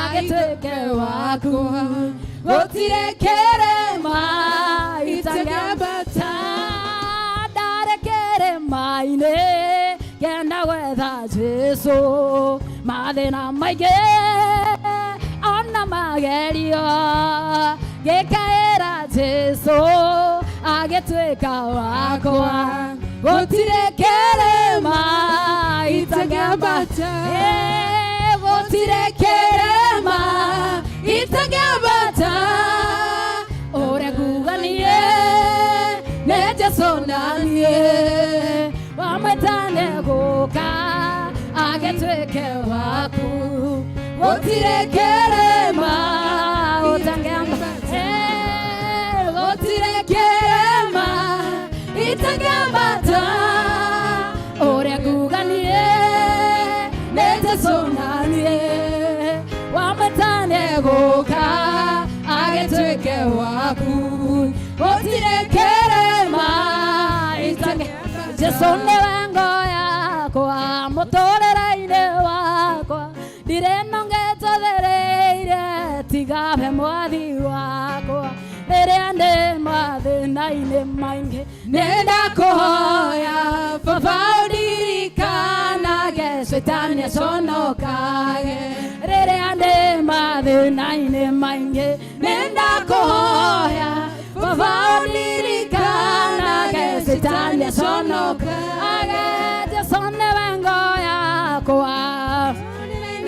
Agĩtuĩke waku. Gũtirĩ kĩrĩma itangĩambata. Ndarĩ kĩrĩma-inĩ ngenda gwetha Jesũ. Mathĩna maingĩ ona magerio ngĩkaĩra Jesũ agĩtuĩka wakwa. Gũtirĩ kĩrĩma itangĩambata. Gũtirĩ kĩrĩma itangĩambata. Ũrĩa nguga niĩ nĩ Jesũ na niĩ wamwĩtane gũka agĩtuĩke waku. Gũtirĩ kĩrĩma ũtangĩambata. Gũtirĩ kĩrĩma itangĩambata. Ũrĩa nguga niĩ nĩ Jesũ na niĩ wamwĩtane gũka agĩtuĩke waku. Gũtirĩ kĩrĩma itangĩambata. Jesũ nĩwe ngo yakwa mũtũrĩre-inĩ wakwa, ndirĩ nongetũthĩrĩire tiga we mwathi wakwa. Rĩrĩa ndĩ mathĩna-inĩ maingĩ nĩndakũhoya baba ũndirikanage cetani aconokage. Rĩrĩa ndĩ mathĩna-inĩ maingĩ nĩndakũhoya baba ũndirikanage cetani aconokage. Jesũ nĩwe ngo yakwa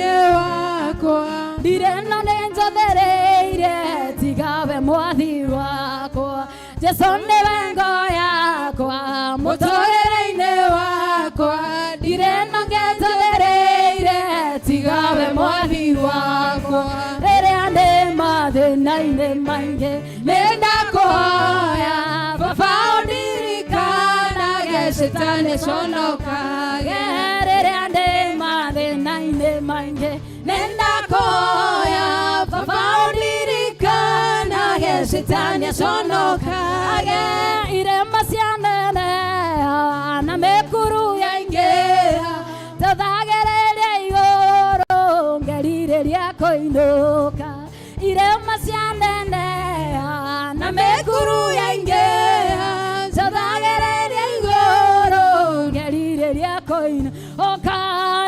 Wakwa. Ndirĩ no nĩnjathĩrĩire tiga we mwathi wakwa. Jesũ nĩwe ngo yakwa mũtũrĩre-inĩ wakwa, ndirĩ no ngetereire tiga we mwathi wakwa. Rĩrĩa ndĩ mathĩna-inĩ maingĩ nĩndakũhoya baba ũndirikanage cetani aconokage. Rĩrĩa ndĩ mathĩna-inĩ maingĩ nĩndakũhoya baba ũndirikanage cetani aconokage. Irĩma cianene na mĩkuru yaingĩha tũthagĩrĩria igũrũ ngerirĩria kũinũka. Irĩma cianene na mĩkuru yaingĩha tũthagĩrĩria igũrũ ngerirĩria kũinũka.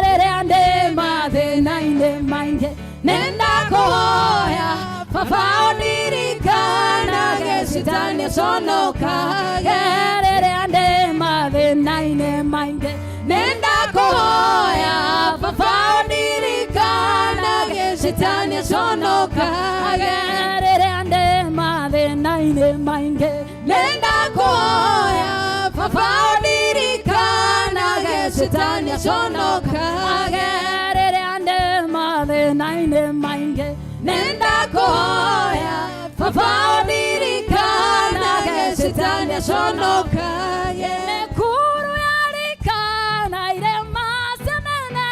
Rĩrĩa ndĩ mathĩna-inĩ maingĩ nĩndakũhoya baba ũndirikanage cetani aconokage. Rĩrĩa ndĩ mathĩna-inĩ maingĩ nĩndakũhoya baba ũndirikanage cetani aconokage. Rĩrĩa ndĩ mathĩna-inĩ maingĩ nĩndakũhoya baba ũndirikanage cetani aconokage. Rĩrĩa ndĩ mathĩna-inĩ maingĩ nĩndakũhoya baba ũndirikanage cetani aconokage. Mĩkuru yarikana irĩma cianene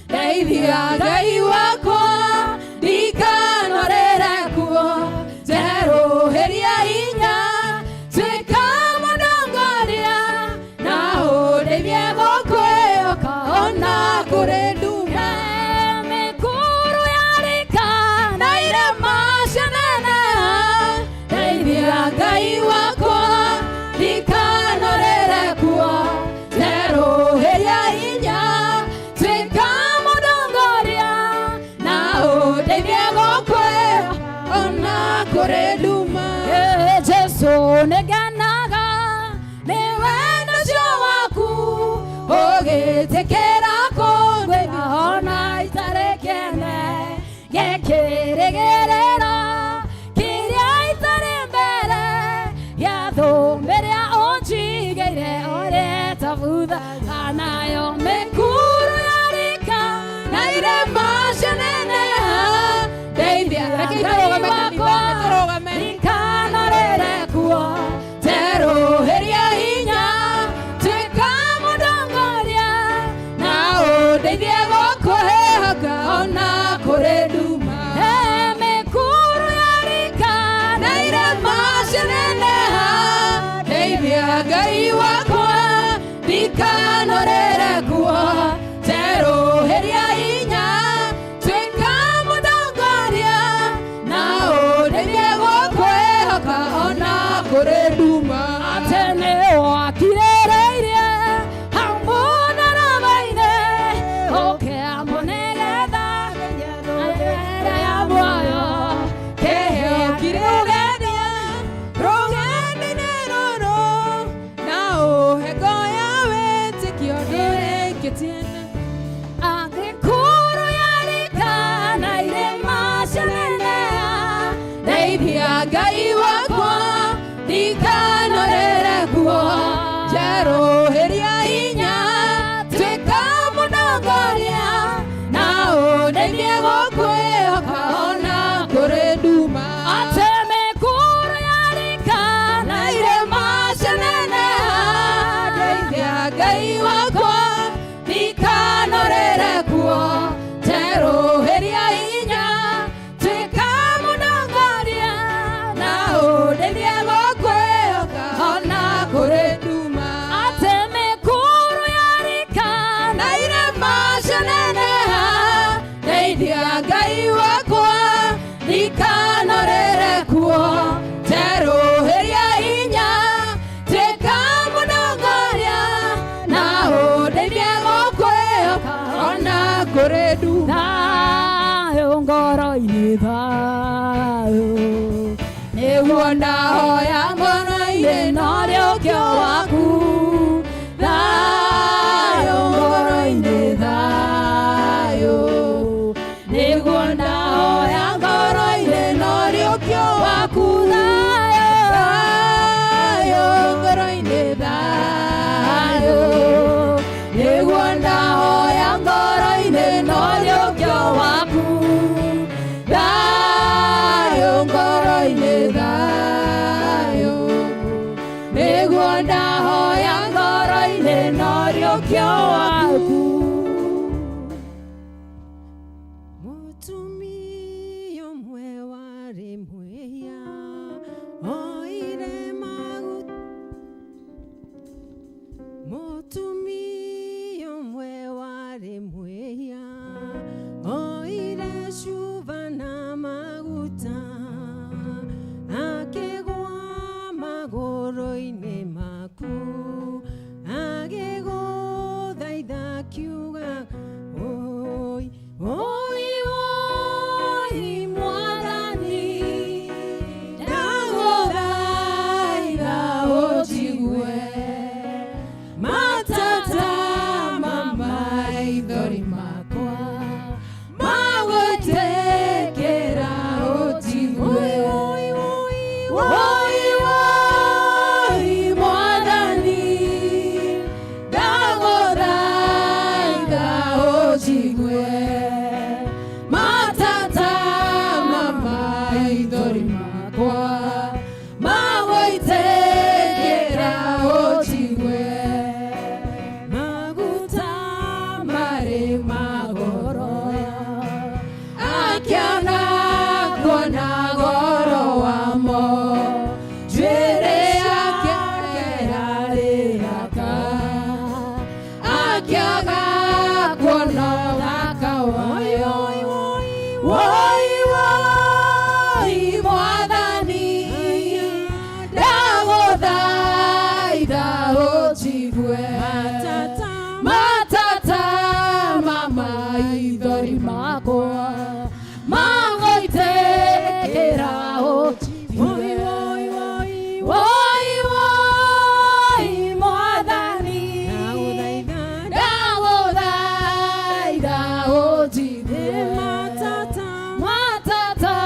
ndeithia Ngai wakwa ndikanorĩre kuo. Njerũhĩria hinya tuĩka mũndongoria na ũndeithie gũkwĩhoka ona kũrĩ nduma. Mĩkuru yarikana irĩma cianene ndeithia Ngai wakwa ndikanorĩre kuo. Njerũhĩria hinya tuĩka mũndongoria na ũndeithie gũkwĩhoka ona kũrĩ nduma. Jesũ nĩngenaga nĩ wendo ũcio waku ũgĩtĩkĩra kũngwĩra ona itarĩ kĩene gĩkĩrĩgĩrĩra kĩrĩa itarĩ mbere gĩa thũmbĩrĩa ũnjigĩire ũrĩa tabutha nayo mĩkuru yarika na irĩma cianene ndeithia. Reke tũrũgame kanitha, tũrũgame. Ndikanorĩre kuo. Njerũhĩria hinya tuĩka mũndongoria na ũndeithie gũkwĩhoka ona kũrĩ nduma. Ndeithia Ngai wakwa ndikanorere kuo njerũhĩria hinya tuĩka mũndongoria na ũndeithie gũkwĩhoka ona kũrĩ nduma. Thayũ ngoro-inĩ, thayũ nĩguo ndahoya ngoro-inĩ na ũrĩũkio waku. Thayũ ngoro-inĩ, thayũ nĩguo ndahoya ngoro-inĩ na ũrĩũkio waku. Thayũ, Thayũ ngoro-inĩ, thayũ nĩguo ndahoya ngoro-inĩ na ũrĩũkio waku. Thayũ ngoro-inĩ, thayũ nĩguo ndahoya ngoro-inĩ na ũrĩũkio waku. Mũtumia ũmwe warĩ mwĩhia oire maguta. Mũtumia ũmwe warĩ mwĩhia oire cuba na maguta akĩgũa magũrũ-inĩ maku agĩgũthaitha akiuga, "Oi, Oi, oi, Mwathani, ndagũthaitha ũnjigue matata ma maithori makwa magũitĩkĩra ũnjigue. Oi, oi, Mwathani, ndagũthaitha ũnjigue matata ma maithori makwa magũitĩkĩra ũnjigue. Maguta marĩ magoro akĩona kuona goro wamo njuĩrĩ yake yarĩ thaka akĩaga kuona ũthaka wayo. Woi, woi, Mwathani, ndagũthaitha ũnjigue matata matata ma maithori makwa magũitĩkĩra ũnjigue. Oi, oi, oi. Woi, woi, Mwathani, ndagũthaitha ndagũthaitha ũnjigue matata matata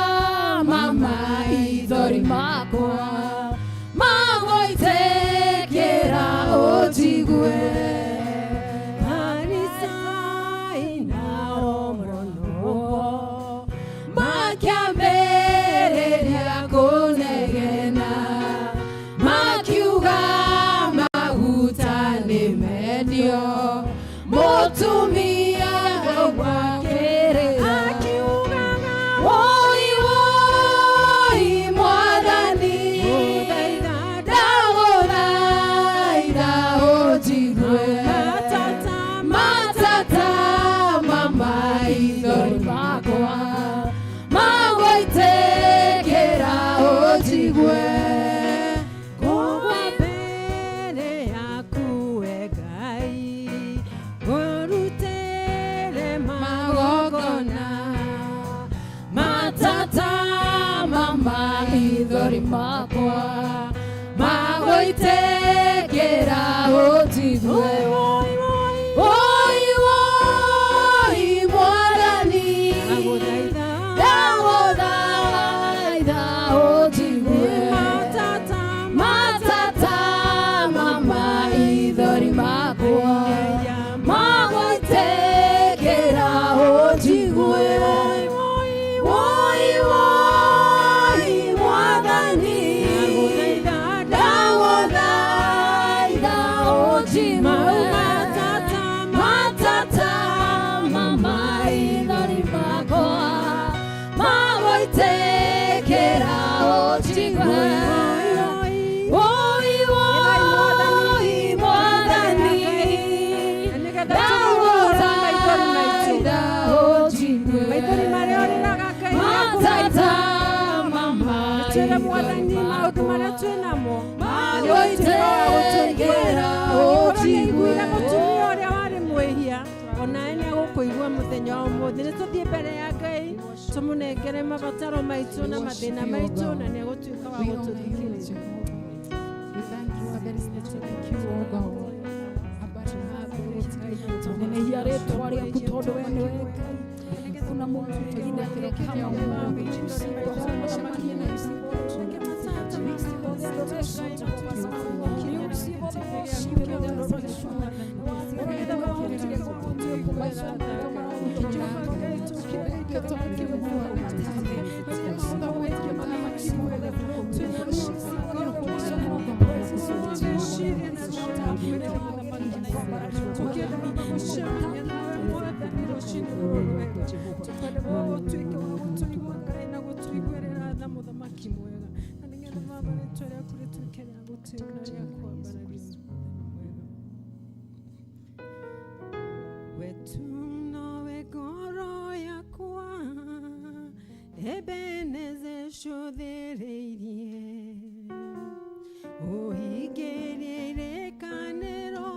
ma maithori makwa magũitĩkĩra ũnjigue. Farisai nao mũno Makĩambĩrĩria kũnegena makiuga maguta nĩ mendio mũtumia gwakĩrĩra. Akiugaga, Woi, woi, Mwathani, gũthaitha ndagũthaitha ũnjigue matata matata ma maithori makwa magũitĩkĩra ũnjigue. Ngũgwa mbere yaku we Ngai ngũrutĩre magongona. Matata ma maithori makwa magũitĩkĩra ũnjigue. Oi, oi. Woi, woi, Mwathani, ndagũthaitha ndagũthaitha ũnjigue matata matata ma maithori makwa magũitĩkĩra ũnjigue. Woi, woi, Mwathani, ndagũthaitha. Tũnengere Mwathani maũndũ marĩa twĩ namo. Magũitegera Angĩkorwo ũnjigue. nĩaiguire mũtumia ũrĩa warĩ mwĩhia, onawe nĩegũkũigua mũthenya wa ũmũthĩ. Nĩ tũthiĩ mbere ya Ngai tũmũnengere mabataro maitũ na mathĩna maitũ, na nĩegũtuĩka wa We honor you, gũtũthikĩrĩria. Jehovah. We thank you, for there is nothing like you, O God. Tũnenehia rĩtwa rĩaku tondũ we nĩwe Ngai. Kuna Mungu mwingine aliye kama wewe. Wetu nowe ngoro yakwa Ebeneze cũthĩrĩirie ũhingĩrie irĩkanĩro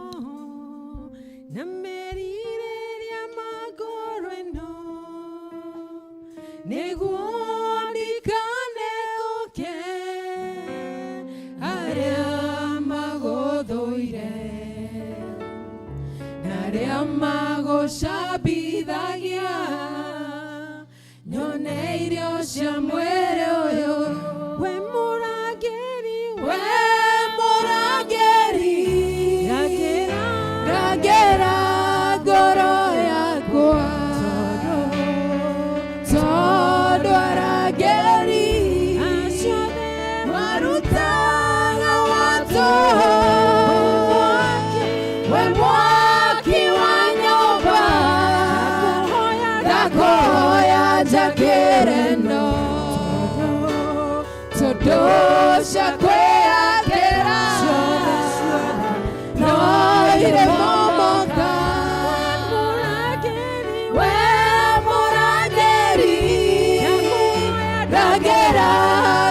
na merirĩria ma ngoro ĩno nĩguo ndikanekũke arĩa magũthũire na arĩa magũcambithagia nyone irio cia mwĩrĩ ũyũ. We mũrangĩri, we mũrangĩri, rangĩra ngoro yakwa, tondũ arangĩri marutaga watũ. We mwaki wa nyũmba, ndakũhoya njakĩre no tondũ cia kwĩyakĩra no irĩ momoka. We mũrangĩri, rangĩra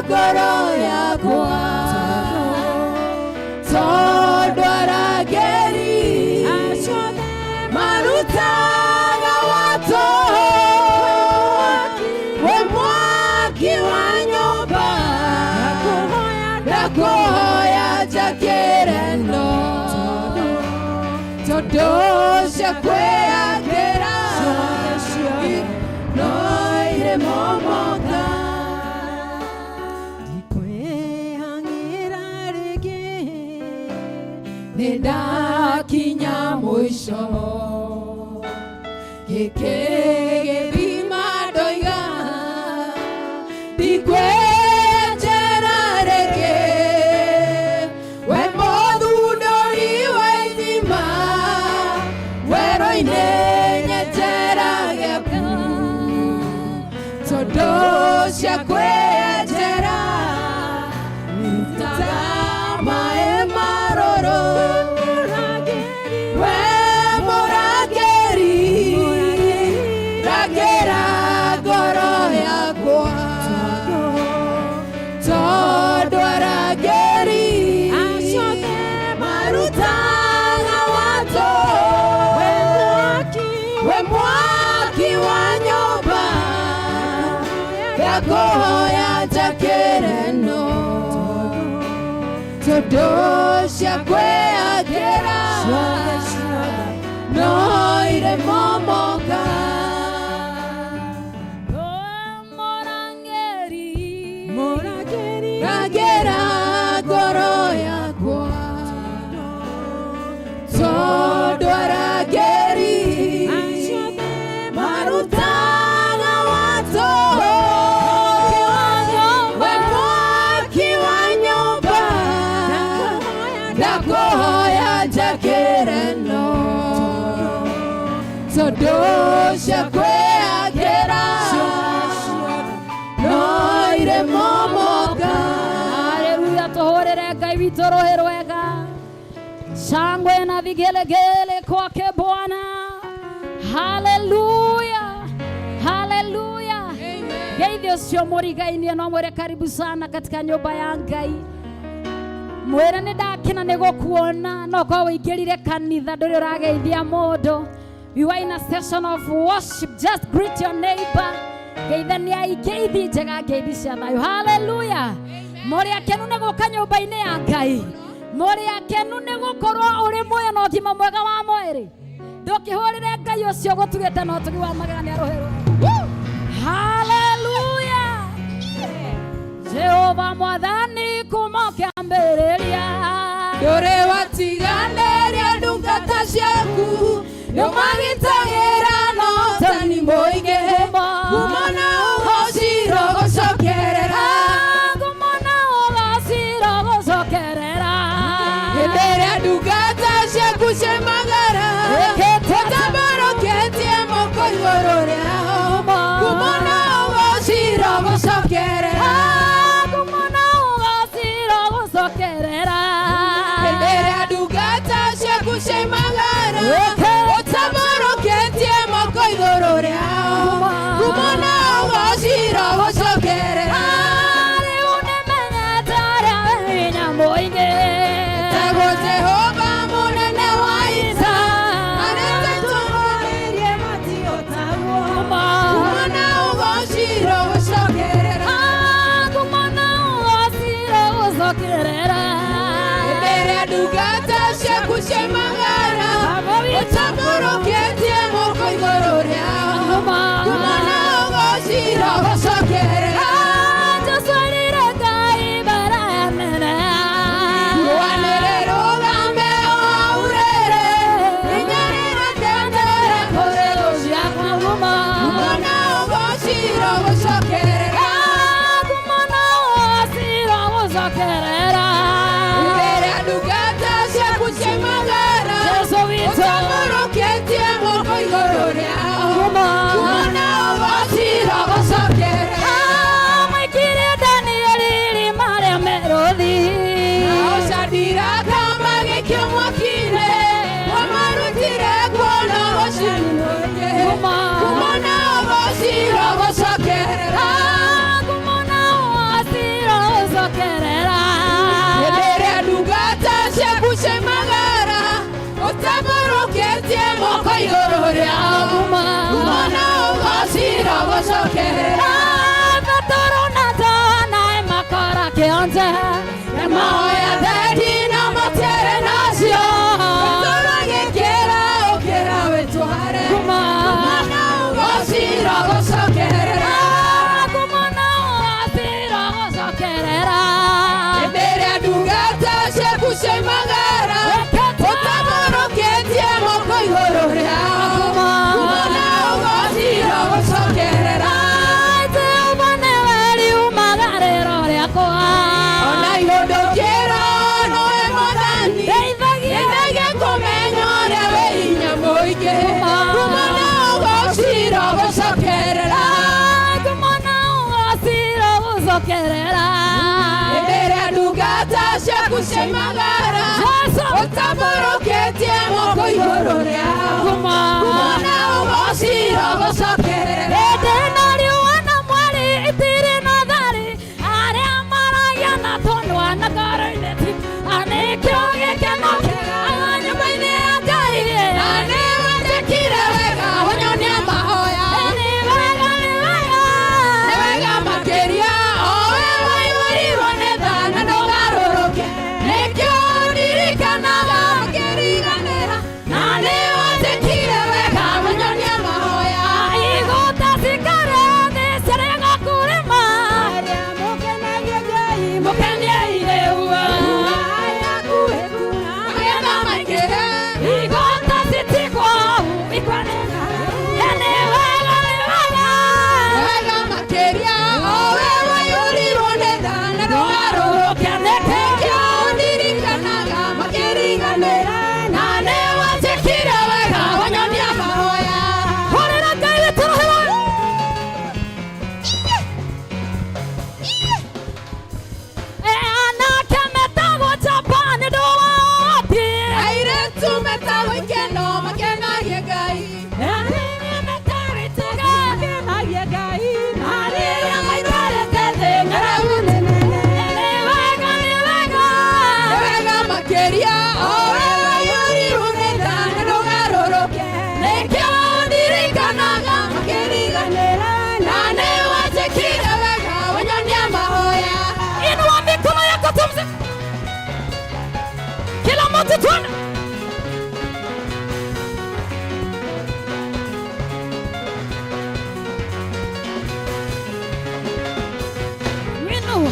ngoro yakwa, tondũ arangĩri marutaga watũ. We mwaki wa nyũmba, ndakũhoya njakĩre no tondũ cia kwĩyakĩra no irĩ momoka. Ndikwĩhang'ĩra rĩngĩ. Nĩ ndakinya mũico, gĩkĩ gĩthima ndoiga ndikwĩnjera rĩngĩ. We mũthundũri wa ithima, werũ-inĩ nyenjera gĩaku, tondũ cia kwĩyenjera ta maĩ marũrũ. We mũrangĩri, rangĩra ngoro yakwa, tondũ arangĩri marutaga watũ. We mwaki wa nyũmba, ndakũhoya njakĩre no tondũ cia kwĩyakĩra no irĩ momoka. Rangĩra ngoro yakwa, tondũ arangĩri marutaga watũ. We mwaki wa nyũmba, ndakũhoya njakĩre no tondũ cia kwĩyakĩra no irĩ momoka. Haleluya, tuhurire Ngai witũ rũhĩ rwega, shangwe na vigelegele kwake Bwana. Haleluya, haleluya. Ngeithi ũcio mũrigainie no mwĩre karibu sana katika nyũmba ya Ngai. Mwĩre nĩ ndakena nĩ gũkuona no korwo ũingĩrire kanitha ndũrĩ ũrageithia mũndũ. We were in a session of worship. Just greet your neighbor. Geithania ngeithi njega, ngeithi cia thayũ. Hallelujah. Mũrĩ akenu nĩ gũka nyũmba-inĩ ya Ngai. Mũrĩ akenu nĩ gũkorwo ũrĩ muoyo na ũgima mwega wa mwĩrĩ. Ndũkĩhũrĩre Ngai ũcio gũtugĩte na ũtugi wa magegania rũhĩ. Hallelujah. Jehova mwathani kuma kĩambĩrĩria. Ndũrĩ watiganĩria ndungata ciaku, nĩũmagitagĩra na ũtani mũingĩ. Ngumo na ũgoci irogũcokerera. Ngumo na ũgoci irogũcokerera. Hĩndĩ ĩrĩa ndungata ciaku ciaimagara, Ĩkĩte ũtambũrũkĩtie moko igũrũ rĩao. Ngumo na ũgoci irogũcokerera. Ngumo na ũgoci irogũcokerera. Hĩndĩ ĩrĩa ndungata ciaku ciaimagara, ũtambũrũkĩtie moko igũrũ rĩao. Ngumo na ũgoci irogũcokerera. Rĩu nĩmenyete ũrĩa wĩ hinya mũingĩ. Etagwo Jehova mũnene wa ita, arĩa tũtũũrĩrie matihotaguo. Ngumo na ũgoci irogũcokerera. Ngumo na ũgoci irogũcokerera. Hĩndĩ ĩrĩa ndungata ciaku ciaimagara, ũtambũrũkĩtie moko igũrũ rĩao. Ngumo na ũgoci irogũcokerera. Jesũ erire Ngai mbere nene. Rũanĩrĩ rũgambe o ũrĩrĩ, inyarĩra tendere kũrĩ thũ ciakwa. Ngumo Ngumo na ũgoci irogũcokerera. Ngumo na ũgoci irogũcokerera. Hĩndĩ ĩrĩa ndungata ciaku ciaimagara, Jesũ witũ. ũtambũrũkĩtie moko igũrũ rĩao. Ngumo. Ngumo na ũgoci irogũcokerera. Maikire Danieli irima rĩa mĩrũthi. Nao Shadiraka magĩikio mwaki-inĩ, wamarutire kuo na ũgoci mũingĩ. Ngumo. Ngumo na ũgoci irogũcokerera. Ngumo na ũgoci irogũcokerera. Hĩndĩ ĩrĩa ndungata ciaku ciaimagara, ũtambũrũkĩtie moko igũrũ rĩao. Ngumo na ũgoci irogũcokerera. Petero na Johana makora kĩonje. Mahoya thendi na matiarĩ nacio, Petero agĩkĩra ũkĩra wĩtware. Ngumo. Ngumo na ũgoci irogũcokerera. Ngumo na ũgoci irogũcokerera. Hĩndĩ ĩrĩa ndungata ciaku ciaimagara, ũtambũrũkĩtie moko igũrũ rĩao. Ngumo na ũgoci irogũcokerera. Jehova nĩwe riumagarĩro rĩakwa. Ona ihũndũkĩro nowe Mwathani, Ndeithagia. nyendagia kũmenya ũrĩa wĩ hinya mũingĩ. Ngumo na ũgoci irogũcokerera. Ngumo na ũgoci irogũcokerera. Hĩndĩ ĩrĩa ndungata ciaku ciaimagara, Jesũ. ũtambũrũkĩtie moko igũrũ rĩao. Ngumo. Ngumo na ũgoci irogũcokerera. Hĩndĩ ĩno riũa na mweri itirĩ na thari, arĩa maragia na tũnua na ngoro-inĩ ti, nĩkĩo gĩkeno nyũmba-inĩ ya Ngai. Na nĩwetĩkire wega ũnyonia mahoya. Nĩ wega, nĩ wega. Nĩ wega makĩria o we waiyũrirwo nĩ tha na ndũgarũrũke. Nĩkĩo ndirikanaga ũkĩriganĩra. Na nĩwetĩkire wega ũnyonia mahoya. Igũta. Twende. Inua.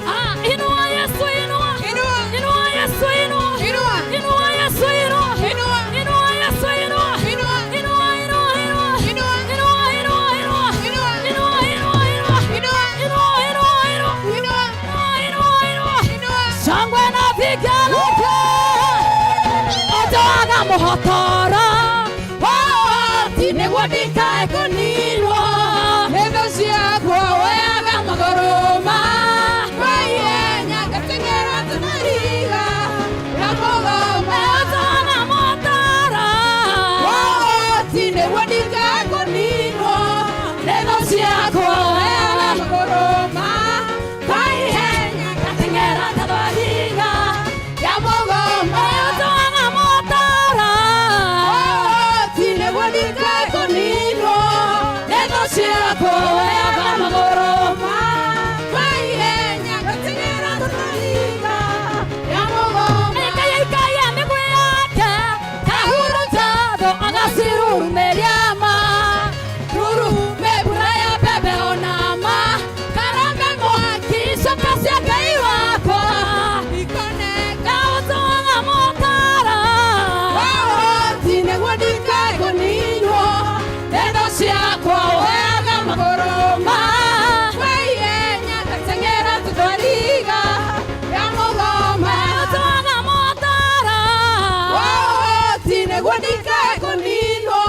Ah, inua Yesu, inua. Inua. Inua Yesu, inua. Inua. Inua Yesu, inua. Inua. Inua Yesu, inua. Inua. Inua, inua, inua. Inua. Inua, inua, inua. Inua. Inua, inua, inua. Inua. Inua, inua, inua. Inua. Inua, inua, inua. Inua. Shangwe na vigelegele. Otoaga muhotoro. Wao nĩguo ndikae kũninwo nĩ thũ ciakwa woyaga magũrũ ma kwa ihenya ngateng'era tũmariga ya mũgoma. Otoaga muhotoro. Wao nĩguo ndikae kũninwo nĩ thũ ciakwa woyaga magũrũ ma kwa ihenya ngateng'era tũmariga ya mũgoma. Otoaga muhotoro. Wao nĩguo ndikae kũninwo nĩ thũ ciakwa woyaga magũrũ ma kwa ihenya ngateng'era tũmariga ya mũgoma. Ikayaikaya mĩgũĩ yake kahurunja thũ agacirurumeria ma Rurume mbura ya mbembe ona ma karame mwaki coka cia Ngai wakwa ikoneka Gaũtũaga mũtara. Wao nĩguo ndikae kũninwo nĩ thũ ciakwa woyaga magũrũ ma kwa ihenya ngateng'era tũthwariga ya mũgoma. Gaũtũaga mũtara. Wao nĩguo ndikae kũninwo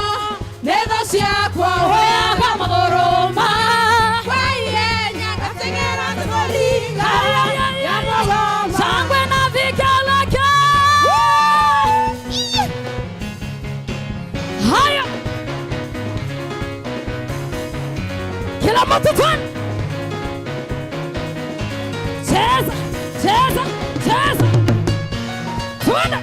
nĩ thũ ciakwa woyaga magũrũ ma kwa ihenya ngateng'era tũthwariga ya mũgoma. Shangwe na vigelegele. Haya, kila mtu twende. Cheza, cheza, cheza. Twende.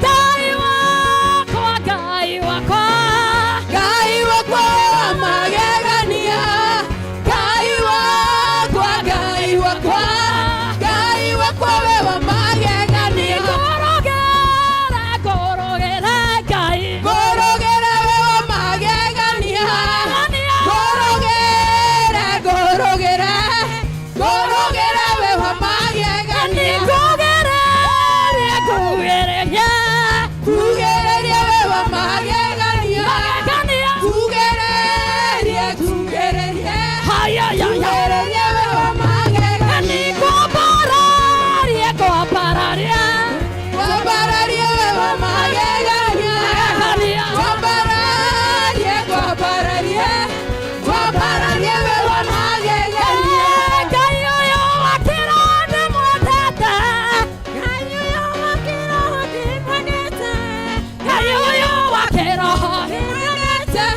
Ngai wakwa, Ngai wakwa. Ngai wakwa wa magegania, Ngai wakwa, Ngai wakwa, Ngai wakwa we wa magegania. Ngũrũgĩra, ngũrũgĩra Ngai. Ngũrũgĩra we wa magegania, ngũrũgĩra, ngũrũgĩra, ngũrũgĩra we wa magegania. Ngũgereria, ngũgereria. Kugĩrĩria we wa magegania, Magegania. kugĩrĩria, kugĩrĩria, Haya, ya, ya. kugĩrĩria we wa magegania. Ngũmbararia, ngũmbararia. Kwambararia we wa magegania. Magegania. Kwambararia, kwambararia, kwambararia we wa magegania. Ngai ũyũ wa kĩroho ndĩmwendete. Ngai ũyũ wa kĩroho ndĩmwendete. Ngai ũyũ wa kĩroho. Ndĩmwendete,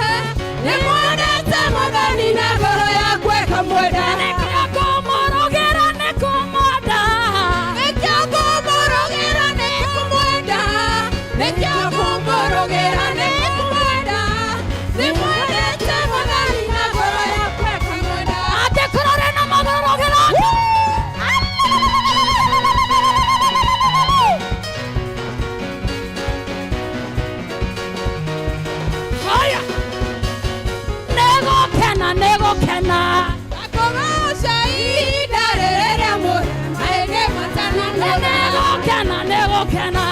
ndĩmwendete Mwathani na ngoro yakwa ĩkamwenda. Nĩkĩo ngũmũrũgĩra nĩ kũmwenda. Nĩkĩo ngũmũrũgĩra nĩ kũmwenda. Nĩkĩo ngũmũrũgĩra nĩ kũmwenda. Ndĩmwendete Mwathani na ngoro yakwa ĩkamwenda. Angĩkorwo ũrĩ na magũrũ rũgĩra. Haya. Nĩgũkena, nĩgũkena. Akũgoca ihinda rĩrĩa mahĩndĩ matananoga. Nĩgũkena, nĩgũkena.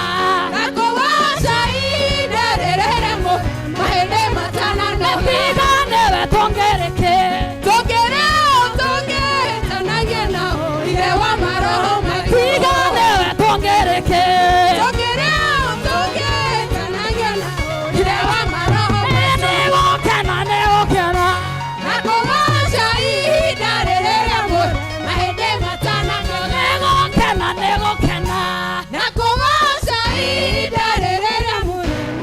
Akũgoca ihinda rĩrĩa mahĩndĩ matananoga. Tiga nĩwe tũngĩrĩkĩ. Tũngĩrĩ tũngĩtanagia nao Ithe wa maroho maitũ. Tiga nĩwe tũngĩrĩkĩ. Tũngĩrĩ tũngĩtanagia nao Ithe wa maroho maitũ. Nĩgũkena, nĩgũkena. Akũgoca ihinda rĩrĩa mahĩndĩ matananoga. Nĩgũkena, nĩgũkena. Na kũgoca ihinda rĩrĩa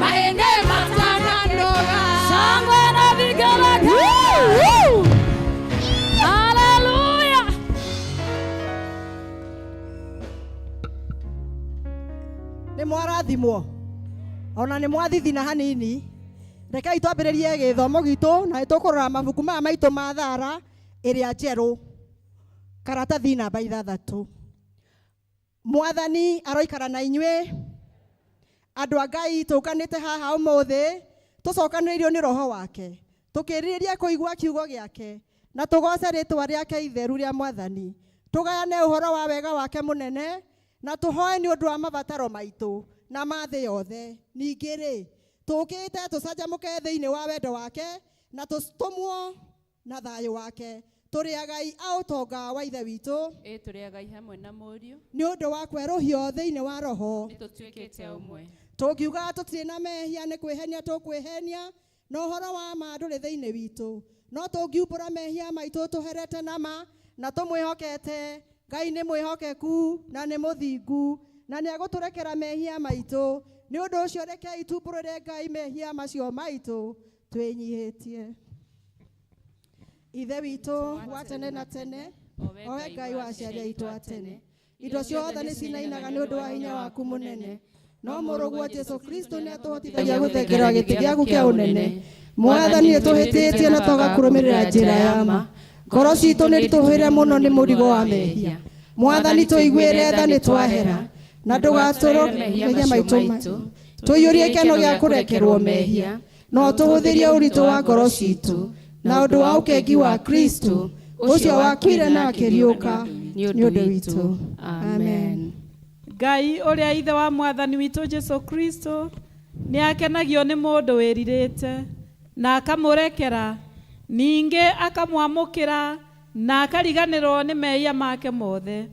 mahĩndĩ matananoga. Shangwe na vigelegele. Hallelujah. Nĩ mwarathimwo ona nĩ mwathithina hanini. Rekei twambĩrĩrie gĩthomo gitũ na nĩtũkũrora mabuku maya maitũ ma thara ĩrĩa njerũ, karatathi namba 6. Mwathani aroikara na inyuĩ. Andũ a Ngai tũkanĩte haha ũmũthĩ tũcokanĩrĩirio nĩ roho wake, tũkĩrirĩria kũigua kiugo gĩake na tũgoce rĩtwa rĩake itheru rĩa Mwathani, tũgayane ũhoro wa wega wake mũnene na tũhoe nĩ ũndũ wa mabataro maitũ na ma thĩ yothe. Ningĩ rĩ, tũkĩte tũcanjamũke thĩinĩ wa wendo wake na tũtũmwo na thayũ wake. Tũrĩ agai a ũtonga wa Ithe witũ, Ĩ tũrĩ agai hamwe na Mũriũ, nĩ ũndũ wa kwerũhio thĩinĩ wa roho. Nĩ tũtuĩkĩte ũmwe. Tũngiuga tũtirĩ na mehia nĩ kwĩhenia tũkwĩhenia, na ũhoro wa ma ndũrĩ thĩinĩ witũ. No tũngiumbũra mehia maitũ tũherete na ma na tũmwĩhokete, Ngai nĩ mwĩhokeku na nĩ mũthingu na nĩ egũtũrekera mehia maitũ. Nĩ ũndũ ũcio rekei tumbũrĩre Ngai mehia macio maitũ twĩnyihĩtie. Ithe witũ wa tene na tene, owe Ngai wa aciari aitũ a tene, indo ciothe nĩ cinainaga nĩ ũndũ wa hinya waku mũnene, no mũrũguo Jesu Kristo nĩ atũhotithagia gũthengera gĩtĩ gĩaku kĩa ũnene. Mwathani, nĩ tũhĩtĩtie na twaga kũrũmĩrĩra njĩra ya ma. Ngoro citũ nĩ ritũhĩre mũno nĩ mũrigo wa mehia. Mwathani, tũiguĩre tha nĩ twahera, na ndũgatũrũre mehia maitũ. Tũiyũrie kĩno gĩa kũrekerwo mehia, no tũhũthĩrie ũritũ wa ngoro citũ na ũndũ wa ũkengi wa Kristo ũcio wakuire na akĩriũka nĩ ũndũ witũ. Amen. Ngai ũrĩa ithe wa Mwathani witũ Jesu Kristo nĩ akenagio nĩ mũndũ wĩrirĩte na akamũrekera, ningĩ akamwamũkĩra na akariganĩrwo nĩ mehia make mothe.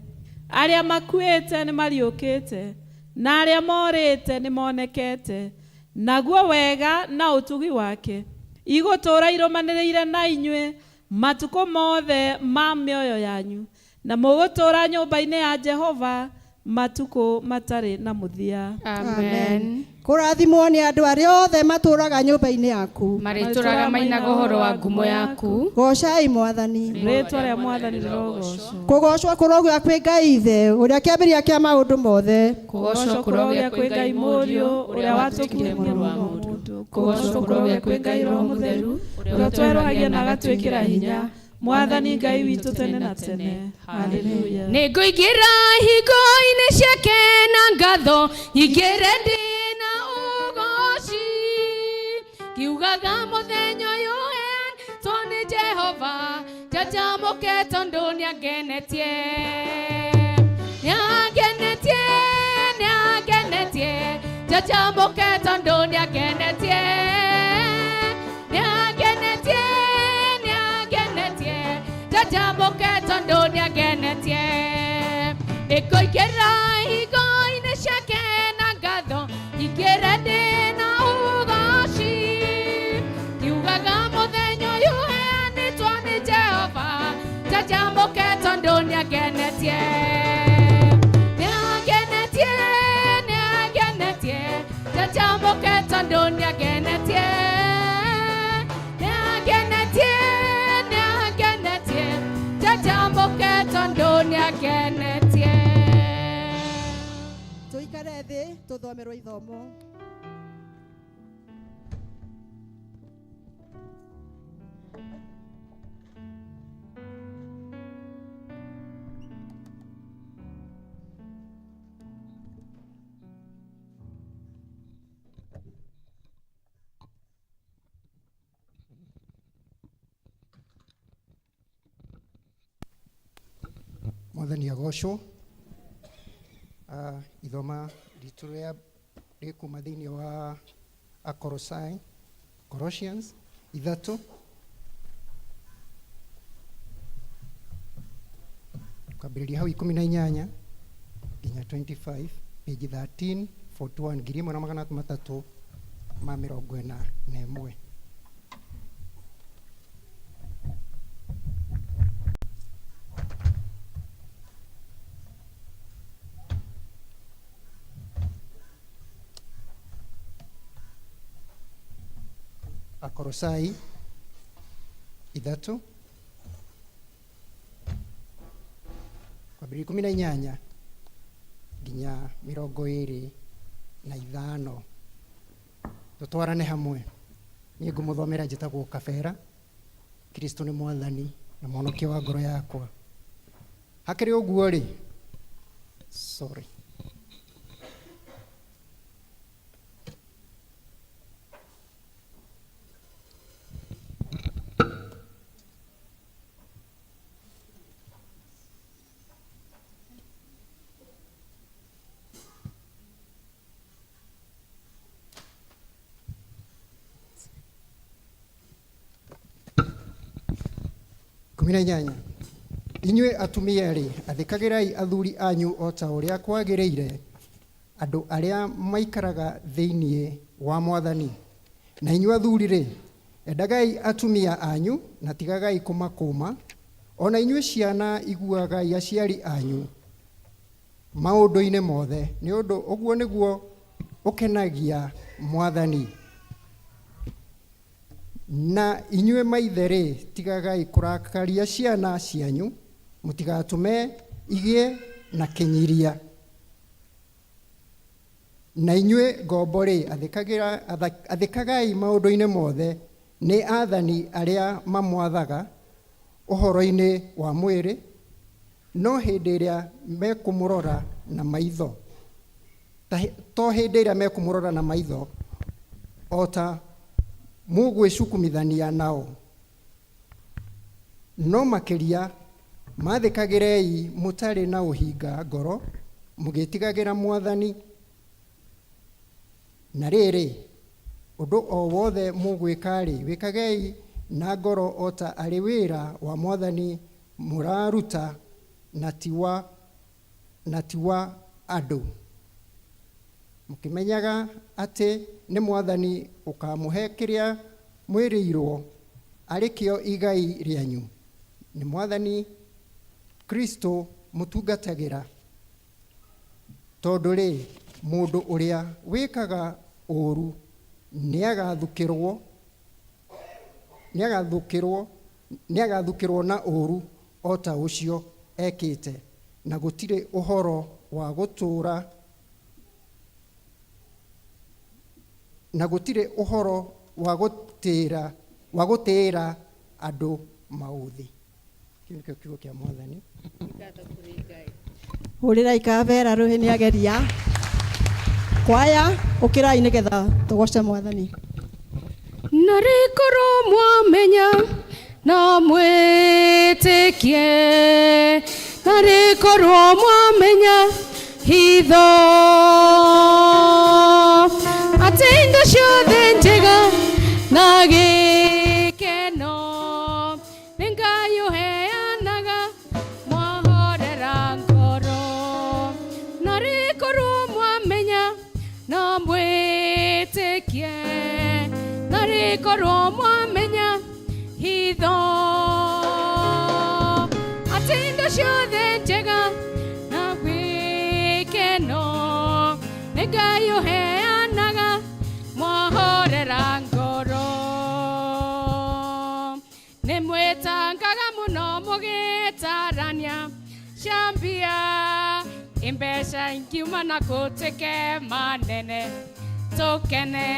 Arĩa makuĩte nĩ mariũkĩte na arĩa morĩte nĩ monekete, naguo wega na ũtugi wake igũtũũra irũmanĩrĩire na inyuĩ matukũ mothe ma mĩoyo yanyu, na mũgũtũũra nyũmba-inĩ ya Jehova matukũ matarĩ na mũthia. Amen. Kũrathimwo nĩ andũ arĩa othe matũũraga nyũmba-inĩ yaku. Marĩtũũraga mainaga ũhoro wa ngumo yaku. Goocai Mwathani. Rĩĩtwa rĩa Mwathani rĩrogocwo. Kũgoocwo kũrogĩa kwĩ Ngai Ithe ũrĩa kĩambĩrĩria kĩa maũndũ mothe. Kũgoocwo kũrogĩa kwĩ Ngai Mũriũ ũrĩa watũkire mũrũ wa mũndũ. Kũgoocwo kũrogĩa kwĩ Ngai Roho Mũtheru ũrĩa ũtwerũhagia na agatwĩkĩra hinya. Mwathani Ngai witũ tene na tene. Haleluya. Nĩngũingĩra hingo-inĩ ciake na ngatho, nyingĩre ndĩ na ũgoci, ngiugaga mũthenya ũyũ ũheanĩtwo nĩ Jehova, njanjamũke tondũ nĩangenetie. Nĩangenetie, nĩangenetie, njanjamũke tondũ nĩangenetie. Nĩangenetie, nĩangenetie, njanjamũke tondũ nĩangenetie. Nĩngũingĩra hingo-inĩ ciake na ngatho, nyingĩre ndĩ na ũgoci, ngiugaga mũthenya ũyũ ũheanĩtwo nĩ Jehova, njanjamũke tondũ nĩangenetie. Nĩangenetie, nĩangenetie, njanjamũke tondũ nĩangenetie. Nĩangenetie, nĩangenetie, njanjamũke tondũ nĩangenetie. Tũikare thĩ tũthomerwo ithomo. Mwathani agocwo. Ithoma ritũ rĩa rĩkuma thĩinĩ wa Akolosai, Colossians 3, kwambĩrĩria hau 18 nginya 25, page 1341, 1341. Akolosai 3 kwambĩrĩria 18 nginya 25. Tũtwarane hamwe. Niĩ ngũmũthomera njĩtagwo Kabera. Kristo nĩ mwathani na mwonokia wa ngoro yakwa. Hakĩrĩ ũguo rĩ, sorry. Ikũmi na inyanya. Inyuĩ atumia rĩ, athĩkagĩrai athuri anyu o ta ũrĩa kwagĩrĩire andũ arĩa maikaraga thĩinĩ wa mwathani. Na inyuĩ athuri rĩ, endagai atumia anyu na tigagai kũmakũma. Ona inyuĩ ciana iguagai aciari anyu maũndũ-inĩ mothe, nĩ ũndũ ũguo nĩguo ũkenagia mwathani. Na inyuĩ maithe rĩ, tigagai kũrakaria ciana cianyu, mũtigatũme igĩe na kĩnyiria. Na inyuĩ ngombo rĩ, athĩkagai maũndũ-inĩ mothe nĩ athani arĩa mamwathaga ũhoro-inĩ wa mwĩrĩ, no hĩndĩ ĩrĩa mekũmũrora na maitho, to hĩndĩ ĩrĩa mekũmũrora na maitho, o ta mũgwĩcukumithania nao, no makĩria mathĩkagĩrei mũtarĩ na ũhinga ngoro, mũgĩtigagĩra mwathani. Na rĩrĩ, ũndũ o wothe mũgwĩka-rĩ, wĩkagei na ngoro o ta arĩ wĩra wa mwathani mũraruta, na ti wa andũ, mũkĩmenyaga atĩ nĩ mwathani ũkamũhe kĩrĩa mwĩrĩirwo arĩ kĩo igai rĩanyu. Nĩ mwathani Kristo mũtungatagĩra. Tondũ rĩ, mũndũ ũrĩa wĩkaga ũũru nĩagathukĩrwo na ũũru o ta ũcio ekĩte, na gũtirĩ ũhoro wa gũtũũra, na gũtirĩ ũhoro wa gũtĩĩra wa gũtĩĩra andũ maũthĩ. Kĩu nĩkĩo kiugo kĩa mwathani. Hũrĩrai Kabera rũhĩ nĩ ageria. Kwaya ũkĩrai nĩgetha tũgoce mwathani. Na rĩkorwo mwamenya na mwĩtĩkie, na rĩkorwo mwamenya hitho, atĩ indo ciothe njega na gĩkeno nĩ Ngai ũheanaga mwahorera ngoro. Na rĩkorwo mwamenya na mwĩtĩkie, na rĩkorwo mwamenya hitho, atĩ indo ciothe njega na gĩkeno nĩ Ngai ũheanaga mwahorera ngoro. Nĩ mwĩtangaga mũno mũgĩtarania ciambia, imbeca ingiuma na gũtuĩke manene tũkene.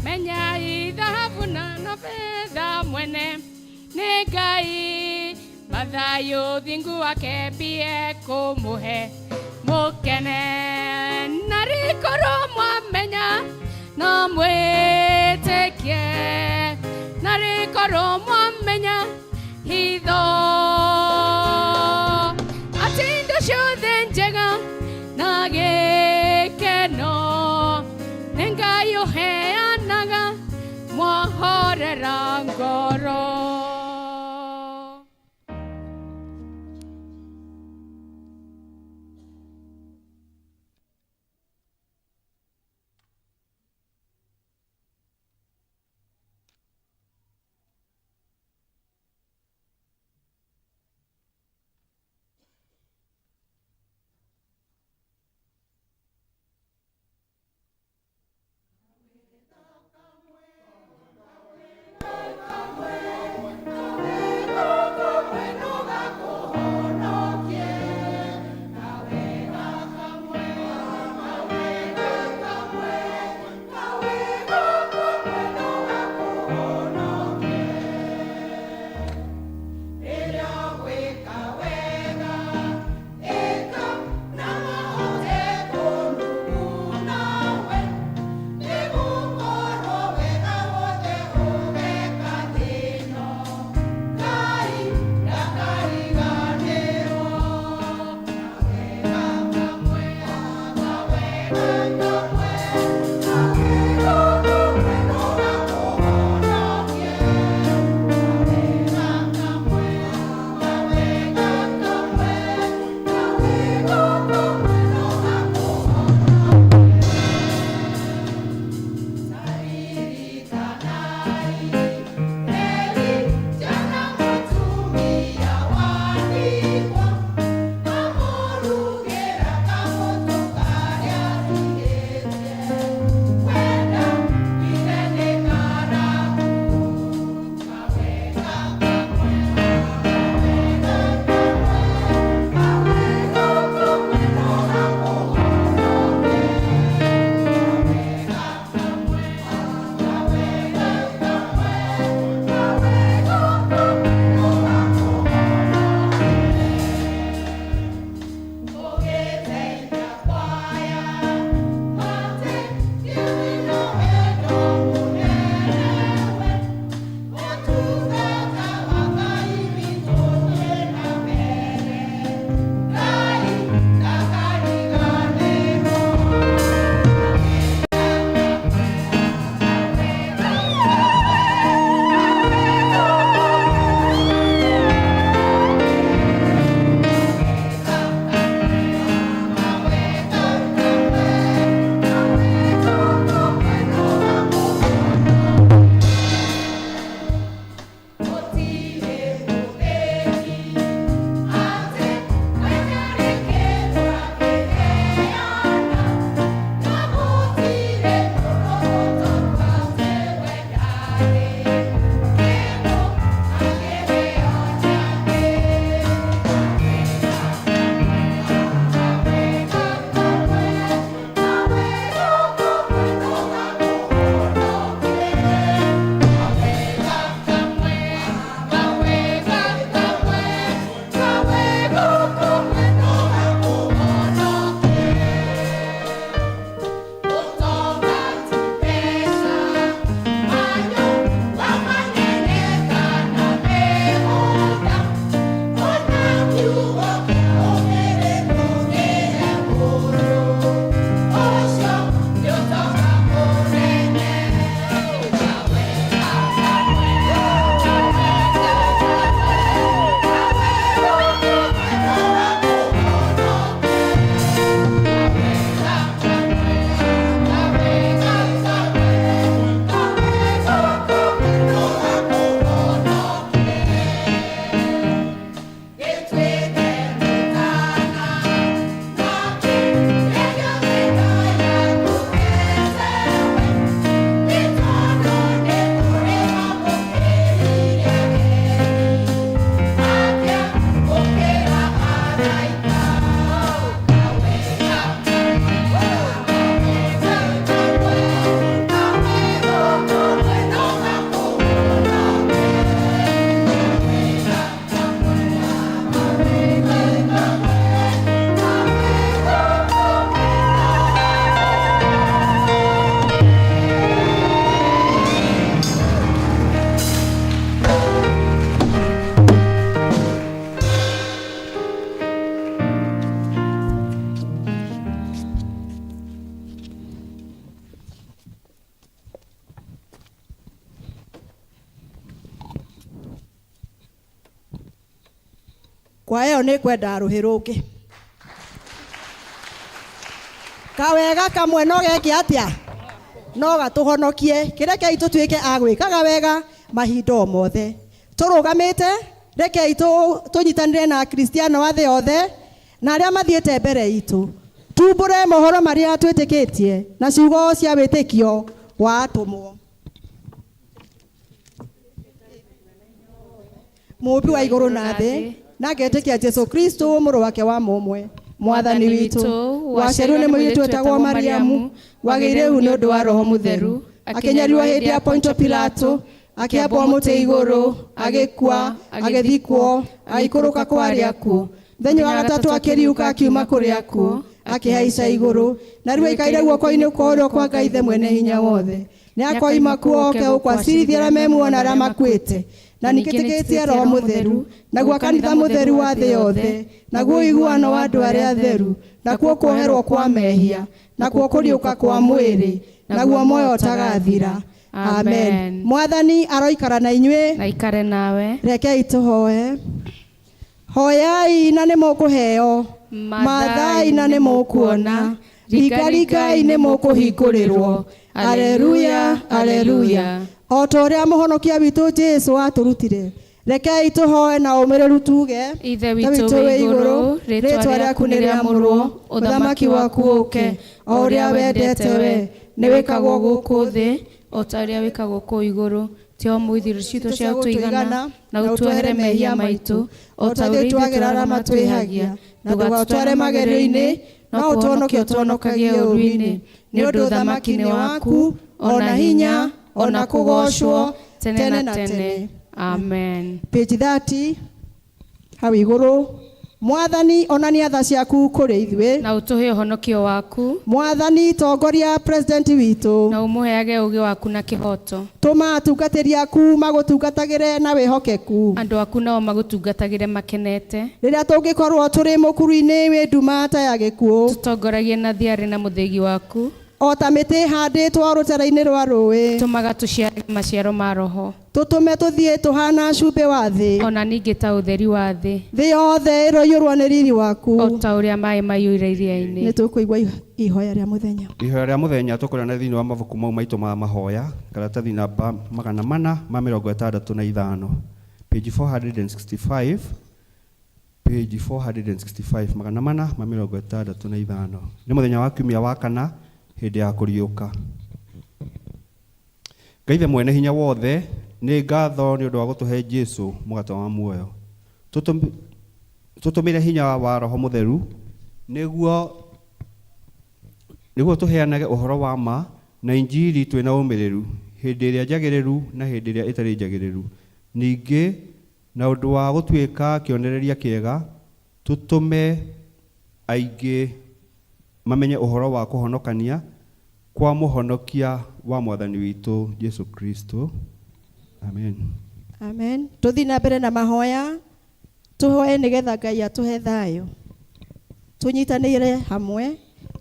Menyai thahabu na betha mwene nĩ Ngai, mathayũ thingu wake mbie kũmũhe mũkene. Na rĩkorwo mwamenya na mwĩtĩkie, na rĩkorwo mwamenya hitho, atĩ indo ciothe njega na gĩkeno nĩ Ngai ũheanaga mwahorera ngoro. Kwa ĩyo nĩ kwenda rũhĩ rũngĩ. Kawega kamwe no geke atĩa? No gatũhonokie. Kĩrekei tũtuĩke a gwĩkaga wega mahinda o mothe. Tũrũgamĩte, rekei tũnyitanĩre na Akristiano a thĩ yothe na arĩa mathiĩte mbere itũ. Tumbũre mohoro marĩa twĩtĩkĩtie na ciugo cia wĩtĩkio wa atũmwo. Mũũmbi wa igũrũ na thĩ, na ngetĩkia Jesu Kristo mũrũ wake wa mũmwe, mwathani witũ, waciarirwo nĩ mũirĩtu wetagwo Mariamu, wagĩire ihu nĩ ũndũ wa Roho Mũtheru, akĩnyarirwo hĩndĩ ya Pontio Pilato, akĩambwo mũtĩ igũrũ, agĩkua, agĩthikwo, agĩikũrũka kwa arĩa akuũ. Mũthenya wa gatatũ akĩriũka akiuma kũrĩ akuũ, akĩhaica igũrũ, na rĩu aikaire guoko-inĩ kwa ũrĩo kwa Ngai Ithe mwene hinya wothe. Nĩ akoima kuo oke gũkũ acirithie arĩa me muoyo na arĩa makuĩte. Na nĩkĩtĩkĩtie Roho Mũtheru, naguo kanitha mũtheru wa thĩ yothe, naguo ũiguano wa andũ arĩa atheru, nakuo kuoherwo kwa mehia, nakuo kũriũka kwa mwĩrĩ, naguo muoyo ũtagathira. Amen. Mwathani aroikara na inyuĩ. Na ikare nawe. Rekei tũhoe. Hoyai na nĩ mũkũheo, mathai na nĩ mũkuona, ringaringai nĩ mũkũhingũrĩrwo. Aleluya, aleluya. O ta ũrĩa mũhonokia witũ Jesu atũrutire, rekei tũhoe na ũmĩrĩru tuge, Ithe witũ wĩ igũrũ, rĩĩtwa rĩaku nĩ rĩamũrwo, ũthamaki waku ũũke, o ũrĩa wendete we, nĩ wĩkagwo gũkũ thĩ o ta ũrĩa wĩkagwo kũu igũrũ. Tũhe ũmũthĩ irio citũ cia gũtũigana, na ũtuohere mehia maitũ, o ta ũrĩa ithuĩ twagĩra arĩa matwĩhagia, na ndũgatũtware magerio-inĩ, no ũtũhonokie ũtũhonokagie ũũru-inĩ. Nĩ ũndũ ũthamaki nĩ waku, o na hinya, o na kũgoocwo tene na tene. Amen. Page 30 hau igũrũ. Mwathani onania tha ciaku kũrĩ ithuĩ, na ũtũhe ũhonokio waku. Mwathani tongoria president witũ, na ũmũheage ũũgĩ waku na kĩhooto. Tũma atungatĩri aku magũtungatagĩre na wĩhokeku, andũ aku nao magũtungatagĩre makenete. Rĩrĩa tũngĩkorwo tũrĩ mũkuru-inĩ wĩ nduma ta ya gĩkuũ, tũtongoragie na thiarĩ na mũthĩgi waku, o ta mĩtĩ ĩhandĩtwo rũtere-inĩ rwa rũĩ. Tũmaga tũciare maciaro ma Roho, tũtũme tũthiĩ tũhana cumbĩ wa thĩ, ona ningĩ ta ũtheri wa thĩ. Thĩ yothe ĩroiyũrwo nĩ riri waku, o ta ũrĩa maĩ maiyũire iria-inĩ. Nĩ tũkũigua ihoya rĩa mũthenya. Ihoya rĩa mũthenya tũkũrĩona thĩinĩ wa mabuku mau maitũ ma mahoya, karatathi namba 465, page 465, page 465, 465. Nĩ mũthenya wa kiumia wa kana, hĩndĩ ya kũriũka. Ngai Ithe mwene hinya wothe, nĩ ngatho nĩ ũndũ wa gũtũhe Jesu mũgate wa muoyo. Tũtũmĩre hinya wa Roho Mũtheru nĩguo tũheanage ũhoro wa ma na injiri twĩna ũmĩrĩru hĩndĩ ĩrĩa njagĩrĩru na hĩndĩ ĩrĩa ĩtarĩ njagĩrĩru. Ningĩ na ũndũ wa gũtuĩka kĩonereria kĩega, tũtũme aingĩ mamenye ũhoro wa kũhonokania kwa mũhonokia wa mwathani witũ Jesu Kristo. Amen. Amen. Tũthiĩ na mbere na mahoya, tũhoe nĩgetha Ngai atũhe thayũ. Tũnyitanĩre hamwe.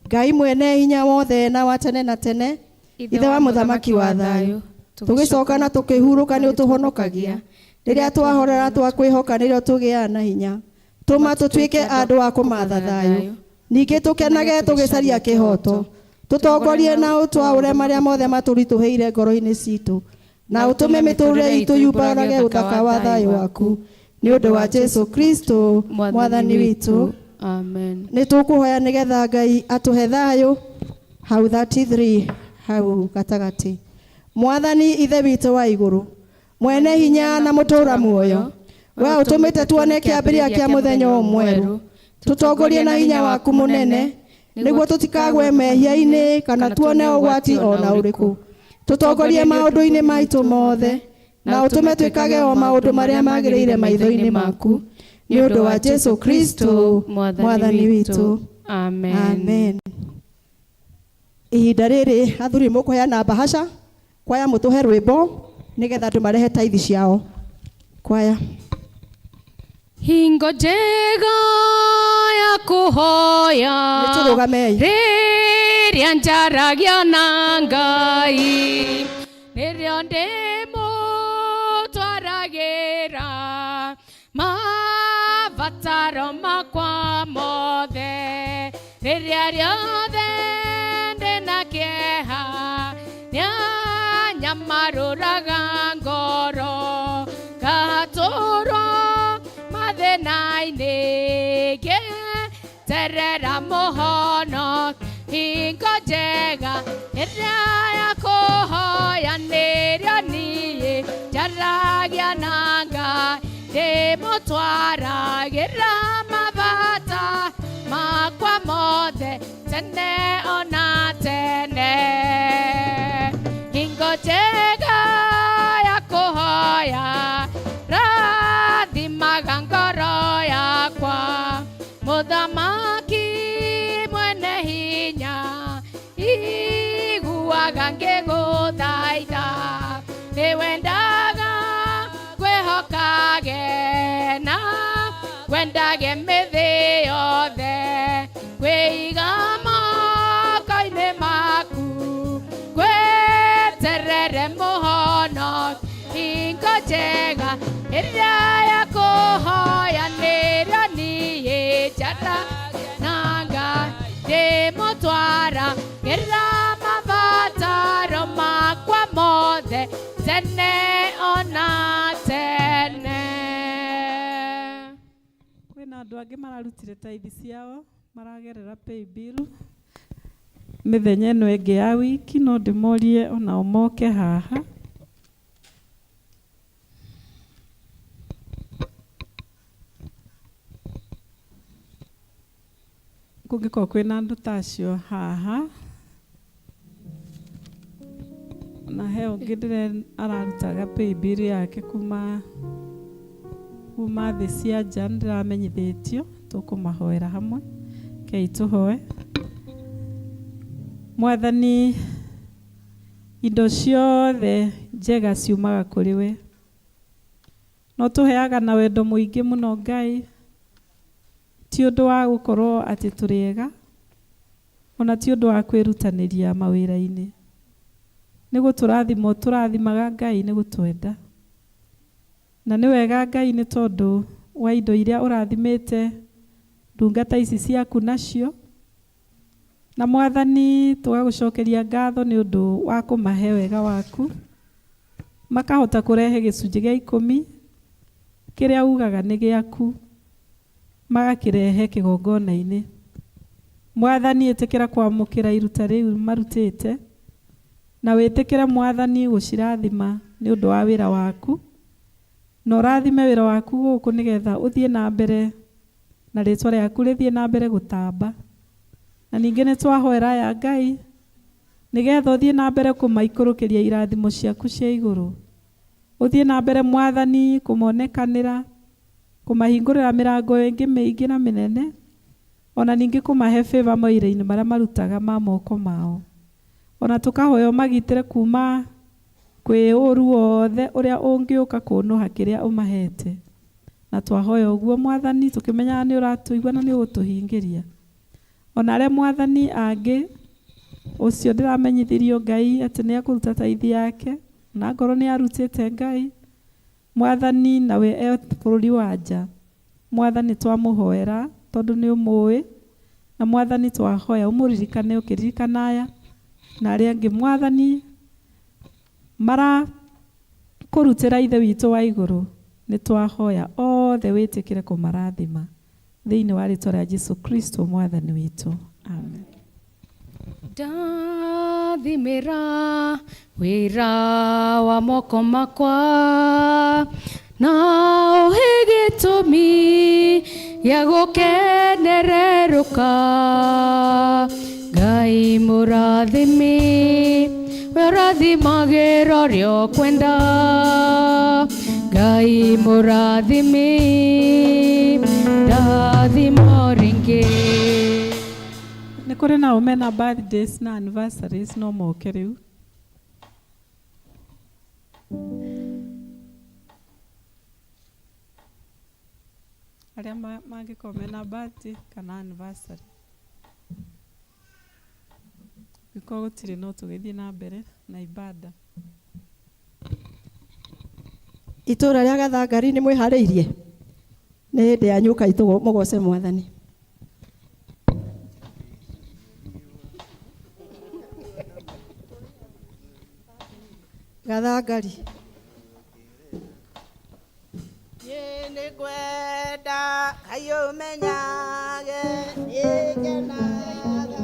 Ngai mwene hinya wothe na wa tene na tene, Ithe wa mũthamaki wa thayũ, tũgĩcoka na tũkĩhurũka nĩ ũtũhonokagia. Rĩrĩa twahorera twakwĩhoka nĩrĩo tũgĩaga na hinya. Tũma tũtuĩke andũ a kũmatha thayũ, ningĩ tũkenage tũgĩcaria kĩhooto. Tũtongorie na ũtwaũre marĩa mothe matũritũhĩire ngoro-inĩ citũ, na ũtũme mĩtũrĩre itũ yumbũrage ũthaka wa thayũ waku, nĩ ũndũ wa Jesu Kristo mwathani witũ. Amen. Nĩ tũkũhoya nĩgetha Ngai atũhe thayũ hau 33 hau gatagatĩ. Mwathani Ithe witũ wa igũrũ, mwene hinya na mũtũũra muoyo, we ũtũmĩte tuone kĩambĩrĩria kĩa mũthenya ũyũ mwerũ, tũtongorie na hinya waku mũnene, nĩguo tũtikagwe mehia-inĩ kana tuone ũgwati o na ũrĩkũ. Tũtongorie maũndũ-inĩ maitũ mothe, na ũtũme twĩkage o maũndũ marĩa magĩrĩire maitho-inĩ maku, nĩ ũndũ wa Jesu Kristo mwathani witũ. Amen. Amen. Ihinda rĩrĩ athuri mũkũheana bahasha, kwaya mũtũhe rwĩmbo nĩgetha andũ marehe taithi ciao. Kwaya. Hingo njega ya kũhoya, Nĩtũrũgamei. rĩrĩa njaragia na Ngai, nĩrĩo ndĩmũtwaragĩra mabataro Rĩrĩa rĩothe ndĩna kĩeha nĩanyamarũraga ngoro ngatũrwo mathĩna-inĩ ngĩeterera mũhono hingo njega ĩrĩa ya kũhoya nĩrĩo niĩ njaragia na Ngai ndĩmũtwaragĩra mabata makwa mothe tene ona tene hingo njega ya kũhoya rathimaga ngoro yakwa mũthamaki mwene hinya iguaga ngĩgũthaitha nĩwendaga ngwĩhokage na wendage mĩthĩ yothe kwĩiga moko-inĩ maku ngweterere mũhono hingo njega ĩrĩa ya kũhoya nĩrĩo niĩ njara na Ngai ndĩmũtwara ngĩra mabataro makwa mothe tene ona tene. Kwĩna andũ angĩ mararutire taithi ciao maragerera paybill mĩthenya ĩno ĩngĩ ya wiki no ndĩmorie onao moke haha. Kũngĩkorwo kwĩna andũ ta acio haha na he ũngĩ ndĩre ararutaga paybill yake kuma kuma thĩ cia nja nĩndĩramenyithĩtio tũkũmahoera hamwe kei tũhoe. Mwathani indo ciothe njega ciumaga kũrĩ we no tũheaga na wendo mũingĩ mũno Ngai ti ũndũ wa gũkorwo atĩ tũrĩ ega ona ti ũndũ wa kwĩrutanĩria mawĩra-inĩ nĩ gũtũrathima tũrathimaga Ngai nĩ gũtwenda na nĩ wega Ngai nĩ tondũ wa indo iria ũrathimĩte ndungata ici ciaku nacio na Mwathani tũgagũcokeria ngatho nĩ ũndũ wa kũmahe wega waku makahota kũrehe gĩcunjĩ gĩa ikũmi kĩrĩa ugaga nĩ gĩaku magakĩrehe kĩgongona-inĩ. Mwathani ĩtĩkĩra kwamũkĩra iruta rĩu marutĩte na wĩtĩkĩre Mwathani gũcirathima nĩ ũndũ wa wĩra waku na ũrathime wĩra waku gũkũ nĩgetha ũthiĩ na mbere na rĩtwa rĩaku rĩthiĩ na mbere gũtamba. Na ningĩ nĩ twahoera aya Ngai nĩgetha ũthiĩ na mbere kũmaikũrũkĩria irathimo ciaku cia igũrũ ũthiĩ na mbere Mwathani kũmonekanĩra kũmahingũrĩra mĩrango ĩngĩ mĩingĩ na mĩnene ona ningĩ kũmahe favor mawĩra-inĩ marĩa marutaga ma moko mao ona tũkahoya ũmagitĩre kuma kwĩ ũru wothe ũrĩa ũngĩũka kũnũha kĩrĩa ũmahete na twahoya ũguo Mwathani tũkĩmenyaga nĩ ũratũigua na nĩ ũgũtũhingĩria ona arĩa Mwathani angĩ ũcio ndĩramenyithirio Ngai atĩ nĩ ekũruta taithi yake na ngorwo nĩ arutĩte Ngai Mwathani nawe e bũrũri wa nja Mwathani twamũhoera tondũ nĩ ũmũĩ na Mwathani twahoya ũmũririkane ũkĩririkana aya na arĩa angĩ Mwathani mara kũrutĩra Ithe witũ wa igũrũ nĩ twahoya othe wĩtĩkĩre kũmarathima thĩinĩ wa rĩtwa rĩa Jesu Kristo Mwathani witũ. Amen. Ndathimĩra wĩra wa moko makwa na ũhe gĩtũmi gĩa gũkenererũka Ngai mũrathimi we ũrathimagĩra ũrĩa ũkwenda Ngai mũrathimi ndathima rĩngĩ. Nĩ kũrĩ nao mena birthdays na anniversaries no moke rĩu. Arĩa mangĩkorwo mena birthday kana anniversary angĩkorwo gũtirĩ no tũgĩthiĩ na mbere na ibada. Itũra rĩa Gathangari nĩ mwĩharĩirie nĩ hĩndĩ ya nyũka itũ mũgoce Mwathani. Gathangari. Niĩ nĩngwenda Ngai ũmenyage nĩngenaga.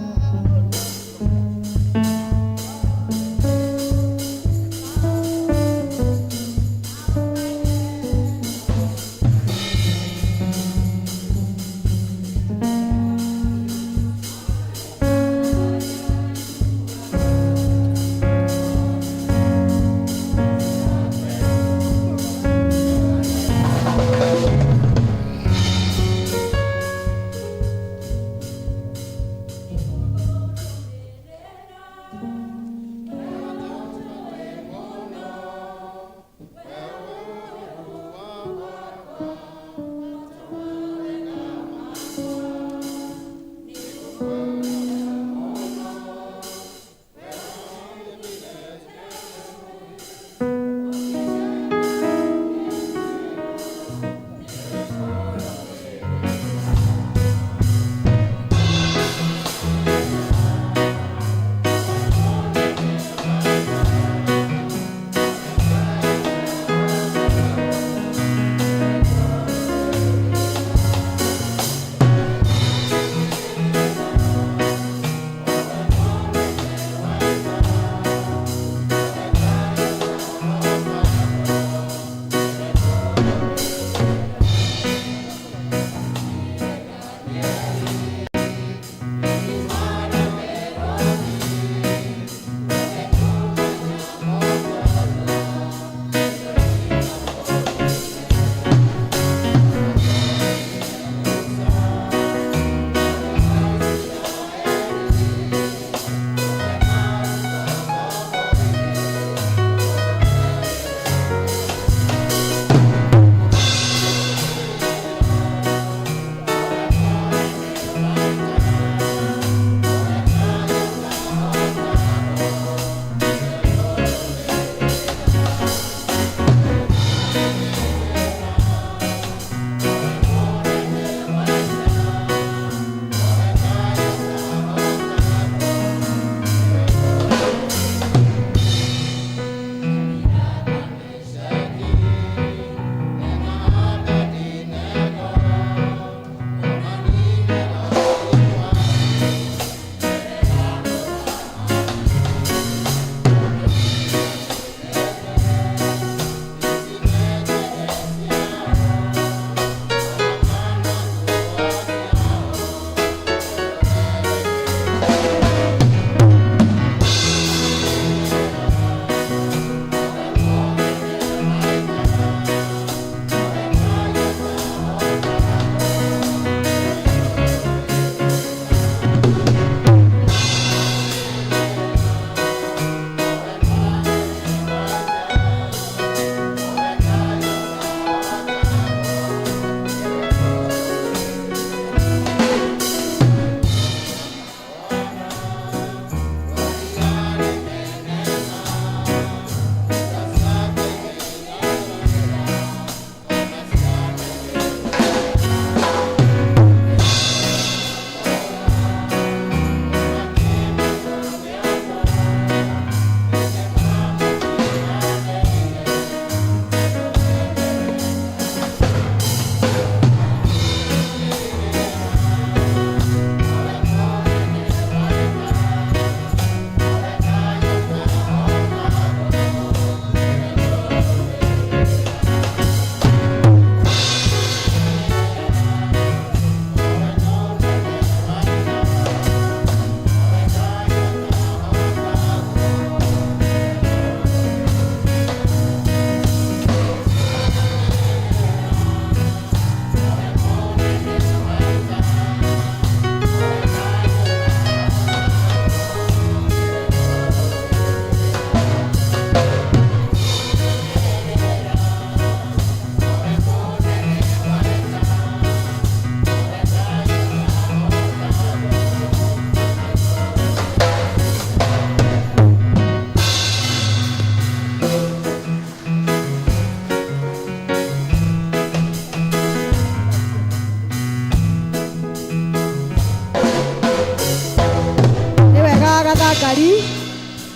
Gathangari.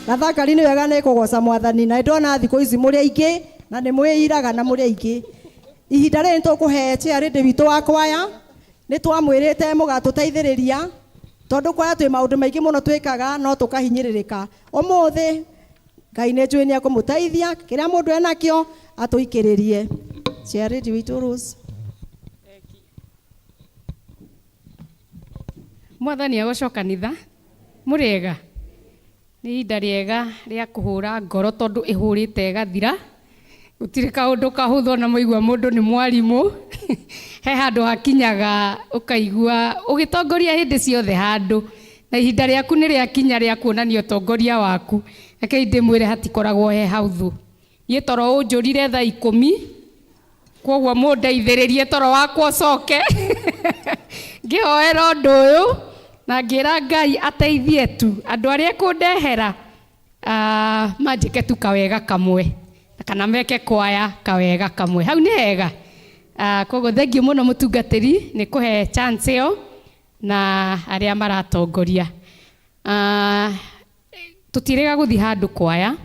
Na thakari nĩ wega nĩ kũgoca mwathani na ndona thikũ ici mũrĩ aingĩ na nĩ mwĩiraga na mũrĩ aingĩ. Ihinda rĩrĩ nĩ tũkũhe chairlady witũ wa kwaya nĩ twamwĩrĩte mũgatũteithĩrĩria tondũ kwaya twĩ maũndũ maingĩ mũno twĩkaga no tũkahinyĩrĩrĩka. Ũmũthĩ Ngai nĩ njũĩ nĩ ekũmũteithia kĩrĩa mũndũ enakĩo atũikĩrĩrie. Chairlady witũ Rose. Mwathani agocwo kanitha mũrĩega nĩ ihinda rĩega rĩa kũhũra ngoro tondũ ĩhũrĩte ĩgathira gũtirĩ kaũndũ kahũthũ ona mũigua mũndũ nĩ mwarimũ he handũ hakinyaga ũkaigua ũgĩtongoria hĩndĩ ciothe handũ na ihinda rĩaku nĩ rĩakinya rĩa kuonania ũtongoria waku rekei ndĩmwĩre hatikoragwo he haũthũ niĩ toro ũnjũrire thaa ikũmi koguo mũndeithĩrĩrie toro wakwa ũcoke ngĩhoera ũndũ ũyũ na ngĩra Ngai ateithie tu andũ arĩa ekũndehera manjĩke tu kawega kamwe kana meke kwaya kawega kamwe hau nĩ hega. Koguo thengiũ mũno mũtungatĩri nĩ kũhe chance ĩyo na arĩa maratongoria. Tũtirĩga gũthiĩ handũ kwaya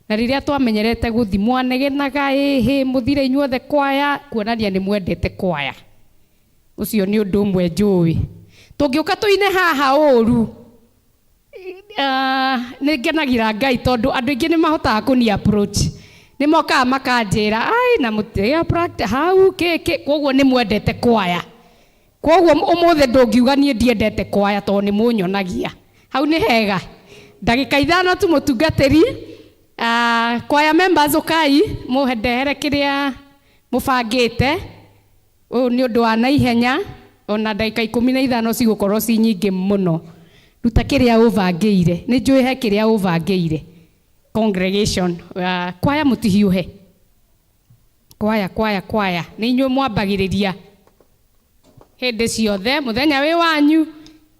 na rĩrĩa twamenyerete gũthiĩ mwanegenaga ĩhĩ mũthire inyuothe kwaya kuonania nĩ mwendete kwaya. Ũcio nĩ ũndũ ũmwe njũĩ tũngĩũka tũine haha ũru nĩ ngenagira Ngai tondũ andũ aingĩ nĩ mahotaga kũni approach nĩ mokaga makanjĩra ai na mũtĩa practice hau kĩ koguo nĩ mwendete kwaya koguo ũmũthĩ ndũngiuga niĩ ndiendete kwaya tondũ nĩ mũnyonagia hau nĩ hega. Ndagĩka ithano tu mũtungatĩri kwaya members ũkai mũndehere kĩrĩa mũbangĩte ũyũ nĩ ũndũ wa naihenya ona ndagĩka 15 cigũkorwo ci nyingĩ mũno. Ruta kĩrĩa ũbangĩire nĩ njũĩ he kĩrĩa ũbangĩire congregation kwaya mũtihiũhe kwaya kwaya kwaya nĩ inyuĩ mwambagĩrĩria hĩndĩ ciothe mũthenya wĩ wanyu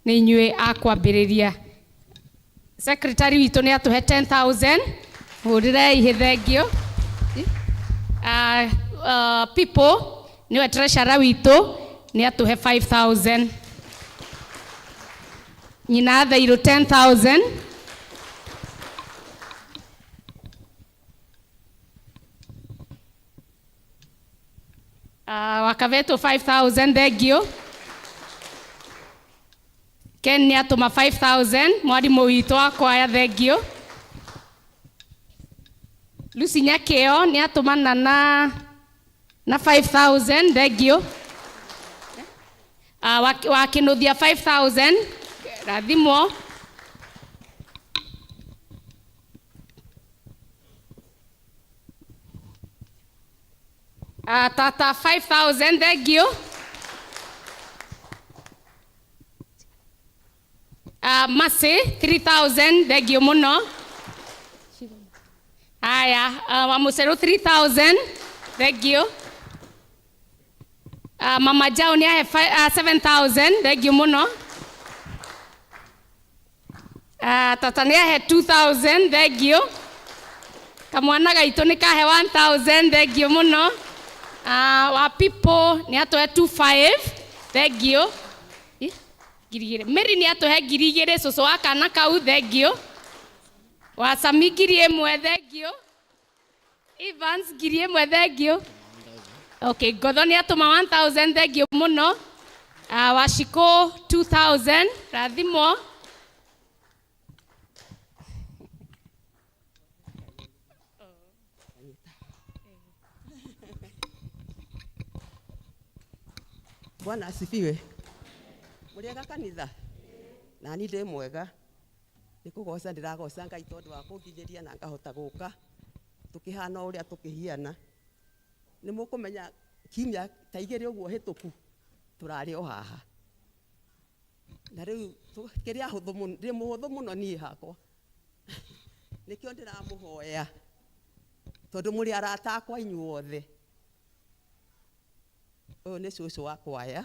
nĩ inyuĩ akwambĩrĩria. Secretary witũ nĩ atũhe 10,000 hũrĩrei hĩ thengio. People nĩwe treasurer witũ nĩ atũhe 5,000 nyina Thairũ 10,000 Wakaveto 5,000 thengio. Ken nĩ atũma 5,000 mwarimũ witũ wa kwaya thengio. Lucy Nyakĩo nĩ atũmana na 5,000 thengio. Wa Kĩnũthia 5,000 rathimwo. Tata 5,000 thengio. Masi 3,000 thengio mũno. Aya, Wamuceru 3,000 thengio. Mama Jao nĩ ahe 7,000 thengio mũno. Tata nĩ ahe 2,000 thengio. Kamwana gaitũ nĩ kahe 1,000 thengio mũno. Wa people nĩ atũhe 2,500 thengio. 2,000. Mary nĩ atũhe 2,000 cũcũ wa kana kau thengio. Wa Sami 1,000 thengio. Evans 1,000 thengio. Okay, Ngotho nĩ atũma 1,000 thengio mũno. Wa Shiko 2,000 rathimwo. Bwana asifiwe. Mũrĩega kanitha? Na niĩ ndĩ mwega. Nĩ kũgoca ndĩragoca Ngai tondũ wa kũnginyĩria na ngahota gũka tũkĩhana o ũrĩa tũkĩhiana. Nĩ mũkũmenya kiumia ta igĩrĩ ũguo hĩtũku tũrarĩ o haha. Na rĩu kĩrĩa hũthũ mũno, ndĩ mũhũthũ mũno niĩ hakwa. Nĩkĩo ndĩramũhoya tondũ mũrĩ arata akwa inyuothe. Ũyũ nĩ cũcũ wa kwaya.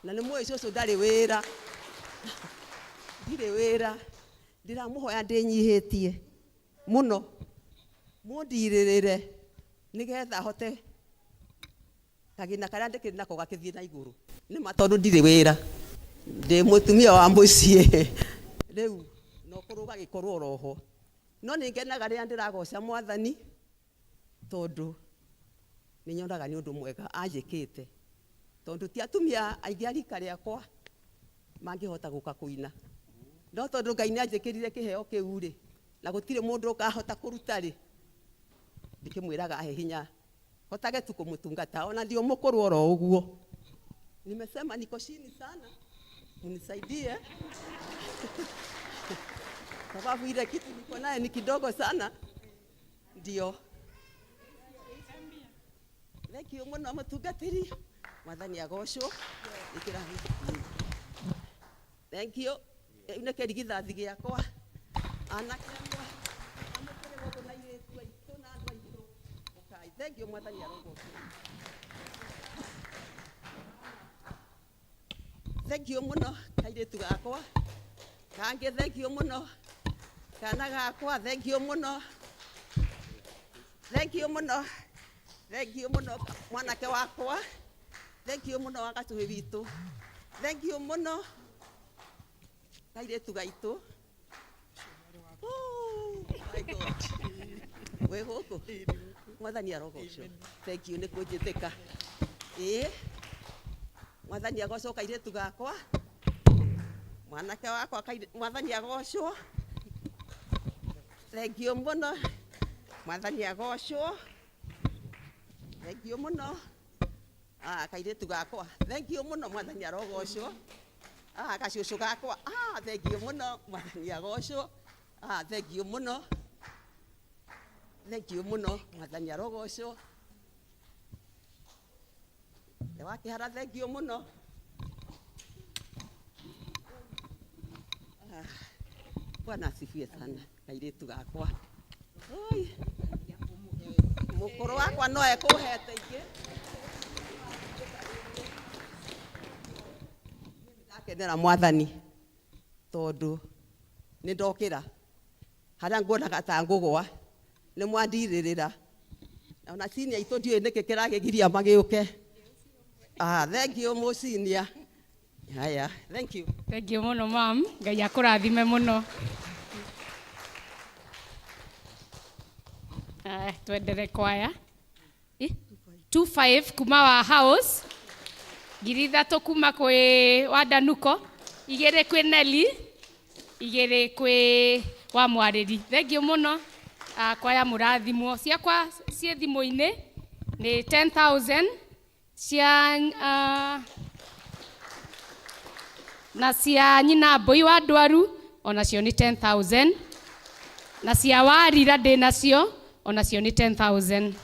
Na nĩ mũĩ cũcũ ndarĩ wĩra. Ndirĩ wĩra. Ndĩramũhoya ndĩnyihĩtie mũno. Mũndirĩrĩre nĩgetha hote kagĩna karĩa ndĩkĩrĩ nako gakĩthiĩ na igũrũ. Nĩ ma tondũ ndirĩ wĩra. Ndĩ mũtumia wa mũciĩ. Rĩu Na ũkũrũ ũgagĩkorwo oroho. No nĩ ngenaga rĩrĩa ndĩragoca mwathani tondũ nĩ nyonaga nĩ ũndũ mwega anjĩkĩte. Tondũ ti atumia aingĩ a rika rĩakwa mangĩhota gũka kũina. No tondũ Ngai nĩ anjĩkĩrire kĩheo kĩu rĩ, na gũtirĩ mũndũ ũkahota kũruta rĩ, ndĩkĩmwĩraga ahe hinya hotage tu kũmũtungata ona ndio mũkũrũ oro ũguo. Nimesema niko chini sana, mnisaidie sababu ile kitu niko naye ni kidogo sana. Ndio thank you mũno mũtungatĩri, mwathani agocwo. Ĩkĩra thank you. Rĩu nĩ kĩrigithathi gĩakwa, anake akwa amũkĩrĩ gũkũ na airĩtu aitũ na andũ aitũ, ũkai. Thank you, mwathani arogocwo. Thank you mũno kairĩtu gakwa kangĩ, thank you mũno kana gakwa, thank you mũno, thank you mũno, thank you mũno mwanake wakwa, thank you mũno wa gacuhĩ witũ, thank you mũno kairĩtu gaitũ. Oh my God, wĩ gũkũ, mwathani arogocwo. Thank you nĩ kũnjĩtĩka. Ĩĩ, mwathani agocwo. Kairĩtu gakwa, mwanake wakwa, mwathani agocwo. Thank you mũno, mwathani agocwo. Thank you mũno. Ah, kairĩtu gakwa, thank you mũno, mwathani arogocwo. Ah, gacũcũ gakwa, ah, thank you mũno, mwathani agocwo. Ah, thank you mũno, thank you mũno, mwathani arogocwo. Nĩ wakĩhara, thank you mũno. Ah, Bwana asifiwe sana. Kairĩtu gakwa. Oi. Mũkũrũ wakwa no ekũhete ingĩ. Ndakenera mwathani tondũ nĩ ndokĩra harĩa nguonaga ta ngũgwa, nĩ mwandirĩrĩra. Ona senior aitũ ndiũĩ nĩkĩ kĩragĩgiria magĩũke. Ah, thank you mũcinia. Haya, thank you. Thank you mũno mam, Ngai akũrathime mũno. Ah, twendere kwaya. 25 kuma wa house, 3,000 kuma kwĩ wa Danuko, 2 kwĩ Nelly, 2 kwĩ wa Mwarĩri. Thank you mũno. Ah, kwaya mũrathimwo. Ciakwa ciĩ thimũ-inĩ nĩ 10,000 cia na cia nyina mbũi wa ndwaru onacio nĩ 10,000, na cia warira ndĩ nacio onacio nĩ 10,000.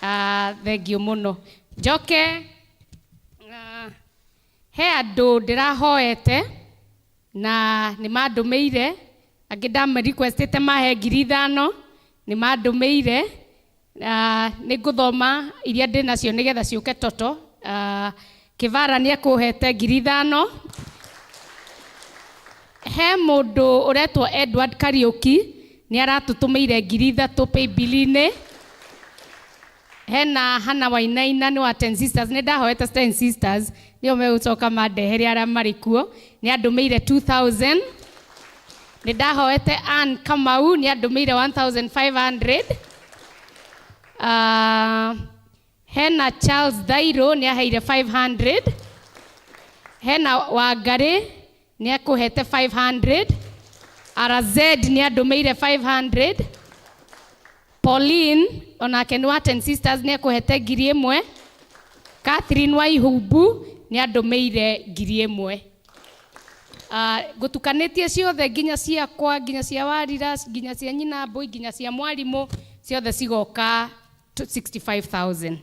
Ah, thank you mũno. Njoke he andũ ndĩrahoete na nĩ mandũmĩire, angĩ ndamarequestĩte mahe 5,000 nĩ mandũmĩire. Nĩ ngũthoma iria ndĩ nacio nĩgetha ciũke toto. Kĩvara nĩ ekũhete 5,000. He mũndũ ũretwo Edward Kariũki nĩ aratũtũmĩire 3,000 paybill-inĩ. Hena Hana Wainaina nĩ wa Ten Sisters, nĩ ndahoete Ten Sisters nĩo megũcoka mandehere arĩa marĩ kuo, nĩ andũmĩire 2,000. Nĩ ndahoete Ann Kamau nĩ andũmĩire 1,500. Hena Charles Dairo nĩ aheire 500. Hena Wangari nĩ akũhete 500. RZ nĩ andũmĩire 500. Pauline onake nĩ wa Ten Sisters nĩ akũhete 1,000. Catherine Waihumbu nĩ andũmĩire 1,000. Ngũtukanĩtie ciothe nginya ciakwa, nginya cia Warira, nginya cia nyina mbũi, nginya cia mwarimũ, ciothe cigoka 65,000.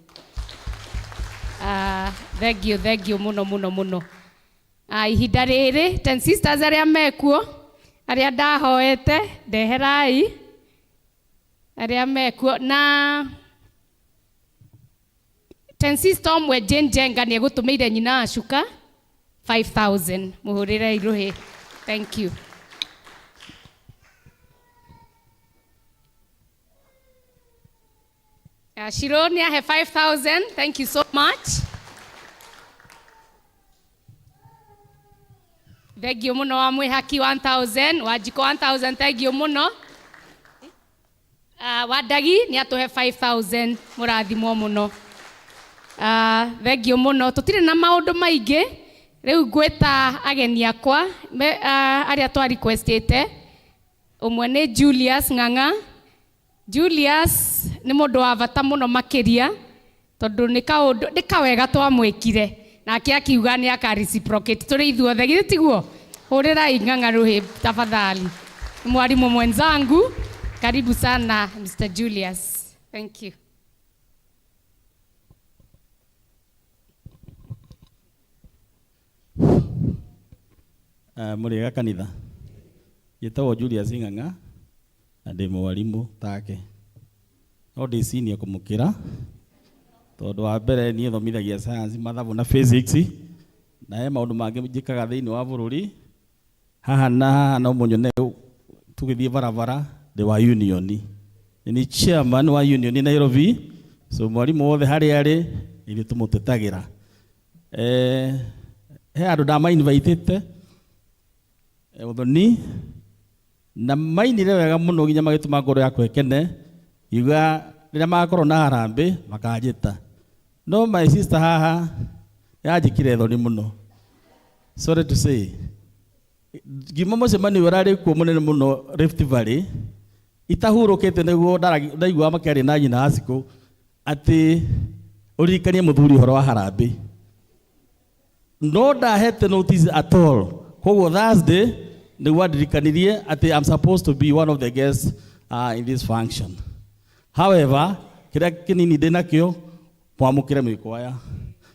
Thank you, thank you mũno mũno mũno. Ihinda rĩrĩ Ten Sisters arĩa mekuo, arĩa ndahoete ndeherai arĩa mekuo. Na Ten Sister ũmwe Jane Jenga nĩ egũtũmĩire nyina wa cuka 5,000. Mũhũrĩre irũhĩ. Thank you. Shiro nĩ ahe 5,000. Thank you so much. Thengio muno wa Mwihaki 1000, wa Njiko 1000, thengio muno. Wandagi nĩ atũhe 5000, mũrathimwo mũno. Thengio mũno. Tũtirĩ na maũndũ maingĩ. Rĩu ngwĩta ageni akwa arĩa twa requestĩte. Ũmwe nĩ Julius Ng'ang'a. Julius nĩ mũndũ wa bata mũno makĩria tondũ nĩ kaũndũ nĩ kawega twamwĩkire nake akiuga nĩ aka reciprocate tũrĩ ithuothe, githĩ tiguo? Hũrĩrai Ng'ang'a rũhĩ tafadhali. Ni mwalimu mwenzangu, karibu sana Mr. Julius. Thank you. Mũrĩega kanitha. Njĩtagwo Julius Ng'ang'a na ndĩ mwarimũ take. No ndĩ senior kũmũkĩra tondũ wa mbere niĩ thomithagia science, mathabu na physics, na he maũndũ mangĩ njĩkaga thĩinĩ wa bũrũri. Haha na haha no mũnyone tũgĩthiĩ barabara, ndĩ wa union. Nĩ chairman wa union Nairobi, so mwarimũ wothe harĩa arĩ ithuĩ tũmũtetagĩra. He andũ ndama-invitĩte, ũthoni, na mainire wega mũno nginya magĩtũma ngoro yakwa ĩkene, ngiuga rĩrĩa magakorwo na harambĩ makanjĩta. No my sister haha yanjĩkire thoni mũno. Sorry to say. Ngiuma mũcemanio ũrarĩ kuo mũnene mũno Rift Valley, itahurũkĩte nĩguo ndaiguaga makĩaria na nyina wa Cikũ atĩ ũririkanie mũthuri ũhoro wa harambĩ. No ndahete notice at all. Koguo Thursday nĩguo andirikanirie atĩ I'm supposed to be one of the guests in this function. However, kĩrĩa kĩnini ndĩ nakĩo mwamũkĩre mwĩkwaya.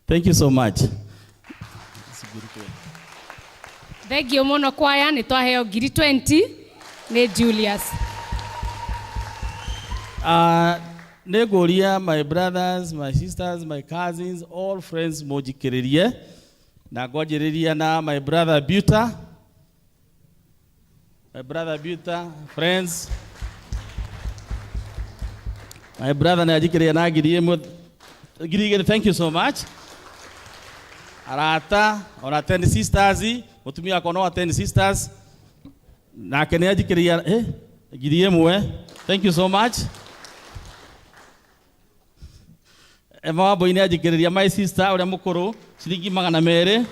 Thank you so much. Thengio mũno kwaya, nĩ twaheo ngiri 20 nĩ Julius. Nĩ ngũria my brothers, my sisters, my cousins, all friends mũnjikĩrĩrie. Na ngwanjĩrĩria na my brother Buta. My brother Buta, friends. My brother nĩ anjikĩrĩria na ngiri ĩmwe, ngiri igĩrĩ, thank you so much. Arata, ona 10 sisters, mũtumia wakwa no wa 10 sisters. Nake nĩ anjikĩrĩria, ngiri ĩmwe, thank you so much. Emma Wambui nĩ anjikĩrĩria my sister ũrĩa mũkũrũ ciringi magana merĩ.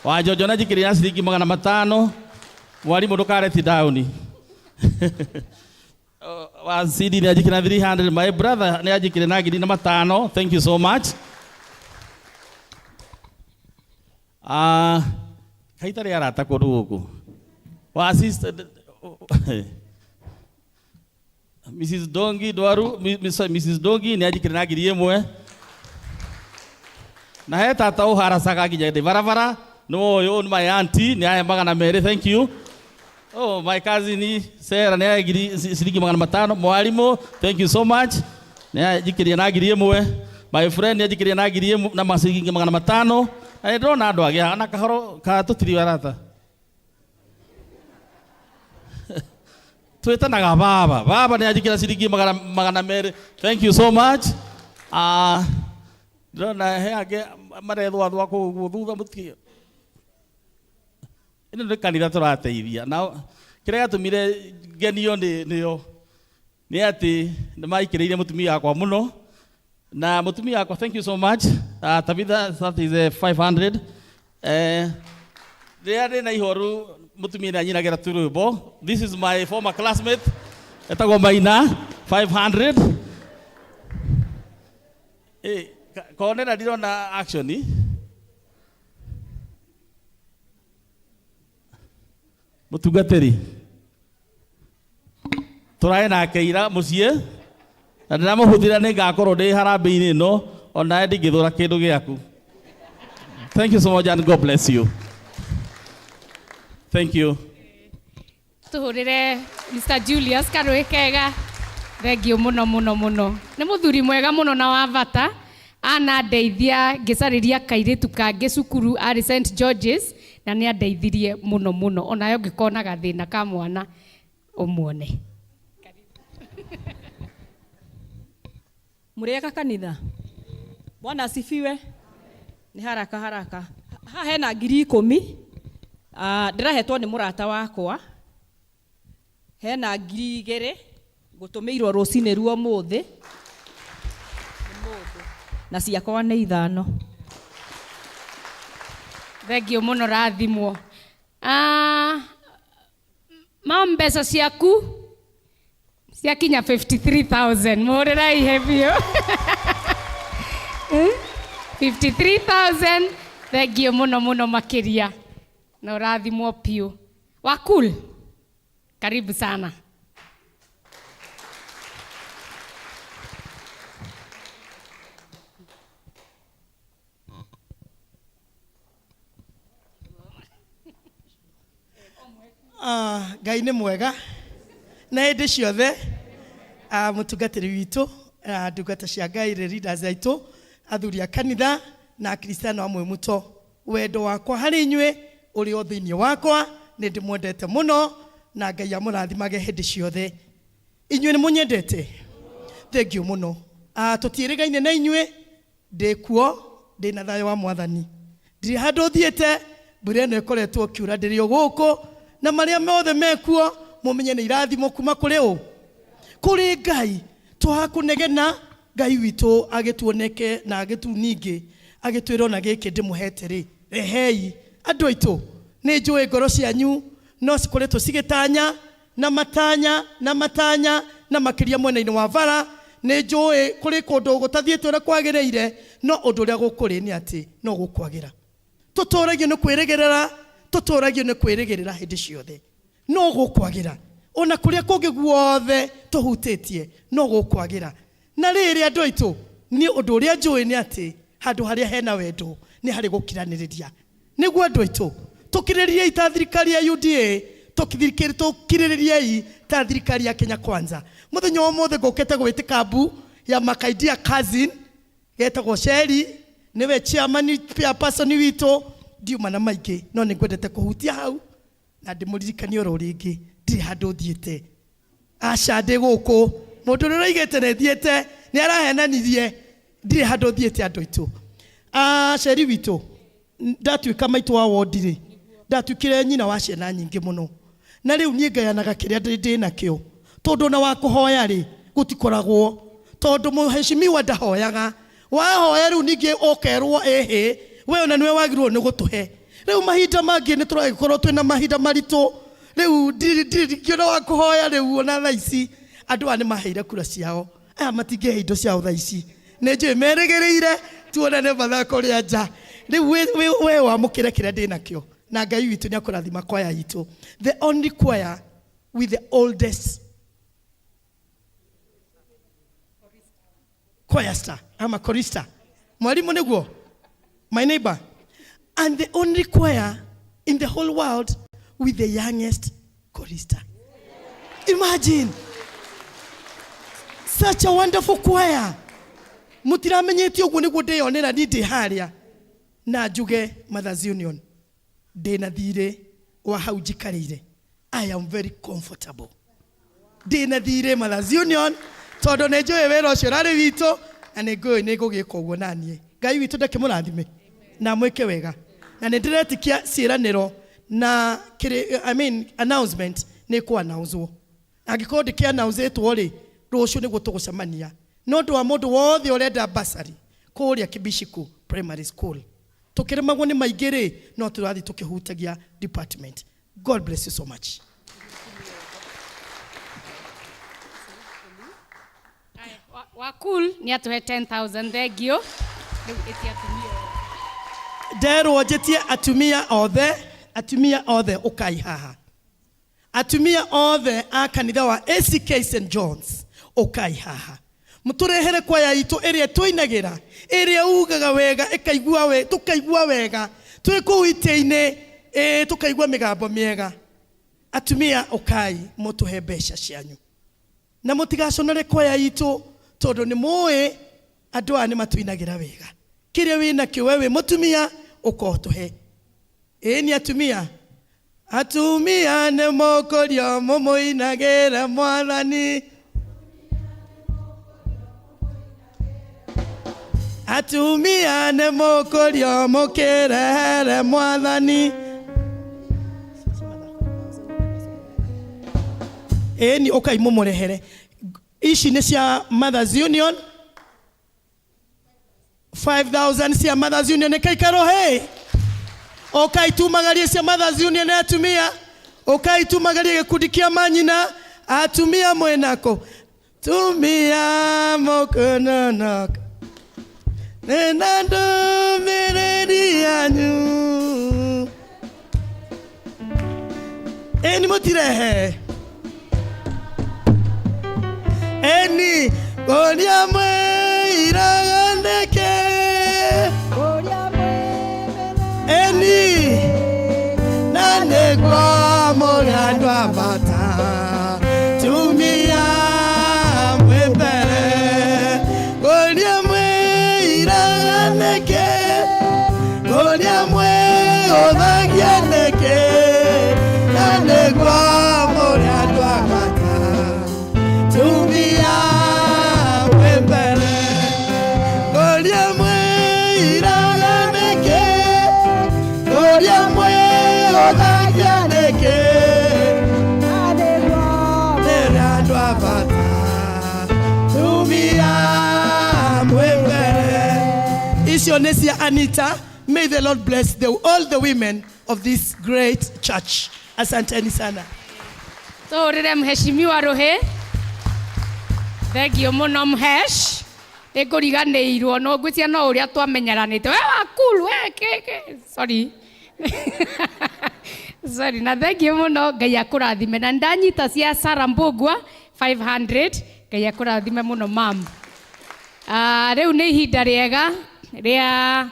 Wa Njonjo nĩ anjikĩrĩria ciringi magana matano. Mwarimũ ndũkareti down. Wa CD nĩ anjikĩrĩria 300. My brother nĩ anjikĩrĩria na ngiri na matano. Thank you so much. Kaita rĩ arata kũndũ gũkũ. Wa sister Mrs. Dongi Dwaru, Mrs. Dongi nĩ anjikĩrĩria na ngiri ĩmwe. Na he tata ũharacaga nginya ndĩ barabara, nĩ ũyũ nĩ my auntie, nĩ ahe magana merĩ, thank you. Oh, my cousin Sarah nĩ ahe ngiri ciringi magana matano. Mwarimũ, thank you so much. Nĩ anjikĩrĩria na ngiri ĩmwe. My friend nĩ anjikĩrĩria na ngiri ĩmwe na maciringi magana matano. Na nĩ ndĩrona andũ angĩ na kahoro ka tũtiri arata. Twĩtanaga baba. Baba nĩ anjikĩrĩria ciringi magana merĩ. Thank you so much. Ndĩrona he angĩ marethwathwa kũu ũguo thutha mũtige. Ĩno nĩ kanitha tũrateithia. Na kĩrĩa gĩatũmire ngenio nĩo nĩ atĩ nĩ maikĩrĩire mũtumia wakwa mũno. Na mũtumia wakwa, thank you so much. Tabitha, that is 500. Rĩrĩa ndĩ na ihoru mũtumia nĩ anyinagĩra tũrwĩmbo. This is my former classmate etagwo Maina, 500. Konera ndirona action. Mũtungatĩri tũrae nake ira mũciĩ na ndĩramũhũthĩra nĩ ngakorwo ndĩ harambĩ-inĩ ĩno onawe ndingĩthũra kĩndũ gĩaku. Thank you so much and God bless you. Thank you. Tũhũrĩre Mr. Julius karũĩ kega. Thengio mũno mũno mũno. Nĩ mũthuri mwega mũno na wa bata. Anandeithia ngĩcarĩria kairĩtu kangĩ cukuru arĩ St. George's na nĩ andeithirie mũno mũno. Onawe ũngĩkona gathĩna ka mwana ũmuone. Mũrĩega kanitha. Bwana asifiwe. Nĩ haraka haraka. Haha hena ngiri ikũmi. Ndĩrahetwo nĩ mũrata wakwa hena 2000 ngũtũmĩirwo rũcinĩ ruo mũthĩ na ciakwa nĩ 5. Thengio mũno rathimwo. Ma mbeca ciaku ciakinya 53,000 mũhũrĩrai he biũ. 53,000 thengio mũno mũno makĩria na ũrathimwo piũ. Wakul, karibu sana. Ngai nĩ mwega na hĩndĩ ciothe. Mũtungatĩri witũ, ndungata cia Ngai, leaders aitũ, athuri a kanitha na akristiano amwe mũto, wendo wakwa harĩ inyuĩ ũrĩ o thĩinĩ wakwa, nĩ ndĩmwendete mũno na Ngai amũrathimage hĩndĩ ciothe. Inyuĩ nĩ mũnyendete? Thengiũ mũno. Tũtiĩrĩgaine na inyuĩ, ndĩ kuo, ndĩ na thayũ wa Mwathani, ndirĩ handũ thiĩte, mbura ĩno ĩkoretwo ĩkiura ndĩrĩ o gũkũ, na marĩa mothe mekuo mũmenye nĩ irathimo kuma kũrĩ ũ? Kũrĩ Ngai. Twakũnegena Ngai witũ agĩtuoneke na agĩtu ningĩ agĩtwĩra ona gĩkĩ ndĩmũhete rĩ, rehei andũ aitũ. Nĩ njũĩ ngoro cianyu no cikoretwo cigĩtanya na matanya na matanya na makĩria mwena-inĩ wa bara. Nĩ njũĩ kũrĩ kũndũ gũtathiĩte ũrĩa kwagĩrĩire, no ũndũ ũrĩa gũkũrĩ nĩ atĩ no gũkwagĩra. Tũtũragio nĩ kwĩrĩgĩrĩra, tũtũragio nĩ kwĩrĩgĩrĩra hĩndĩ ciothe, no gũkwagĩra. Ona kũrĩa kũngĩ guothe tũhutĩtie no gũkwagĩra. Na rĩrĩ andũ aitũ, niĩ ũndũ ũrĩa njũĩ nĩ atĩ handũ harĩa hena wendo nĩ harĩ gũkiranĩrĩria. Nĩguo andũ aitũ tũkirĩrĩriei ta thirikari ya UDA, tũkirĩrĩriei ta thirikari ya Kenya Kwanza. Mũthenya wa ũmũthĩ ngũkĩte gwĩtĩka mbu ya makaidia cousin getagwo Sheri, nĩwe chairman chairperson witũ. Ndiuma na maingĩ no nĩ ngwendete kũhutia hau na ndĩmũririkanie oro rĩngĩ, ndirĩ handũ thiĩte. Aca, ndĩ gũkũ. Mũndũ ũrĩa ũraigĩte nĩ thiĩte nĩ arahenanirie, ndirĩ handũ thiĩte andũ aitũ. Sheri witũ, ndatuĩka maitũ wa wondi rĩ, ndatuĩkire nyina wa ciana nyingĩ mũno, na rĩu niĩ ngayanaga kĩrĩa ndĩ nakĩo, tondũ ona wa kũhoya rĩ gũtikoragwo, tondũ mũheshimiwa ndahoyaga. Wahoya rĩu ningĩ ũkerwo ĩhĩ, we ona nĩwe wagĩrĩirwo nĩ gũtũhe. Rĩu mahinda mangĩ nĩ tũragĩkorwo twĩna mahinda maritũ, rĩu ndirĩ ndingĩona wa kũhoya. Rĩu ona thaa ici andũ aya nĩ maheire kura ciao, aya matingĩhe indo ciao thaa ici, nĩ njũĩ merĩgĩrĩire tuonane mathako rĩa nja. Rĩu we wamũkĩre kĩrĩa ndĩ nakĩo, na Ngai witũ nĩ akũrathima kwaya itũ, the only choir with the oldest choir star ama chorister, mwalimu nĩguo, my neighbor, and the only choir in the whole world with the youngest chorister. Imagine such a wonderful choir. Mutiramenyete ũguo nĩguo ndĩyonera ni ndĩ harĩa na njuge Mothers Union ndĩna thirĩ wa hau njikarĩire. I am very comfortable. Ndĩna thirĩ Mothers Union tondũ nĩ njũĩ wĩra ũcio ũrarĩ witũ na nĩ ngũĩ nĩ ngũgĩka ũguo naniĩ. Ngai witũ ndakĩmũrathime na mwĩke wega, na nĩ ndĩretikia ciĩranĩro na kĩrĩ, I mean, announcement nĩ kũ-announce-wo. Angĩkorwo ndĩkĩ-announce-ĩtwo rĩ, rũciũ nĩguo tũgũcemania no ũndũ wa mũndũ wothe ũrenda bursary kũrĩa Kibishiku Primary School. Tũkĩremagwo nĩ maingĩ rĩ, no tũrathiĩ tũkĩhutagia department. God bless you so much. Wakul nĩ atũhe 10,000, thengio. Rĩu ĩtia atumia othe. Nderwo njĩtie atumia othe, atumia othe ũkai haha, atumia othe a kanitha wa ACK St John's ũkai haha, mũtũrehere kwaya itũ ĩrĩa tũinagĩra, ĩrĩa ugaga wega, ĩkaigua we, tũkaigua wega twĩ kũu itĩ-inĩ, ĩ tũkaigua mĩgambo mĩega. Atumia ũkai mũtũhe mbeca cianyu na mũtigaconore kwaya itũ, tondũ nĩ mũĩ andũ aya nĩ matũinagĩra wega. Kĩrĩa wĩnakĩo we wĩ mũtumia ũkotũhe. Ĩĩ nĩ atumia, atumia nĩ mũkũrio mũmũinagĩre Mwathani, atumia nĩ mũkũrio mũkĩrehere Mwathani. Ĩni ũkai mũmũrehere. Ici nĩ cia Mothers Union 5000 cia Mothers Union nĩ kaikaro he. Ũkai tumagarie cia Mothers Union atumia. Ũkai tumagarie gĩkundi kĩa manyina atumia mwenako. Tumia mokononok. Nena ndũmĩrĩri yanyu. Ĩni mũtirehe. Ĩni kũrĩa mwĩiraga ndeke. Ĩni na nĩguo mũrĩ andũ a bata. Tumia mwĩ mbere. Kũrĩa mwĩiraga nĩkĩ. Kũrĩa mwĩhũthagia nĩkĩ. Na nĩguo mũrĩ andũ a bata. Tumia mwĩ mbere. Kũrĩa mwĩiraga nĩkĩ. Kũrĩa mwĩhũthagia nĩkĩ. Nĩ andũ a bata. Tumia mwĩ mbere. Icio nĩ cia Anita. May the Lord bless all the women of this great church. Asanteni sana. Tũhũrĩre mheshimiwa rũhĩ. Thengio mũno mhesh. Nĩ ngũriganĩirwo no ngwĩciria no ũrĩa twamenyeranĩte. We wa cool, we kĩkĩ. Sorry. Sorry, na thengio mũno Ngai akũrathime. Na ndanyita cia Sarah Mbũgua 500. Ngai akũrathime mũno mam. Rĩu nĩ ihinda rĩega rĩa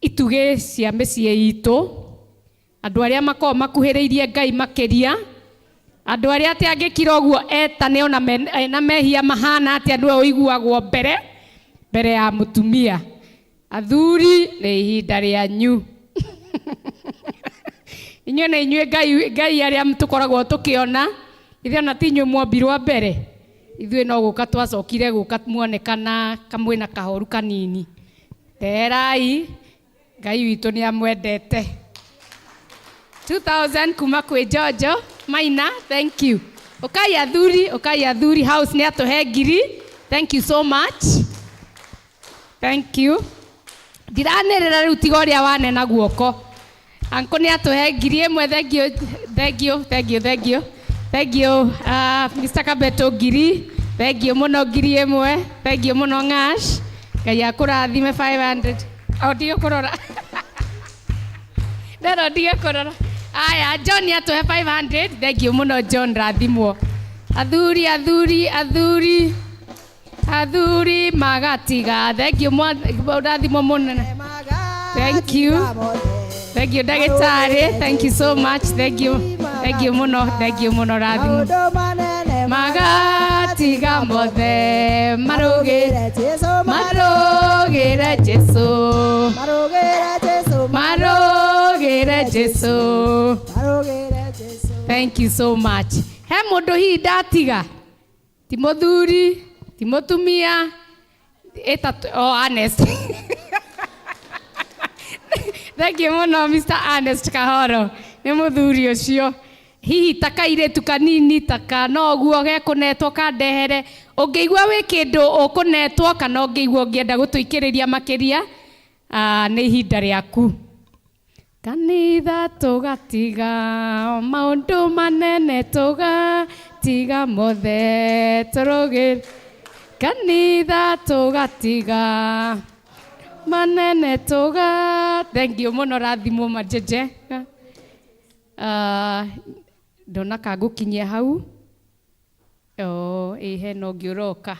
itugĩ cia mĩciĩ itũ. Andũ arĩa makoragwo makuhĩrĩirie Ngai makĩria. Andũ arĩa atĩ angĩkira ũguo etane ona ena mehia mahana atĩa nĩwe ũiguagwo mbere mbere ya mũtumia. Athuri nĩ ihinda rĩanyu. Inyuĩ na inyuĩ Ngai, Ngai arĩa tũkoragwo tũkĩona ithuĩ ona ti inyuĩ mwombirwo mbere. Ithuĩ no gũka twacokire gũka muonekana kamwe na kahoru kanini. Terai Ngai witũ nĩ amwendete. 2000 kuma kwĩ Jojo Maina, thank you. Ũkai athuri, ũkai athuri house nĩ atũhe ngiri. Thank you so much. Thank you. Ndiranĩrĩra rĩu tiga ũrĩa wanena guoko. Anko nĩ atũhe ngiri ĩmwe, thank you, thank you, thank you, thank you. Thank you, Mr. Kabeto ngiri. Thank you mũno ngiri ĩmwe. Thank you mũno Ng'ash. Ngai akũrathime 500. O ndige kũrora. Ndero ndige kũrora. Aya, John nĩ atũhe 500. Thank you mũno John, rathimwo. Athuri, athuri, athuri. Athuri magatiga. Thank you, rathimwo mũno. Thank you. Thank you ndagĩtarĩ. Thank you so much. Thank you. Thank you mũno. Thank you mũno rathimwo. Magatiga mothe marũgĩre marũgĩre Jesu. Marũgĩre Jesu. Thank you so much. He mũndũ hihi ndatiga? Ti mũthuri, ti mũtumia, ĩta oh, Ernest. Thank you mũno Mr. Ernest Kahoro. Nĩ mũthuri ũcio. Hihi ta kairĩtu kanini ta ka no ũguo gekũnetwo kandehere. Ũngĩigua wĩ kĩndũ ũkũnetwo kana ũngĩigua ũngĩenda gũtũikĩrĩria makĩria, nĩ ihinda rĩaku. Kanitha tũgatiga maũndũ manene tũgatiga mothe tũrũgĩre. Kanitha tũgatiga manene tũga. Thank you mũno rathimwo majeje. Ndona ka ngũkinyia hau. Oh, ĩ hena ũngĩ ũroka.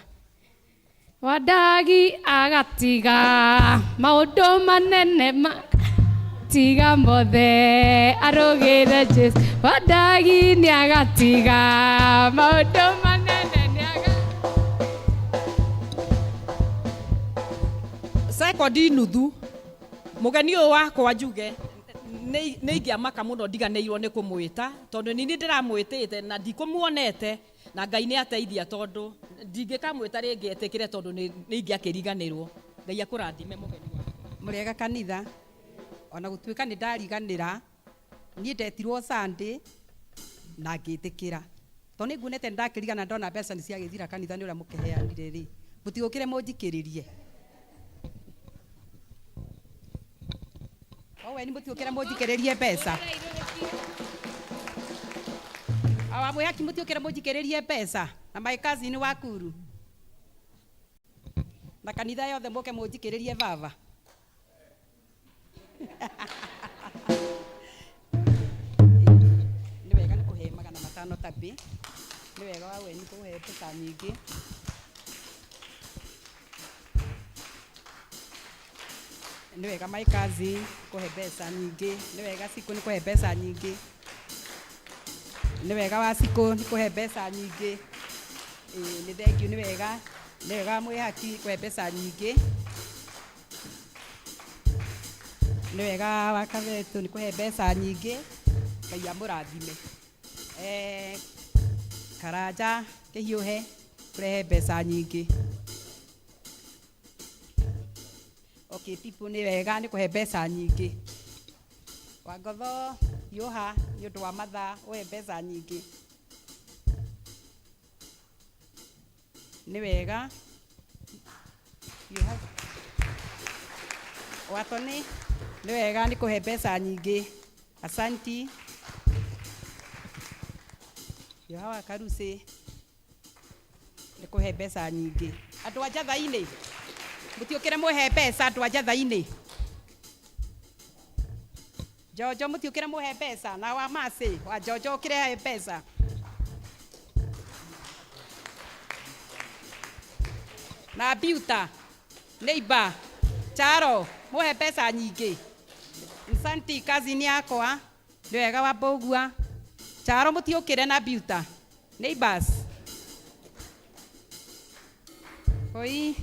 Wandagi agatiga maũndũ manene ma tiga mothe arũgĩre Jesu. Wandagi nĩ agatiga maũndũ manene nĩ aga. Sekondi nuthu mũgeni ũyũ wakwa njuge nĩ ingĩamaka mũno ndiganĩirwo nĩ kũmwĩta tondũ nini ndĩramwĩtĩte na ndikũmuonete na Ngai nĩ ateithia tondũ ndingĩkamwĩta rĩngĩ etĩkĩre tondũ nĩ ingĩakĩriganĩrwo. Ngai akũrathime mũgeni wakwa. Mũrĩega kanitha. Ona gũtuĩka nĩ ndariganĩra, niĩ ndetirwo Sunday na ngĩtĩkĩra. Tondũ nĩ nguonete nĩ ndakĩrigana ndona mbeca nĩ ciagĩthira kanitha nĩ ũrĩa mũkĩheanire rĩ. Mũtigũkĩre mũnjikĩrĩrie. Oweni mũtigũkĩre mũnjikĩrĩrie mbeca. Awa mwĩhaki mũtigũkĩre mũnjikĩrĩrie mbeca na my cousin wa Kuru. Na kanitha yothe mũke mũnjikĩrĩrie baba. Nĩ wega nĩ kũhe 500 tabĩ. Nĩ wega wa weni kũhe mbeca nyingĩ. Nĩ wega my cousin kũhe mbeca nyingĩ. Nĩ wega Cikũ nĩ kũhe mbeca nyingĩ. Nĩ wega wa Cikũ nĩ kũhe mbeca nyingĩ. Ĩĩ nĩ thengiũ nĩ wega. Nĩ wega wa mwĩhaki kũhe mbeca nyingĩ. Nĩ wega wa Kabetũ nĩ kũhe mbeca nyingĩ. Ngai amũrathime. Karanja kĩhiũhe kũrehe mbeca nyingĩ. Okay, people nĩ wega nĩ kũhe mbeca nyingĩ. Wangotho hiũha nĩ ũndũ wa mathaa ũhe mbeca nyingĩ. Nĩ wega. Hiũha. Watoni nĩ wega nĩ kũhe mbeca nyingĩ. Asanti. Hiũha wa Karucĩ nĩ kũhe mbeca nyingĩ. Andũ a Njatha-inĩ mũtiũkĩre mũhe mbeca andũ a Njatha-inĩ. Njonjo mũtiũkĩre mũhe mbeca na wa Mercy wa Njonjo ũkĩre he mbeca. Na Biuta neighbor Charo mũhe mbeca nyingĩ. Nsanti cousin yakwa nĩ wega wa Mbũgua. Charo mũtiũkĩre na Biuta neighbors. Foi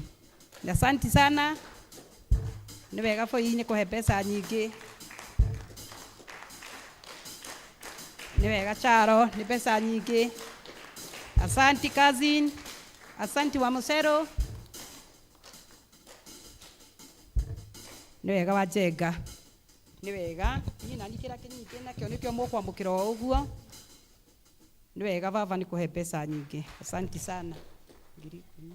asanti sana. Nĩ wega Foi nĩ kũhe mbeca nyingĩ. Nĩ wega Charo nĩ mbeca nyingĩ. Asanti cousin. Asanti wa Musero. Nĩ wega wa Njenga. Nĩ wega. Niĩ nani kĩrĩa kĩnyingĩ nakĩo nĩkĩo mũkwamũkĩra o ũguo. Nĩ wega baba nĩ kũhe mbeca nyingĩ. Asanti sana. 10,000.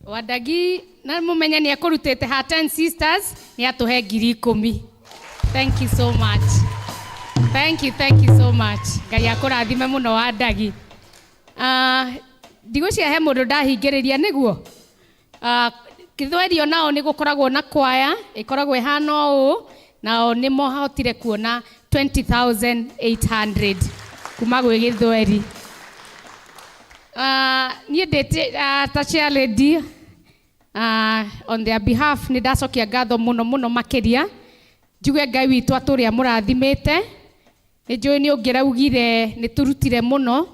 Wandagi na mumenye nĩ ekũrutĩte ha 10 sisters nĩ atũhe 10,000. Thank you so much. Thank you, thank you so much. Ngai akũrathime mũno Wandagi. Ndigwĩciria he mũndũ ndahingĩrĩria nĩguo. Gĩthweri onao nĩ gũkoragwo na kwaya ĩkoragwo ĩhana ũũ, nao nĩ mahotire kuona 20,800 kuma gwĩ Gĩthweri. Niĩ ndĩ ta chair lady, on their behalf nĩ ndacokia ngatho mũno mũno makĩria. Njuge Ngai witũ atũrĩa mũrathimĩte. Nĩ njũĩ nĩ ũngĩraugire nĩ tũrutire mũno,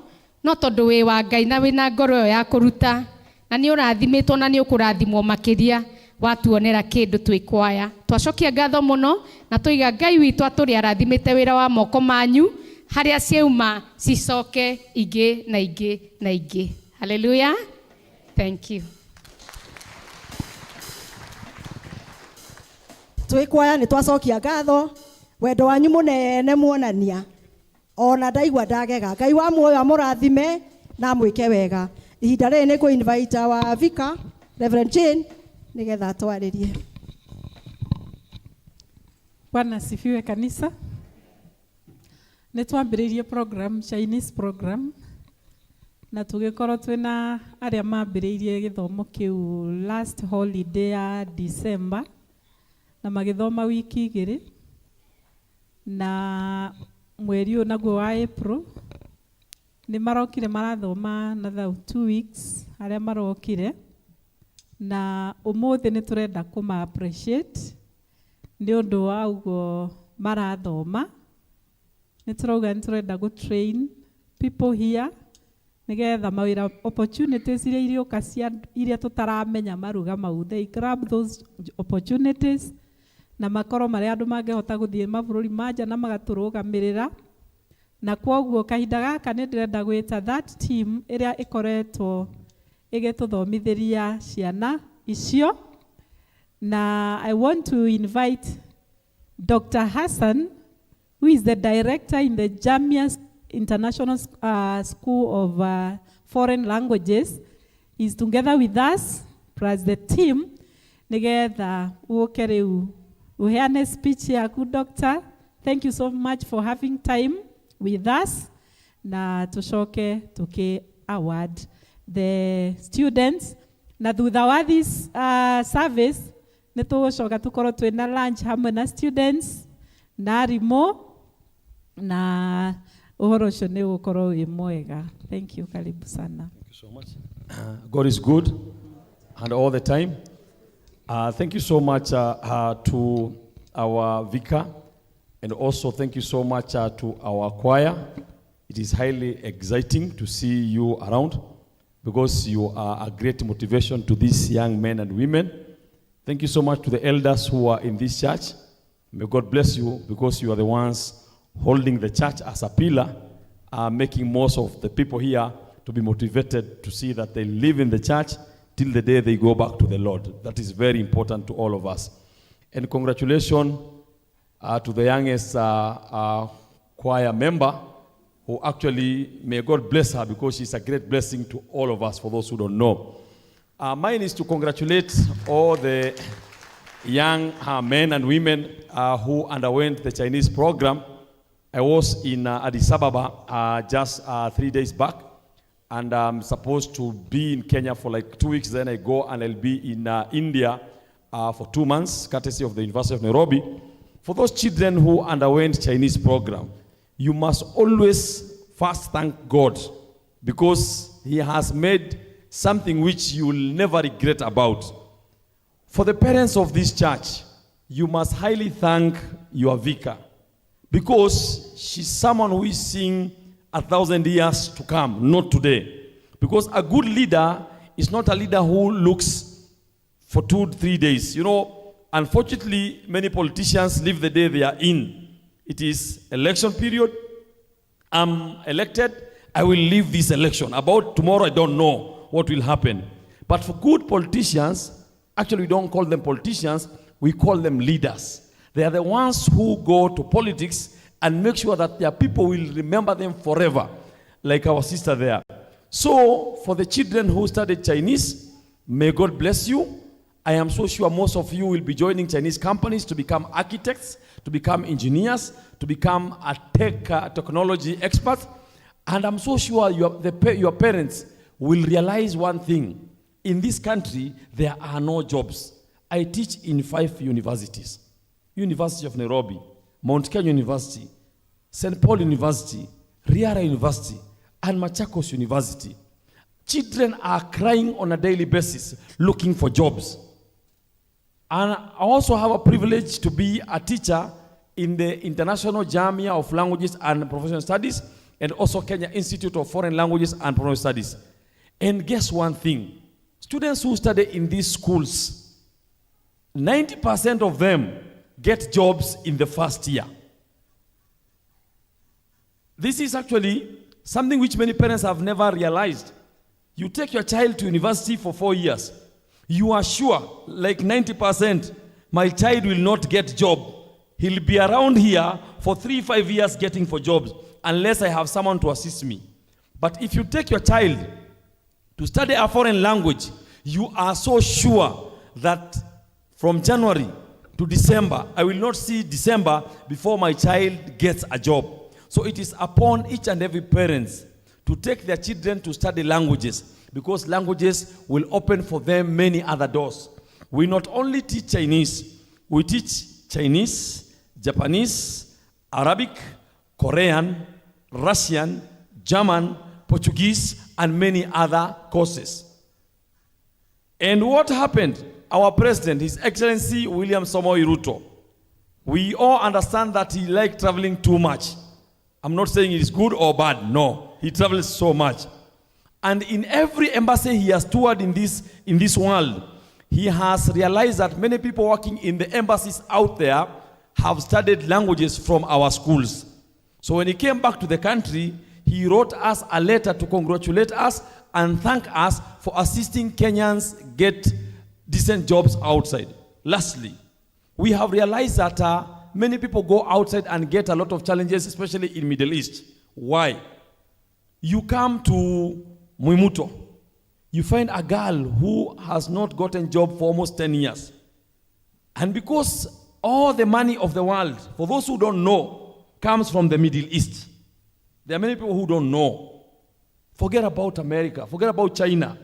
no tondũ wĩ wa Ngai na wĩna ngoro ĩyo ya kũruta, na nĩ ũrathimĩtwo na nĩ ũkũrathimwo makĩria watuonera kĩndũ twĩ kwaya. Twacokia ngatho mũno na tũiga Ngai witũ atũrĩa arathimĩte wĩra wa moko manyu, harĩa ciauma cicoke ingĩ na ingĩ na ingĩ. Hallelujah. Thank you. Twĩ kwaya nĩ twacokia ngatho, wendo wanyu mũnene muonania ona ndaigua ndagega. Ngai wa muoyo amũrathime na amwĩke wega. Ihinda rĩrĩ nĩ kũ invite our vicar Reverend Jane nĩgetha atwarĩrie. Bwana asifiwe kanisa. Nĩ twambĩrĩirie program, Chinese program, na tũgĩkorwo twĩna arĩa mambĩrĩirie gĩthomo kĩu last holiday ya December, na magĩthoma wiki igĩrĩ, na mweri ũyũ naguo wa April nĩ marokire marathoma another 2 weeks arĩa marokire, na ũmũthĩ nĩ tũrenda kũma appreciate nĩ ũndũ wa ũguo marathoma. Nĩ tũrauga nĩ tũrenda gũ train people here nĩgetha mawĩra opportunities iria irĩũka cia iria tũtaramenya maruga mau, they grab those opportunities na makorwo marĩa andũ mangĩhota gũthiĩ mabũrũri ma nja na magatũrũgamĩrĩra. Na kwoguo kahinda gaka nĩ ndĩrenda gwĩta that team ĩrĩa ĩkoretwo ĩgĩtũthomithĩria ciana icio, na I want to invite Dr. Hassan, who is the director in the Jamia International School of Foreign Languages is together with us plus the team nigetha uke riu uheane speech yaku doctor. Thank you so much for having time with us na tucoke tuki award the students na thutha wa this service nĩ tũgũcoka tũkorwo twĩna lunch hamwe na students na arimũ na ũhoro ũcio nĩ ũgũkorwo wĩ mwega. Thank you, karibu sana. Thank you so much. God is good and all the time. Thank you so much to our vicar, and also thank you so much to our choir. It is highly exciting to see you around because you are a great motivation to these young men and women. Thank you so much to the elders who are in this church. May God bless you because you are the ones holding the church as a pillar, making most of the people here to be motivated to see that they live in the church till the day they go back to the Lord. That is very important to all of us. And congratulations to the youngest choir member, who actually, may God bless her because she's a great blessing to all of us, for those who don't know. Mine is to congratulate all the young men and women who underwent the Chinese program. I was in Addis Ababa just 3 days back, and I'm supposed to be in Kenya for like 2 weeks. Then I go and I'll be in India for 2 months, courtesy of the University of Nairobi. For those children who underwent Chinese program, you must always first thank God because He has made something which you will never regret about. For the parents of this church, you must highly thank your vicar because she's someone who is seeing 1,000 years to come, not today. Because a good leader is not a leader who looks for 2-3 days. You know, unfortunately, many politicians live the day they are in. It is election period. I'm elected. I will leave this election. About tomorrow, I don't know what will happen. But for good politicians, actually we don't call them politicians, we call them leaders. They are the ones who go to politics and make sure that their people will remember them forever, like our sister there. So for the children who studied Chinese, may God bless you. I am so sure most of you will be joining Chinese companies to become architects, to become engineers, to become a technology expert. And I'm so sure your parents will realize one thing. In this country, there are no jobs. I teach in 5 universities. University of Nairobi, Mount Kenya University, St. Paul University, Riara University, and Machakos University. Children are crying on a daily basis looking for jobs. And I also have a privilege to be a teacher in the International Jamia of Languages and Professional Studies and also Kenya Institute of Foreign Languages and Professional Studies. And guess one thing, students who study in these schools, 90% of them get jobs in the first year. This is actually something which many parents have never realized. You take your child to university for 4 years. You are sure, like 90%, my child will not get job. He'll be around here for 3-5 years getting for jobs, unless I have someone to assist me. But if you take your child to study a foreign language, you are so sure that from January to December, I will not see December before my child gets a job. So it is upon each and every parent to take their children to study languages, because languages will open for them many other doors. We not only teach Chinese, we teach Chinese, Japanese, Arabic, Korean, Russian, German, Portuguese, and many other courses. And what happened? Our president, His Excellency William Samoei Ruto, we all understand that he liked traveling too much. I'm not saying it is good or bad, no. He travels so much. And in every embassy he has toured in this world, he has realized that many people working in the embassies out there have studied languages from our schools. So when he came back to the country, he wrote us a letter to congratulate us and thank us for assisting Kenyans get decent jobs outside. Lastly, we have realized that many people go outside and get a lot of challenges, especially in Middle East. Why? You come to Mwimuto, you find a girl who has not gotten job for almost 10 years. And because all the money of the world, for those who don't know, comes from the Middle East. There are many people who don't know. Forget about America, forget about China.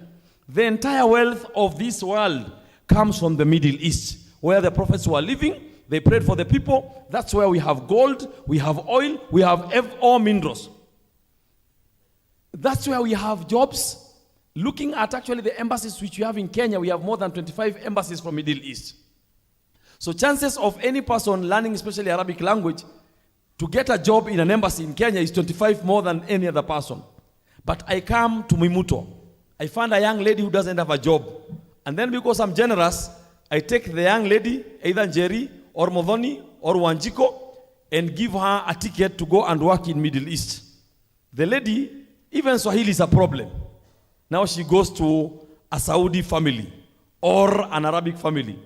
The entire wealth of this world comes from the Middle East, where the prophets were living. They prayed for the people. That's where we have gold, we have oil, we have all minerals. That's where we have jobs. Looking at actually the embassies which we have in Kenya, we have more than 25 embassies from Middle East. So chances of any person learning, especially Arabic language, to get a job in an embassy in Kenya is 25 more than any other person. But I come to Mwimuto. I find a young lady who doesn't have a job. And then because I'm generous, I take the young lady, either Jerry or Modhoni or Wanjiko, and give her a ticket to go and work in Middle East. The lady, even Swahili is a problem. Now she goes to a Saudi family or an Arabic family.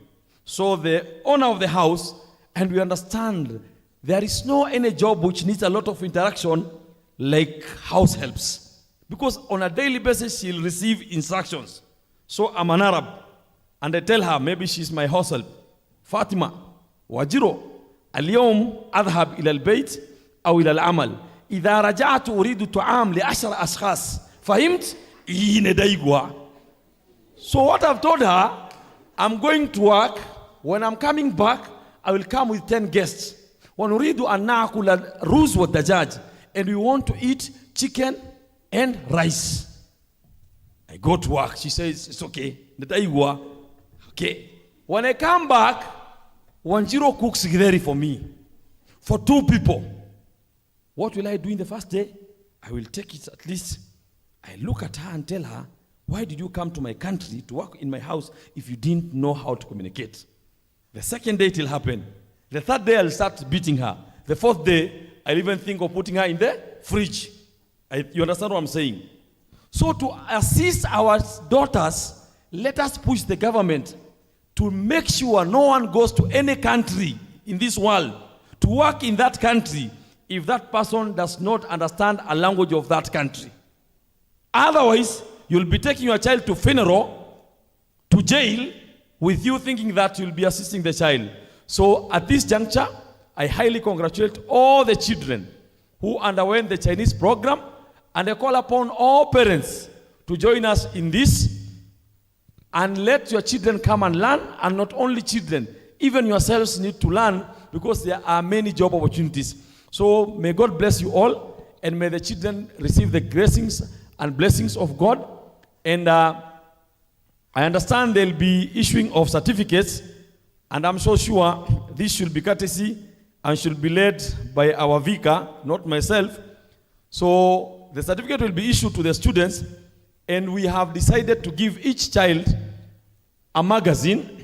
So the owner of the house, and we understand there is no any job which needs a lot of interaction like house helps. Because on a daily basis, she'll receive instructions. So I'm an Arab, and I tell her, maybe she's my house help. Fatima, Wajiro, اليوم أذهب إلى البيت أو إلى العمل. إذا رجعت أريد طعام لعشر أشخاص. فهمت؟ إيه. So what I've told her, I'm going to work. When I'm coming back, I will come with 10 guests. ونريد أن نأكل الرز والدجاج. And we want to eat chicken and rice. I go to work. She says, it's okay. Okay. When I come back, Wanjiro cooks githeri for me. For 2 people. What will I do in the first day? I will take it at least. I look at her and tell her, why did you come to my country to work in my house if you didn't know how to communicate? The second day it will happen. The third day I'll start beating her. The fourth day, I'll even think of putting her in the fridge. You understand what I'm saying? So to assist our daughters, let us push the government to make sure no one goes to any country in this world to work in that country if that person does not understand a language of that country. Otherwise, you'll be taking your child to funeral, to jail, with you thinking that you'll be assisting the child. So at this juncture, I highly congratulate all the children who underwent the Chinese program, and I call upon all parents to join us in this and let your children come and learn, and not only children, even yourselves need to learn because there are many job opportunities. So may God bless you all, and may the children receive the blessings and blessings of God. And I understand there'll be issuing of certificates, and I'm so sure this should be courtesy and should be led by our vicar, not myself. So the certificate will be issued to the students, and we have decided to give each child a magazine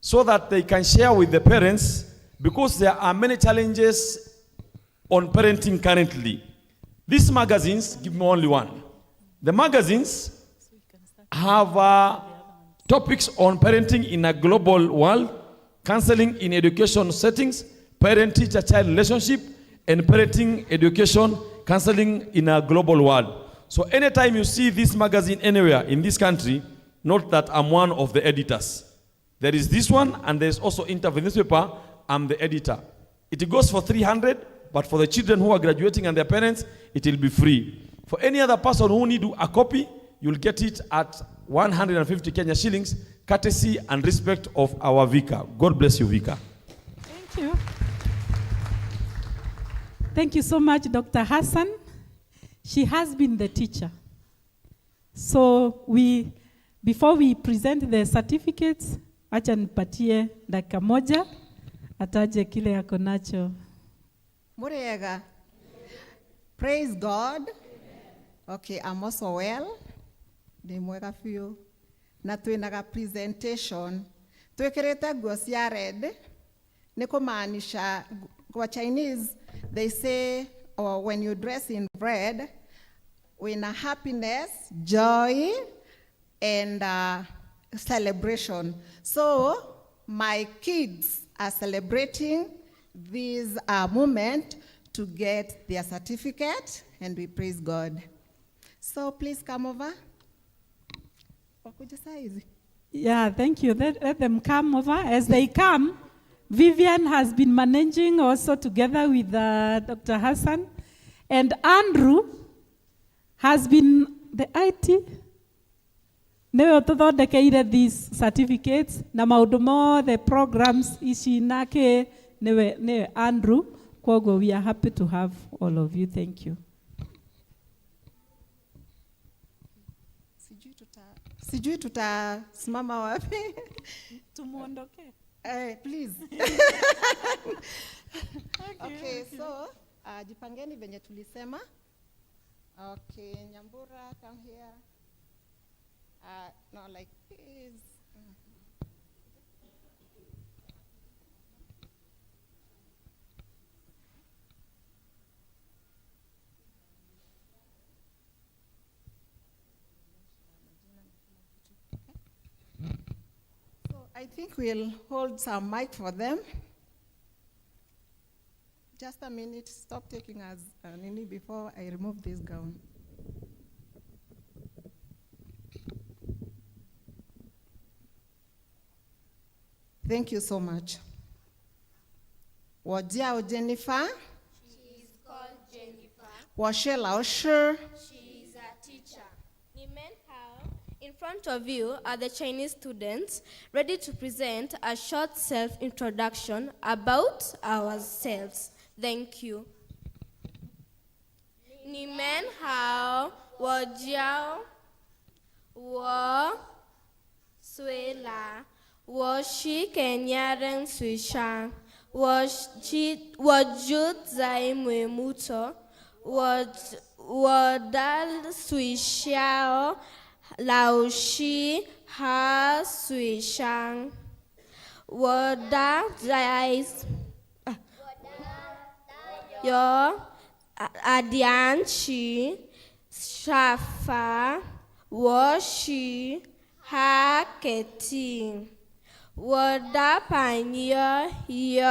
so that they can share with the parents, because there are many challenges on parenting currently. These magazines, give me only one. The magazines have topics on parenting in a global world, counseling in education settings, parent-teacher-child relationship, and parenting education, counseling in a global world. So anytime you see this magazine anywhere in this country, note that I'm one of the editors. There is this one, and there's also Interview newspaper. I'm the editor. It goes for 300, but for the children who are graduating and their parents, it will be free. For any other person who need a copy, you'll get it at 150 Kenya shillings, courtesy and respect of our vicar. God bless you, vicar. Thank you. Thank you so much, Dr. Hassan. She has been the teacher. So before we present the certificates, acha nipatie dakika moja, ataje kile yako nacho. Muriega. Praise God. Okay, I'm also well. Ni mwega biũ. Na twinaga presentation. Twikirite nguo cia red. Ni kumaanisha kwa Chinese they say, or when you dress in red, wina happiness, joy, and celebration. So my kids are celebrating this moment to get their certificate, and we praise God. So please come over. Wakuja saa hizi. Yeah, thank you. Let them come over. As they come, Vivian has been managing also together with Dr. Hassan. And Andrew has been the IT. Nĩwe ũtũthondekeire these certificates na maũndũ mothe programs ici na kĩ nĩwe Andrew. Kwoguo we are happy to have all of you. Thank you. Sijui tutasimama wapi. Tumuondoke. Please. Okay, so jipangeni venye tulisema. Okay, Nyambura, come here. No, like this. So I think we'll hold some mic for them. Just a minute, stop taking us, Nini, before I remove this gown. Thank you so much. 我叫 Jennifer. She is called Jennifer. 我是老师. She is a teacher. 你们好. In front of you are the Chinese students ready to present a short self-introduction about ourselves. Thank you. 你们好，我叫我虽啦，我是肯亚人水上，我住在美木头，我的学校老师和水上，我的在有阿电池沙发，我是哈克蒂。我的朋友有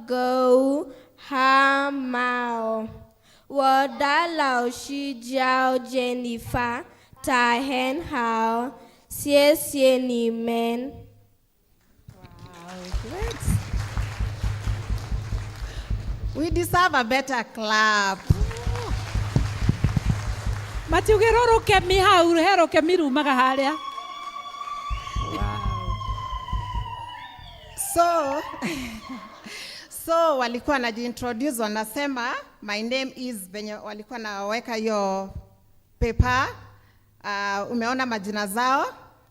狗和猫。我的老师叫 Jennifer， 她很好，谢谢你们。 Wow, great. We deserve a better clap. Matiugĩrwo rũkemi hau, he rũkemi rumaga harĩa. So walikuwa wanajiintroduce wanasema my name is, venye walikuwa naweka hiyo paper, umeona majina zao,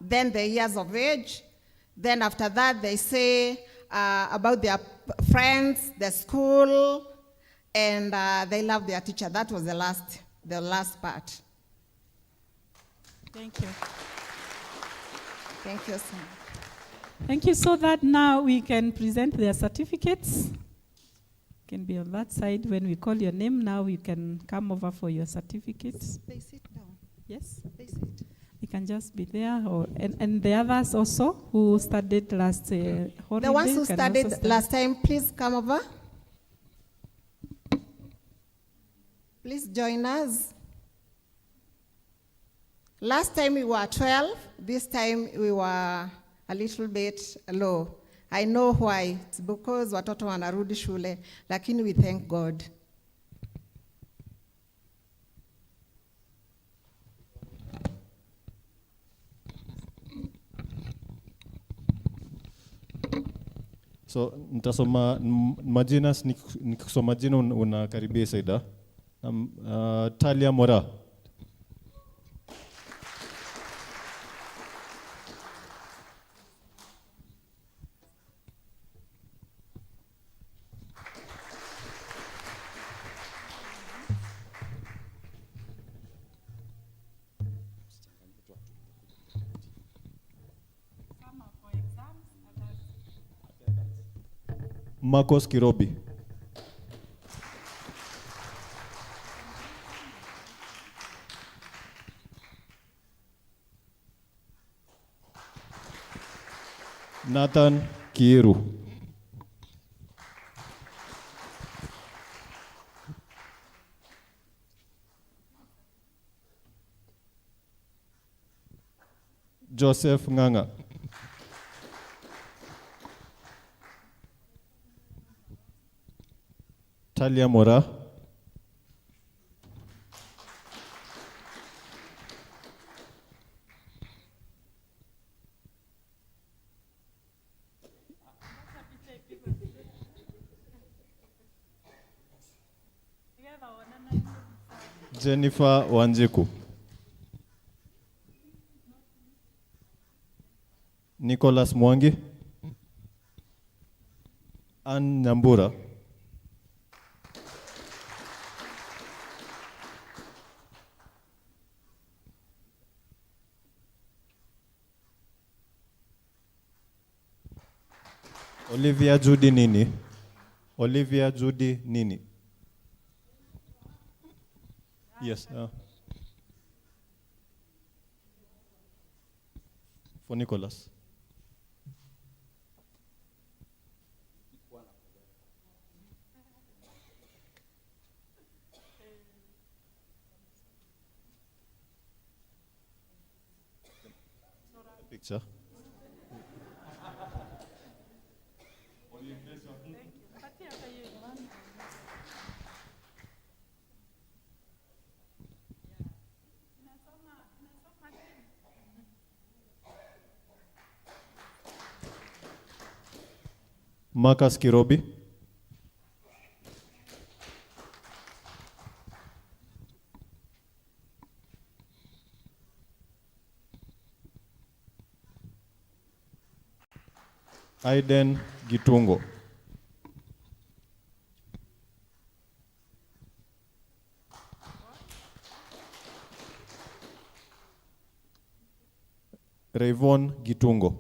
then the years of age, then after that they say about their friends, the school, and they love their teacher. That was the last part. Thank you. Thank you so much. Thank you. So that now we can present their certificates. Can be on that side when we call your name. Now you can come over for your certificates. They sit down. Yes. They sit. You can just be there, or and the others also who studied last holiday. The ones who studied last time, please come over. Please join us. Last time we were 12. This time we were a little bit low. I know why. It's because watoto wanarudi shule, lakini we thank God. So nitasoma majina, nikusoma jina unakaribia Saida. Talia Mora. Marcos Kirobi. Nathan Kiru. Joseph Nganga. Talia Mora. Jennifer Wanjiku. Nicholas Mwangi. Ann Nyambura. Olivia Judy Nini. Olivia Judy Nini. Yes. For Nicholas. Picture. Marcus Kirobi. Aiden Gitungo. Rayvon Gitungo.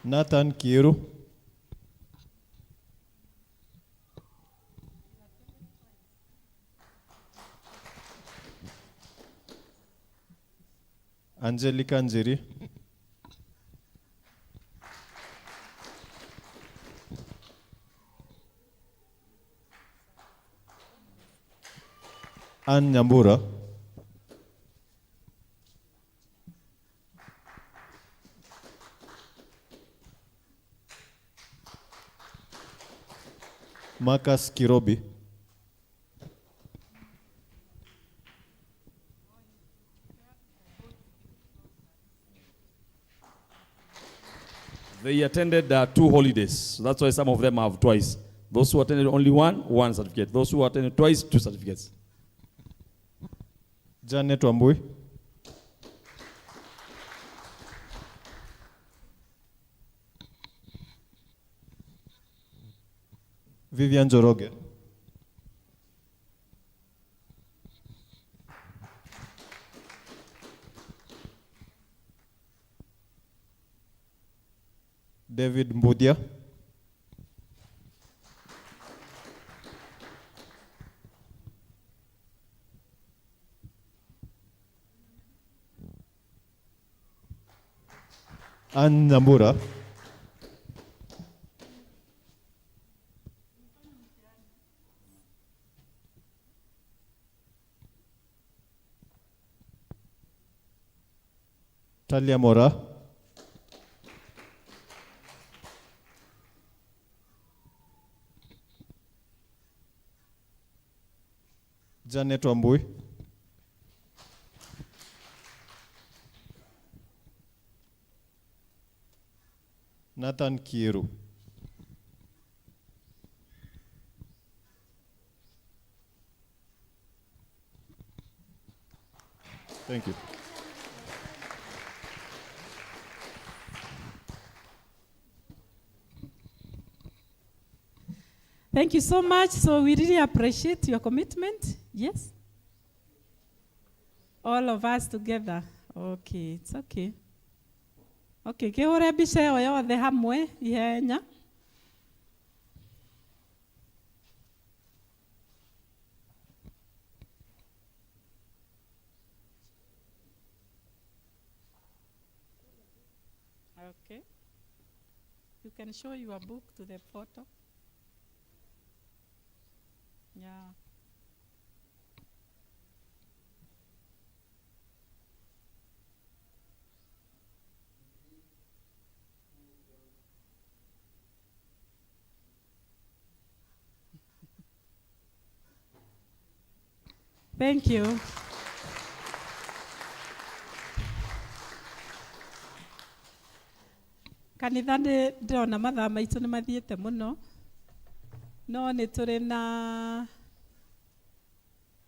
Nathan Kiru. Angelica Njeri. Ann Nyambura. Marcus Kirobi. They attended 2 holidays. So that's why some of them have twice. Those who attended only one certificate. Those who attended twice, 2 certificates. Janet Wambui. Vivian Njoroge. David Mbudia. Ann Nyambura. Talia Mora. Janet Wambui. Nathan Kiru. Thank you. Thank you so much. So we really appreciate your commitment. Yes? All of us together. Okay, it's okay. Okay, kihũre mbica ĩyo yothe hamwe ihenya. Okay. You can show your book to the photo. Yeah. Thank you. Kanitha nĩ ndĩrona mathaa maitũ nĩ mathiĩte mũno no nĩ tũrĩ na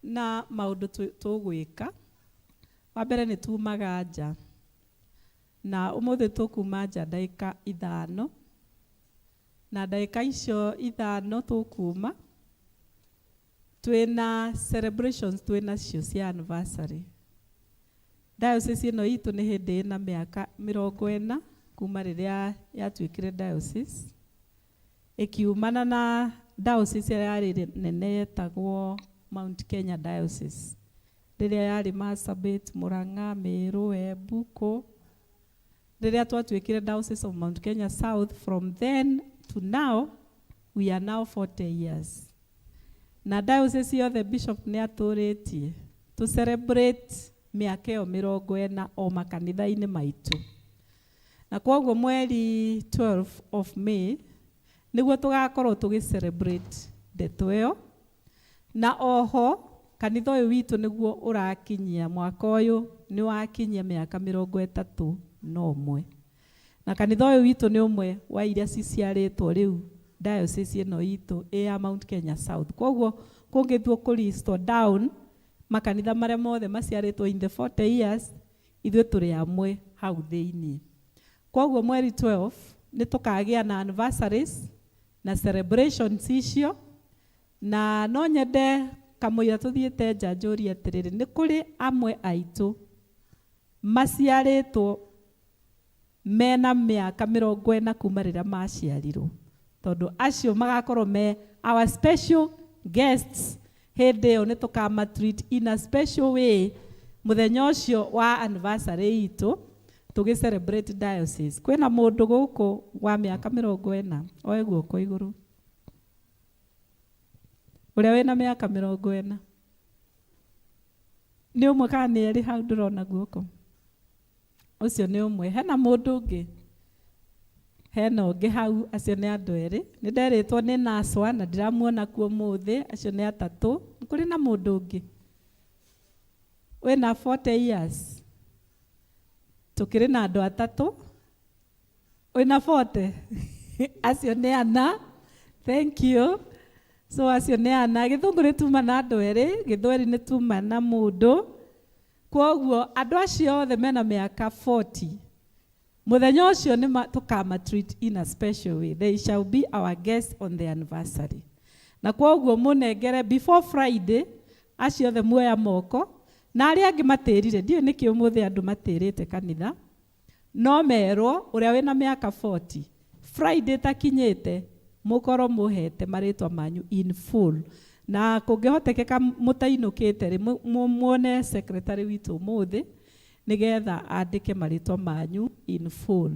na maũndũ tũgwĩka. Wa mbere nĩ tumaga nja na ũmũthĩ tũkuma nja ndagĩka 5 na ndagĩka icio 5 tũkuma twĩna celebrations twĩnacio cia anniversary. Diocese ĩno itũ nĩ hĩndĩ ĩna mĩaka 40 kuma rĩrĩa yatuĩkire diocese, ĩkiumana na diocese ĩrĩa yarĩ nene yetagwo Mount Kenya Diocese, rĩrĩa yarĩ Marsabit, Murang'a, Meru, Embu, kũ. Rĩrĩa twatuĩkire Diocese of Mount Kenya South, from then to now we are now 40 years. Na diocese yothe bishop nĩ atũrĩtie to celebrate mĩaka ĩyo 40 o makanitha-inĩ maitũ. Na kwoguo mweri 12 of May nĩguo tũgakorwo tũgĩ celebrate ndeto ĩyo. Na oho kanitha ũyũ witũ nĩguo ũrakinyia mwaka ũyũ nĩ wakinyia mĩaka 31. Na kanitha ũyũ witũ nĩ ũmwe wa iria ciciarĩtwo rĩu diocese ĩno itũ ĩ ya Mount Kenya South. Kwoguo kũngĩthiĩ kũ list down makanitha marĩa mothe maciarĩtwo in the 40 years, ithuĩ tũrĩ amwe hau thĩiniĩ. Kwoguo mweri 12 nĩ tũkagĩa na anniversaries na celebrations icio, na no nyende kamũira tũthiĩte nja njũrie atĩrĩrĩ, nĩ kũrĩ amwe aitũ maciarĩtwo mena mĩaka 40 kuma rĩrĩa maciarirwo, tondũ acio magakorwo me our special guests hĩndĩ ĩyo nĩ tũkama treat in a special way mũthenya ũcio wa anniversary itũ tũgĩ celebrate diocese. Kwĩna mũndũ gũkũ wa mĩaka 40 oe guoko igũrũ, ũrĩa wĩna mĩaka 40 nĩ ũmwe kana nĩ erĩ hau ndĩrona guoko, ũcio nĩ ũmwe. Hena mũndũ ũngĩ? Hena ũngĩ hau, acio nĩ andũ erĩ. Nĩ nderĩtwo nĩ Naswa na ndĩramuona kuo ũmũthĩ, acio nĩ atatũ. Nĩ kũrĩ na mũndũ ũngĩ wĩna 40 years? Tũkĩrĩ na andũ atatũ wĩna 40, acio nĩ ana. Thank you. So acio nĩ ana. Gĩthũngũ nĩ tuma na andũ erĩ, gĩthweri nĩ tuma na mũndũ. Kwoguo andũ acio othe mena mĩaka 40 mũthenya ũcio nĩ tũkama treat in a special way. They shall be our guests on the anniversary. Na kwoguo mũnengere before Friday, acio othe muoya moko, na arĩa angĩ matĩrire, ndiũĩ nĩkĩ ũmũthĩ andũ matĩrĩte kanitha, no merwo ũrĩa wĩna mĩaka 40 Friday takinyĩte mũkorwo mũhete marĩtwa manyu in full. Na kũngĩhotekeka mũtainũkĩte rĩ, muone secretary witũ ũmũthĩ nĩgetha andĩke marĩtwa manyu in full.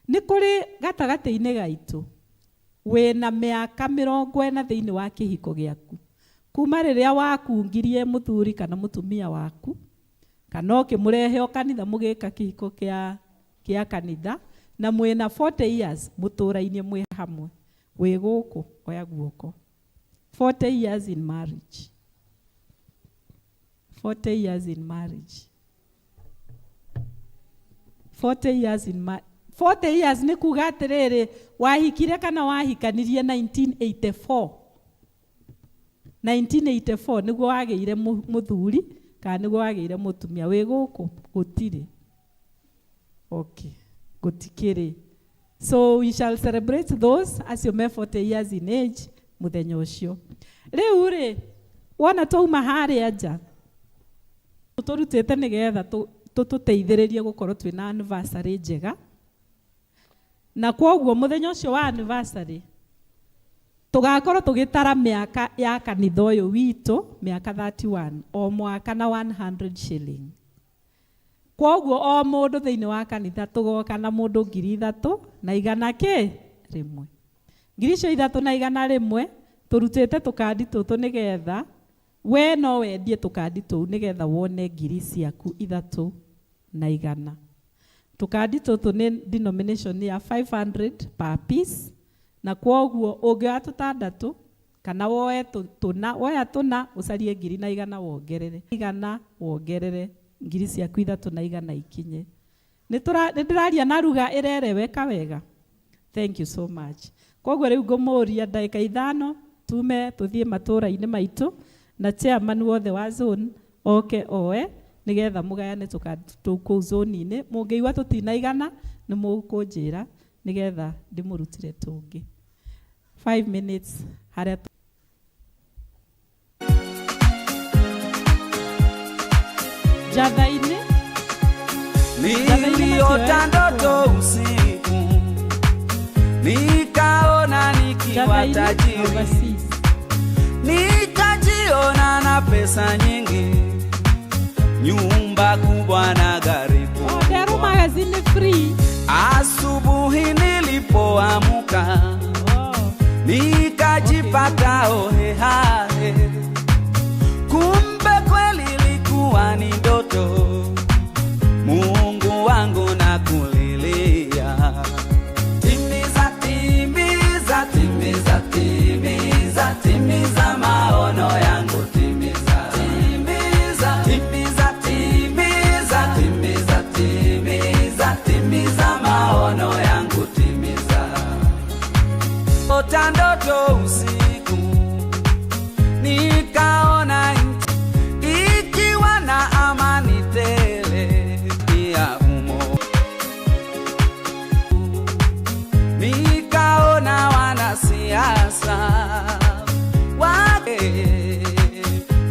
Nĩ kũrĩ gatagatĩ-inĩ gaitũ wĩna mĩaka 40 thĩinĩ wa kĩhiko gĩaku, kuma rĩrĩa wakungirie mũthuri kana mũtumia waku, kana ũkĩmũrehe o kanitha mũgĩka kĩhiko kĩa kanitha, na mwĩna 40 years mũtũrainie mwĩ hamwe, wĩ gũkũ oya guoko. 40 years in marriage. 40 years in marriage. 40 years in 40 years nĩ kuga atĩrĩrĩ, wahikire kana wahikanirie 1984. 1984 nĩguo wagĩire mũthuri kana nĩguo wagĩire mũtumia. Wĩ gũkũ gũtirĩ. Okay, gũtikĩrĩ. So we shall celebrate those acio me 40 years in age mũthenya ũcio. Rĩu rĩ, wona twauma harĩa nja tũrutĩte nĩgetha tũtũteithĩrĩrie gũkorwo twĩna anniversary njega. Na kwoguo mũthenya ũcio wa anniversary tũgakorwo tũgĩtara mĩaka ya kanitha ũyũ witũ, mĩaka 31 o mwaka na 100 shilling. Kwoguo o mũndũ thĩinĩ wa kanitha tũgoka na mũndũ 3,100 kĩ rĩmwe. Ngiri icio 301 tũrutĩte tũkandi tũtũ nĩgetha we no wendie tũkandi tũu nĩgetha wone ngiri ciaku 301. Tũkandi tũtũ nĩ denomination ya 500 per piece, na kwoguo ũngĩoya tũtandatũ kana woe tũna, woya tũna ũcarie 1,100 wongerere 100 wongerere ngiri ciaku 301 ikinye. Nĩ ndĩraria na ruga ĩrereweka wega. Thank you so much. Koguo rĩu ngũmũria ndagĩka 5 tume tũthiĩ matũra-inĩ maitũ na chairman wothe wa zone oke oe nĩgetha mũgayane tũkandi tũu kũu zone-inĩ. Mũngĩigua tũtinaigana nĩ mũkũnjĩra nĩgetha ndĩmũrutĩre tũngĩ. 5 minutes harĩa Njatha-inĩ. Niliota ndoto usiku nikaona nikiwa tajiri, nikajiona na pesa nyingi, nyumba kubwa na gari kubwa. Dero magazine free. Asubuhi nilipoamka nikajipata ohehahe, kumbe kweli ilikuwa ni ndoto. Mungu wangu nakulilia, timiza, timiza, timiza, timiza, timiza maono yangu, timiza, timiza, timiza, timiza, timiza, timiza, timiza maono yangu, timiza. Ota ndoto usiku nikaona nchi ikiwa na amani tele ya umo, nikaona wanasiasa wake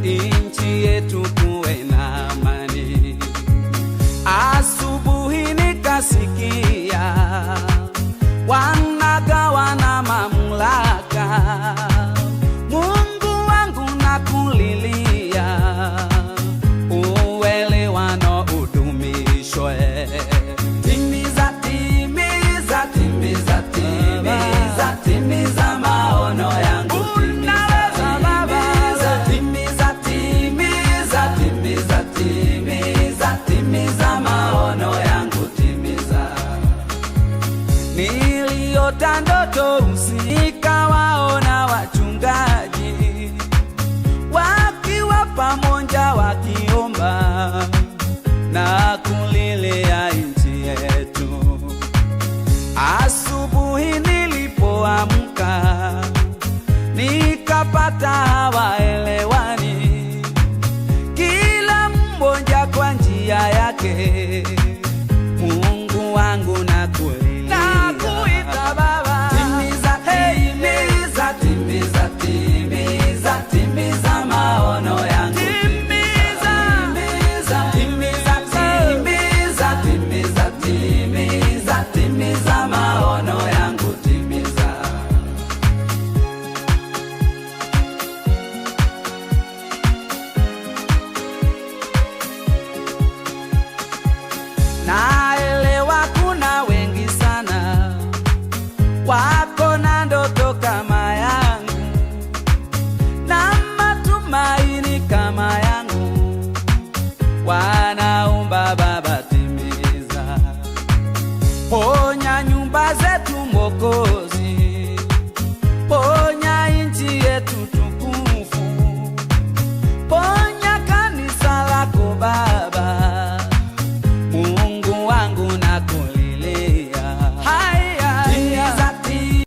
nchi yetu kuwe na amani. Asubuhi nikasikia wanagawana mamlaka. Mungu wangu nakulilia, uelewano udumishwe. Timiza, timiza, timiza, timiza, timiza maono yangu. Unaweza Baba. Timiza, timiza, timiza, timiza, timiza maono yangu, timiza. Niliota ndoto nikawaona wachungaji wakiwa pamoja wakiomba na kulilia nchi yetu. Asubuhi nilipoamka nikapata hawaelewani, kila mmoja kwa njia yake. Mungu wangu nakulilia, nakuita Baba, timiza, timiza, timiza, timiza, timiza maono yangu, timiza, timiza, timiza, timiza, timiza, timiza maono yangu, timiza. Naelewa kuna wengi sana wako na ndoto kama yangu na matumaini kama yangu, wanaomba Baba timiza. Ponya nyumba zetu Mwokozi, ponya nchi yetu tukufu, ponya kanisa lako Baba. Mungu wangu nakulilia. Haya, timiza, timiza.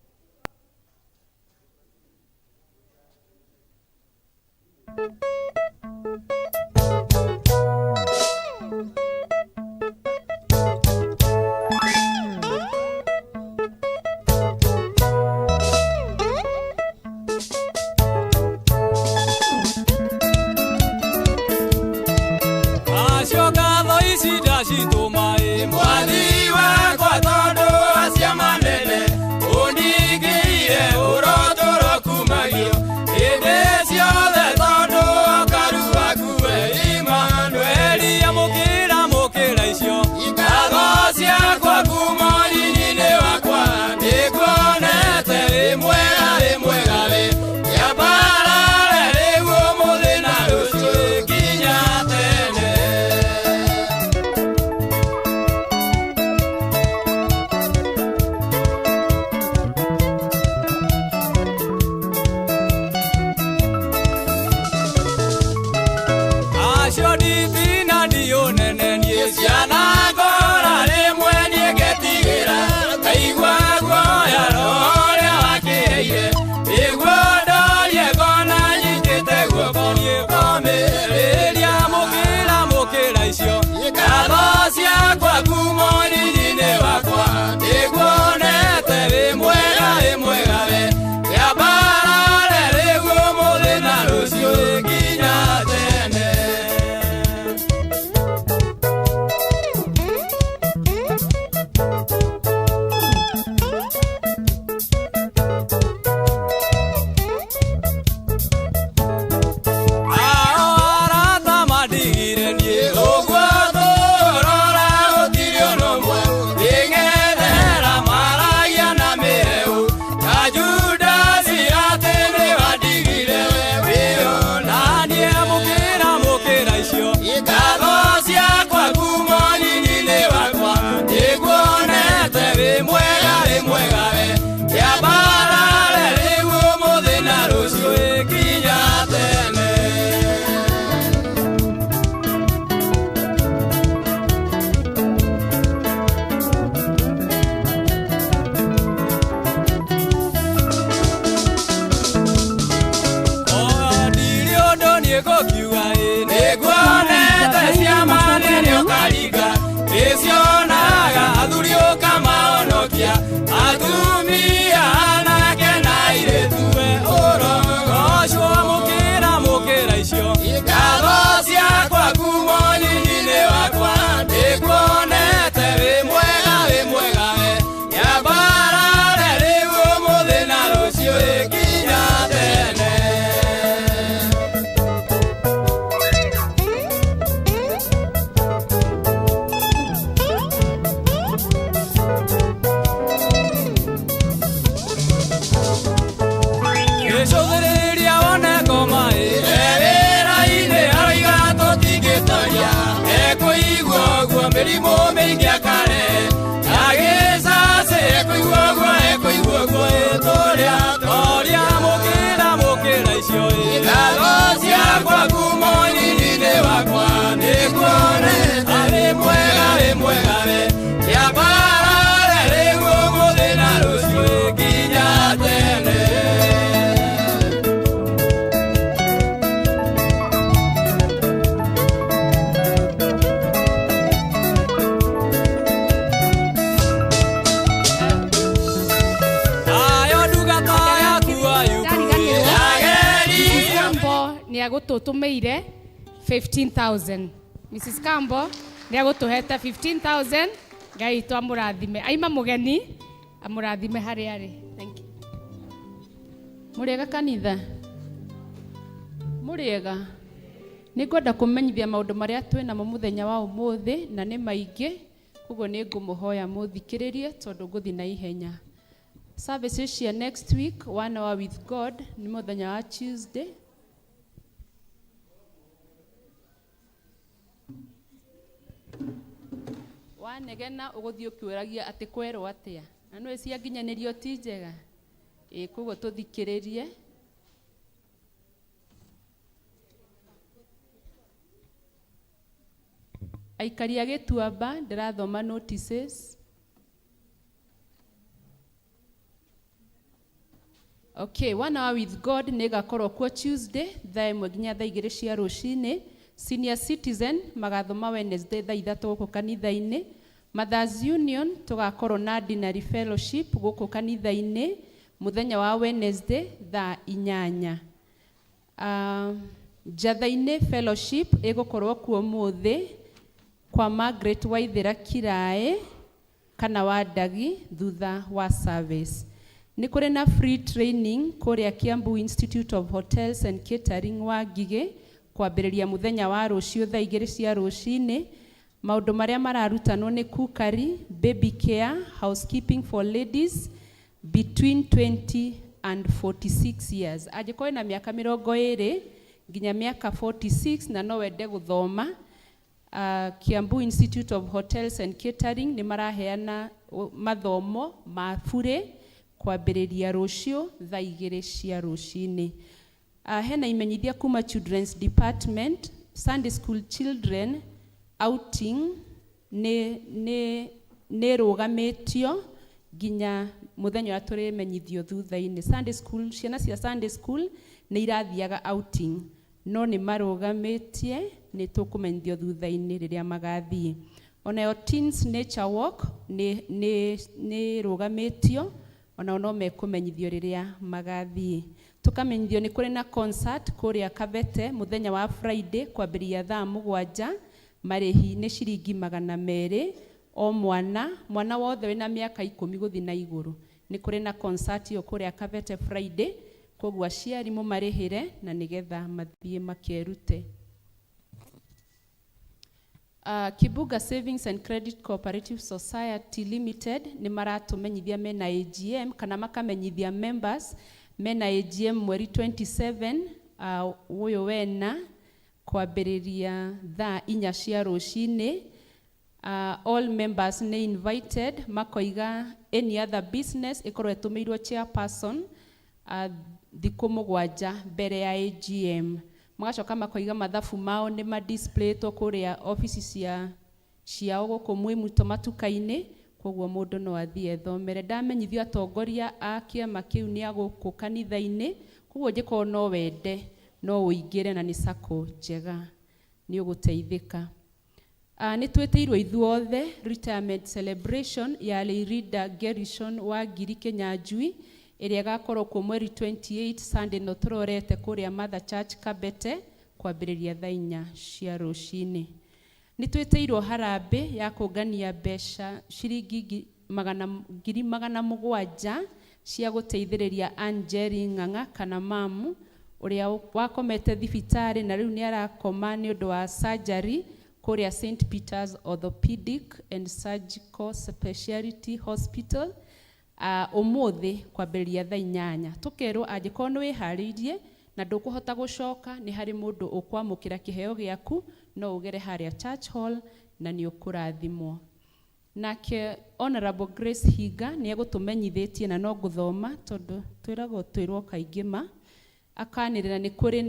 Ũgĩcionaga athuri ũkamahonokia atumia anake na airĩtu we ũrogocwo mũkĩra mũkĩra icio ngatho ciakwa kuma ũnyinyi-inĩ wakwa ndĩkuonete wĩ mwega wĩ mwega we nyambarare rĩu ũmũthĩ na rũciũ ĩkinya tene. Gĩcũthĩrĩria wone ngoma wĩra-inĩ aroiga tũtingĩtoria ekũigua ũguo mĩrimũ mĩingĩ akare agĩcacĩ ekũigua ũguo ekũigua ũguo ĩtũrĩa toria mũkĩra mũkĩra icio ngatho ciakwa kuma ũnyinyi-inĩ wakwa nĩkuonete wĩ mwega wĩ mwega we kĩambarare rĩu ũmũthĩ na rũciũ nginya tene. Ayo ndungata yaku Ayubu Mrs. Kambo nĩ agũtũtũmĩire 15,000. Mrs. Kambo nĩ agũtũhete 15,000. Ngai witũ amũrathime. Aima mũgeni amũrathime harĩa arĩ. Thank you. Mũrĩega kanitha? Mũrĩega? Nĩ ngwenda kũmenyithia maũndũ marĩa twĩ namo mũthenya wa ũmũthĩ na nĩ maingĩ, koguo nĩ ngũmũhoya mũthikĩrĩrie tondũ ngũthiĩ na ihenya. Services cia next week, One Hour with God, nĩ mũthenya wa Tuesday. Wanegena ũgũthiĩ ũkĩũragia atĩ kwerwo atĩa na nĩũĩ cianginyanĩrio ti njega ĩ koguo tũthikĩrĩrie. Aikari a Gĩtuamba ndĩrathoma notices. Okay, One Hour with God nĩ ĩgakorwo kuo Tuesday thaa 1 nginya thaa 2 cia rũcinĩ. Senior Citizen magathoma Wednesday thaa 3 gũkũ kanitha-inĩ. Mothers Union tũgakorwo na Dinner Fellowship gũkũ kanitha-inĩ mũthenya wa Wednesday thaa 8. Njatha-inĩ Fellowship ĩgũkorwo kuo ũmũthĩ kwa Margaret Waithĩra Kiraĩ kana Wandagi thutha wa service. Nĩ kũrĩ na free training kũrĩa Kiambu Institute of Hotels and Catering wa Ngigĩ kwambĩrĩria mũthenya wa rũciũ thaa 2 cia rũcinĩ. Maũndũ marĩa mararutanwo nĩ cookery, baby care, housekeeping for ladies between 20 and 46 years. Angĩkorwo wĩna mĩaka 20 nginya mĩaka 46 na no wende gũthoma, Kiambu Institute of Hotels and Catering nĩ maraheana mathomo ma bure kwambĩrĩria rũciũ thaa 2 cia rũcinĩ. Hena imenyithia kuma Children's Department, Sunday School Children outing nĩ rũgamĩtio nginya mũthenya ũrĩa tũrĩmenyithio thutha-inĩ. Sunday School, ciana cia Sunday School nĩ irathiaga outing no nĩ marũgamĩtie, nĩ tũkũmenyithio thutha-inĩ rĩrĩa magathiĩ. Onayo Teens Nature Walk nĩ rũgamĩtio, onao no mekũmenyithio rĩrĩa magathiĩ. Tũkamenyithio nĩ kũrĩ na concert kũrĩa Kabete mũthenya wa Friday kwambĩrĩria thaa 7, marĩhi nĩ ciringi 200 o mwana, mwana wothe wĩna mĩaka 10 gũthiĩ na igũrũ. Nĩ kũrĩ na concert ĩyo kũrĩa Kabete Friday, koguo aciari mũmarĩhĩre na nĩgetha mathiĩ makerute. Kibuga Savings and Credit Cooperative Society Limited nĩ maratũmenyithia mena AGM kana makamenyithia members mena AGM mweri 27 ũyũ wena kwambĩrĩria thaa 4 cia rũcinĩ. All members nĩ invited, makoiga any other business ĩkorwo ĩtũmĩirwo chairperson thikũ 7 mbere ya AGM. Magacoka makoiga mathabu mao nĩ madisplaytwo kũrĩa obici ciao gũkũ Mwĩmuto matuka-inĩ, koguo mũndũ no athiĩ ethomere. Ndamenyithio atongoria a kĩama kĩu nĩ a gũkũ kanitha-inĩ, koguo ũngĩkorwo no wende no ũingĩre na nĩ sacco njega, nĩ ũgũteithĩka. Nĩ twĩtĩirwo ithuothe retirement celebration ya Leirida Gerishon wa Ngiri Kĩnyanjui ĩrĩa ĩgakorwo kuo mweri 28 Sunday no tũrorete kũrĩa Mother Church Kabete kwambĩrĩria thaa inya cia rũcinĩ. Nĩ twĩtĩirwo harambĩ ya kũngania mbeca ciringi 700,000 cia gũteithĩrĩria Anjeri Ng'ang'a kana mamu ũrĩa wakomete thibitarĩ na rĩu nĩ arakoma nĩ ũndũ wa surgery kũrĩa St Peter's Orthopedic and Surgical Specialty Hospital ũmũthĩ kwambĩrĩria thaa inyanya. Tũkerwo angĩkorwo nĩ wĩharĩirie na ndũkũhota gũcoka nĩ harĩ mũndũ ũkwamũkĩra kĩheo gĩaku no ũgere harĩa Church Hall na nĩ ũkũrathimwo. Nake Honorable Grace Hinga nĩ egũtũmenyithĩtie na no ngũthoma tondũ twĩragwo twĩrwo kaingĩ ma akanĩrĩra nĩ kũrĩ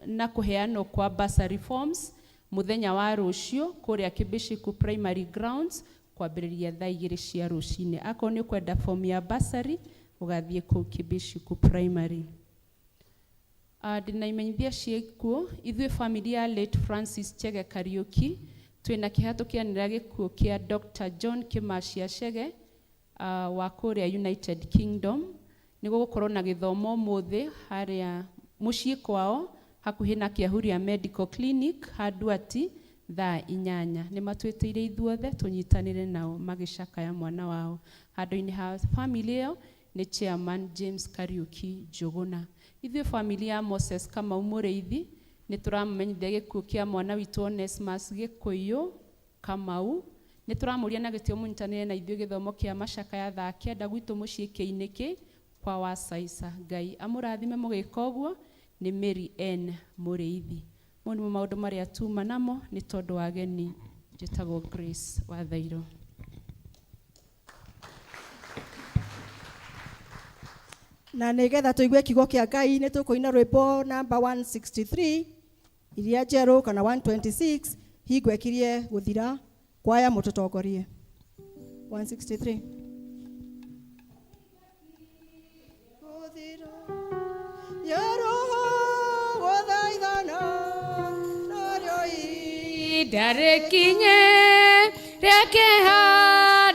na kũheanwo kwa bursary forms mũthenya wa rũciũ kũrĩa Kibishiku Primary Grounds kwambĩrĩria thaa igĩrĩ cia rũcinĩ. Akorwo nĩ ũkwenda form ya bursary ũgathiĩ kũu Kibishiku Primary. Ndĩna imenyithia ciĩkuo ithuĩ family ya late Francis Chege Kariuki twĩna kĩeha tũkĩanĩrĩra gĩkuũ kĩa Dr. John Kĩmacia Chege wa kũrĩa United Kingdom. Nĩ gũgũkorwo na gĩthomo ũmũthĩ harĩa mũciĩ kwao hakuhĩ na Kĩahuria Medical Clinic Handuati thaa inyanya. Nĩ matwĩtĩire ithuothe tũnyitanĩre nao magĩcakaya mwana wao. Handũ-inĩ ha family ĩyo nĩ chairman James Kariuki Njũgũna. Ithuĩ family ya Moses Kamau Mũrĩithi nĩ tũramũmenyithia gĩkuũ kĩa mwana witũ Onesmus Gĩkũyũ Kamau. Nĩ tũramũria na gĩtĩo mũnyitanĩre na ithuĩ gĩthomo kĩa macakaya thaa kenda gwitũ mũciĩ Kĩinĩkĩ kwa Wasaica. Ngai amũrathime mũgĩka ũguo. Nĩ Mary N Mũrĩithi. Mau nĩmo maũndũ marĩa tuma namo nĩ tondũ wa ageni. Njĩtagwo Grace Wathairũ. Na nĩgetha tũigue kiugo kĩa Ngai nĩ tũkũina rwĩmbo namba 163 iria njerũ kana 126 hingo ĩkirie gũthira kwaya mũtũtongorie 163. Ihinda rĩkinye rĩa kĩeha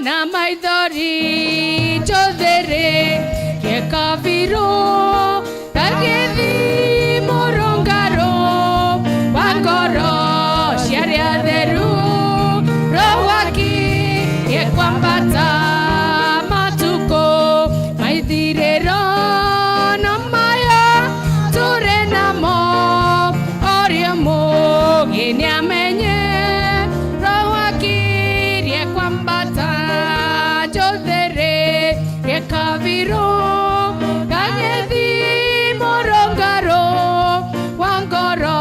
na maithori njũthĩrĩ kabirũ gagĩthiĩ mũrũngarũ wa ngoro cia arĩa atheru roho akirie kwambata matukũ maithirĩro no maya tũrĩ namo ũrĩa mũũgĩ nĩamenye roho akirie kwambata njũthĩrĩ kabirũ gagĩthiĩ mũrũngarũ wa ngoro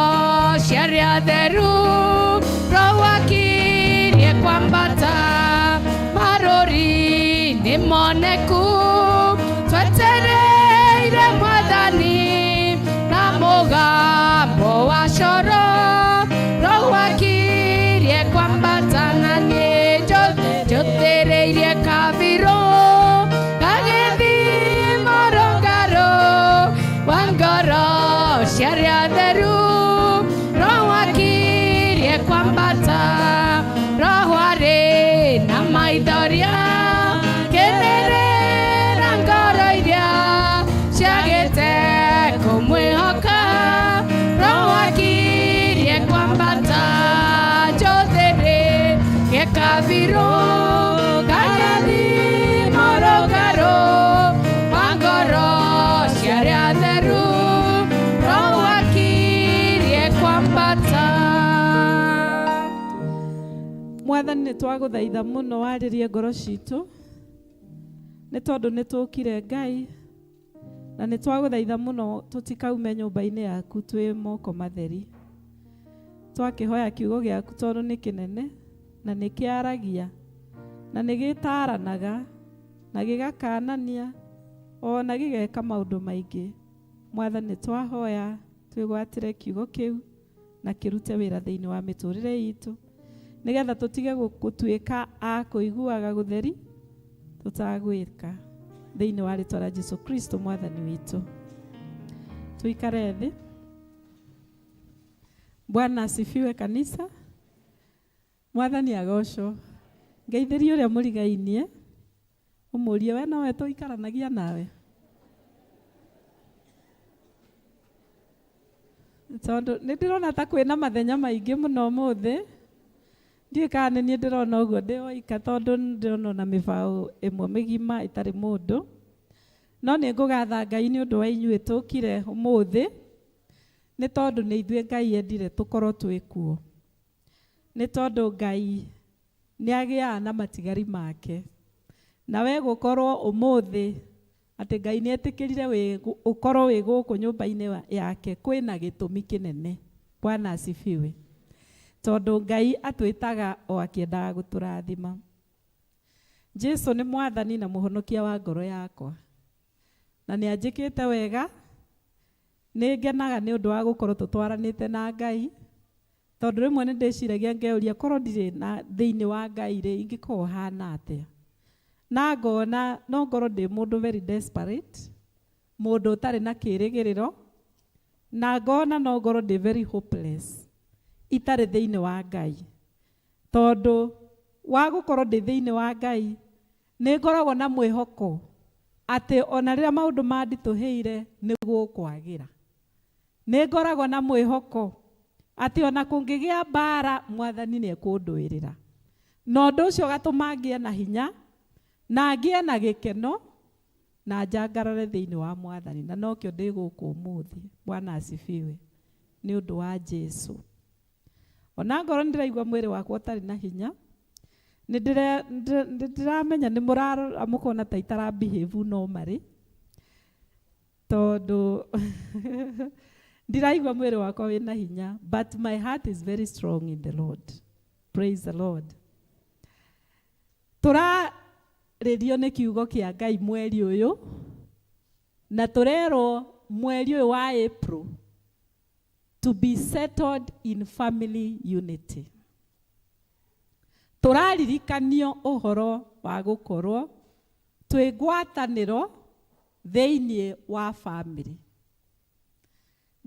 cia arĩa atheru roho akirie kwambata marũri nĩ moneku twetereire mwathani na mũgambo wa coro roho akirie kwambata na niĩ njũthĩrĩirie kabirũ gagĩthiĩ mũrũngarũ wa ngoro cia arĩa atheru roho akirie kwambata roho arĩ na maithoria kĩnĩrĩra ngoro iria ciagĩte kũmwĩhoka roho akirie kwambata njũthĩrĩrie kabirũ gagĩthiĩ mũrũngarũ wa ngoro cia arĩa atheru roho akirie kwambata. Mwathani nĩ twagũthaitha mũno warĩrie ngoro citũ nĩ tondũ nĩ tũkire Ngai na nĩ twagũthaitha mũno tũtikaume nyũmba-inĩ yaku twĩ moko matheri. Twakĩhoya kiugo gĩaku tondũ nĩ kĩnene na nĩ kĩaragia na nĩ gĩtaranaga na gĩgakanania ona gĩgeka maũndũ maingĩ. Mwathani nĩ twahoya twĩgwatĩre kiugo kĩu na kĩrute wĩra thĩinĩ wa mĩtũrĩre itũ nĩgetha tũtige gũtuĩka a kũiguaga gũtheri tũtagwĩka thĩinĩ wa rĩtwa rĩa Jesu Kristo mwathani witũ. Tuikare thĩ. Bwana asifiwe kanisa. Mwathani agocwo. Ngeithĩria ũrĩa mũrigainie, ũmũrie we nowe tũikaranagia nawe. Tondũ nĩ ndĩrona ta kwĩna mathenya maingĩ mũno ũmũthĩ. Ndiũĩ kana nĩ niĩ ndĩrona ũguo ndĩ woika tondũ nĩ ndĩrona ona mĩbaũ ĩmwe mĩgima ĩtarĩ mũndũ. No nĩ ngũgatha Ngai nĩ ũndũ wa inyuĩ tũkire ũmũthĩ, nĩ tondũ nĩ ithuĩ Ngai endire tũkorwo twĩ kuo. Nĩ tondũ Ngai nĩ agĩaga na matigari make. Na we gũkorwo ũmũthĩ atĩ Ngai nĩ etĩkĩrire ũkorwo wĩ gũkũ nyũmba-inĩ yake kwĩna gĩtũmi kĩnene. Bwana asifiwe. Tondũ Ngai atwĩtaga o akĩendaga gũtũrathima. Jesu nĩ mwathani na mũhonokia wa ngoro yakwa. Na nĩ anjĩkĩte wega, nĩ ngenaga nĩ ũndũ wa gũkorwo tũtwaranĩte na Ngai, tondũ rĩmwe nĩ ndĩciragia ngeyũria korwo ndirĩ na thĩinĩ wa Ngai rĩ, ingĩkorwo hana atĩa? Na ngona no ngorwo ndĩ mũndũ very desperate, mũndũ ũtarĩ na kĩrĩgĩrĩro, na ngona no ngorwo ndĩ very hopeless, itarĩ thĩinĩ wa Ngai. Tondũ wa gũkorwo ndĩ thĩinĩ wa Ngai, nĩ ngoragwo na mwĩhoko atĩ ona rĩrĩa maũndũ manditũhĩire nĩ gũkwagĩra. Nĩ ngoragwo na mwĩhoko atĩ ona kũngĩgĩa mbara mwathani nĩ ekũndũĩrĩra. Na ũndũ ũcio ũgatũma ngĩe na hinya na ngĩe na gĩkeno na njangarare thĩinĩ wa mwathani. Na nokĩo ndĩ gũkũ ũmũthĩ. Bwana asifiwe. Nĩ ũndũ wa Jesu. Ona ngorwo nĩ ndĩraigua mwĩrĩ wakwa ũtarĩ na hinya, nĩ ndĩramenya nĩ mũrarora mũkona ta itara behave normally, tondũ ndiraigua mwĩrĩ wakwa wĩna hinya, but my heart is very strong in the Lord. Praise the Lord. Tũrarĩrio nĩ kiugo kĩa Ngai mweri ũyũ, na tũrerwo mweri ũyũ wa April to be settled in family unity. Tũraririkanio ũhoro wa gũkorwo twĩ ngwatanĩro thĩinĩ wa family.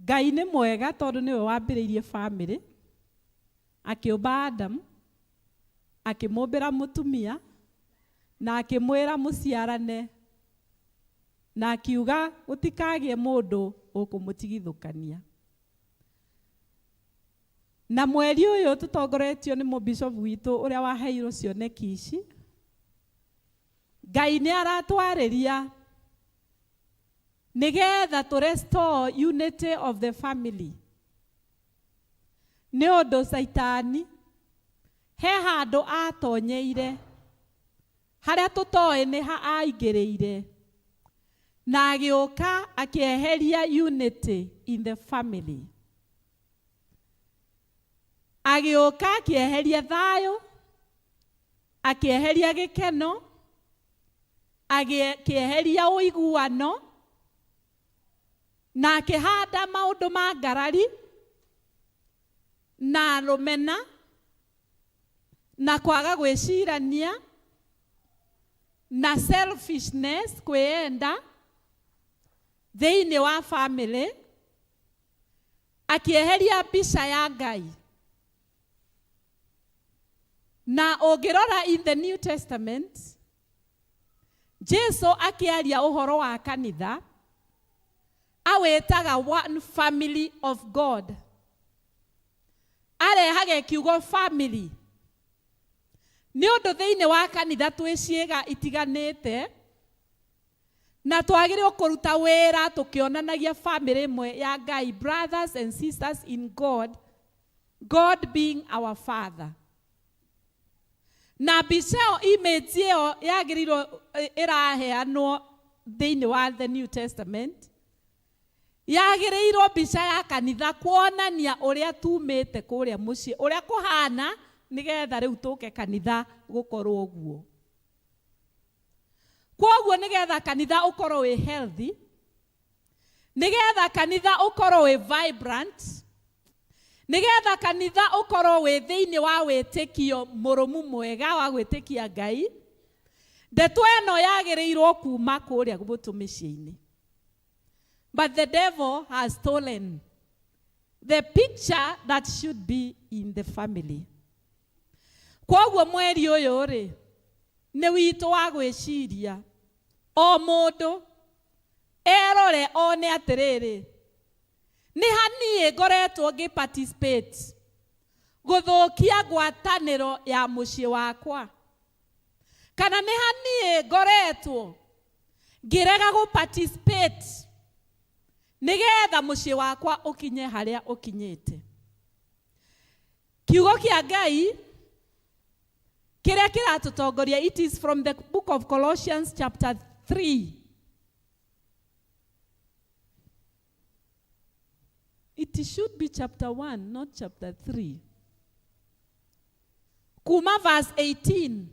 Ngai nĩ mwega tondũ nĩwe wambĩrĩirie family, akĩũmba Adam, akĩmũmbĩra mũtumia, na akĩmwĩra mũciarane, na akiuga gũtikagĩe mũndũ ũkũmũtigithũkania. Na mweri ũyũ tũtongoretio nĩ mũbishop witũ ũrĩa waheirwo cioneki ici, Ngai nĩ aratwarĩria nĩgetha tũ restore unity of the family. Nĩ ũndũ Caitani he handũ atonyeire harĩa tũtoĩ nĩ ha aingĩrĩire, na agĩũka akĩeheria unity in the family. Agĩũka akĩeheria thayũ, akĩeheria gĩkeno, akĩeheria ũiguano, na akĩhanda maũndũ ma ngarari na rũmena na kwaga gwĩcirania na selfishness, kwĩyenda thĩinĩ wa family, akĩeheria mbica ya Ngai. Na ũngĩrora in the New Testament, Jesu akĩaria ũhoro wa kanitha awĩtaga one family of God. Arehage kiugo family nĩ ũndũ thĩinĩ wa kanitha twĩ ciĩga itiganĩte, na twagĩrĩirwo kũruta wĩra tũkĩonanagia family ĩmwe ya Ngai, brothers and sisters in God, God being our Father. Na mbica ĩyo, image ĩyo yagĩrĩirwo ĩraheanwo thĩinĩ wa the New Testament, yagĩrĩirwo mbica ya kanitha kuonania ũrĩa tumĩte kũrĩa mũciĩ, ũrĩa kũhana, nĩgetha rĩu tũke kanitha gũkorwo ũguo. Kwoguo nĩgetha kanitha ũkorwo wĩ healthy, nĩgetha kanitha ũkorwo wĩ vibrant, nĩgetha kanitha ũkorwo wĩ thĩinĩ wa wĩtĩkio mũrũmu mwega wa gwĩtĩkia Ngai, ndeto ĩno yagĩrĩirwo kuma kũrĩa gũtũ mĩciĩ-inĩ. But the devil has stolen the picture that should be in the family. Kwoguo mweri ũyũ rĩ, nĩ witũ wa gwĩciria o mũndũ erore one atĩrĩrĩ, nĩ ha niĩ ngoretwo ngĩ participate gũthũkia ngwatanĩro ya mũciĩ wakwa, kana nĩ ha niĩ ngoretwo ngĩrega gũ participate nĩgetha mũciĩ wakwa ũkinye harĩa ũkinyĩte. Kiugo kĩa Ngai kĩrĩa kĩratũtongoria, it is from the book of Colossians chapter 3. It should be chapter 1, not chapter 3. Kuma verse 18.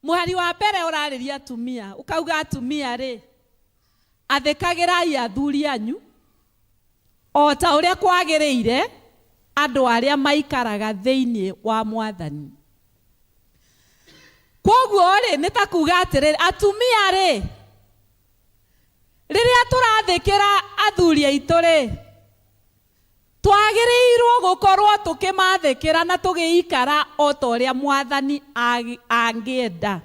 Mũhari wa mbere ũrarĩria atumia, ũkauga atumia rĩ, athĩkagĩrai athuri anyu o ta ũrĩa kwagĩrĩire andũ arĩa maikaraga thĩinĩ wa Mwathani. Kwoguo rĩ, nĩ ta kuga atĩrĩrĩ, atumia rĩ, rĩrĩa tũrathĩkĩra athuri aitũ rĩ, twagĩrĩirwo gũkorwo tũkĩmathĩkĩra na tũgĩikara o ta ũrĩa Mwathani angĩenda.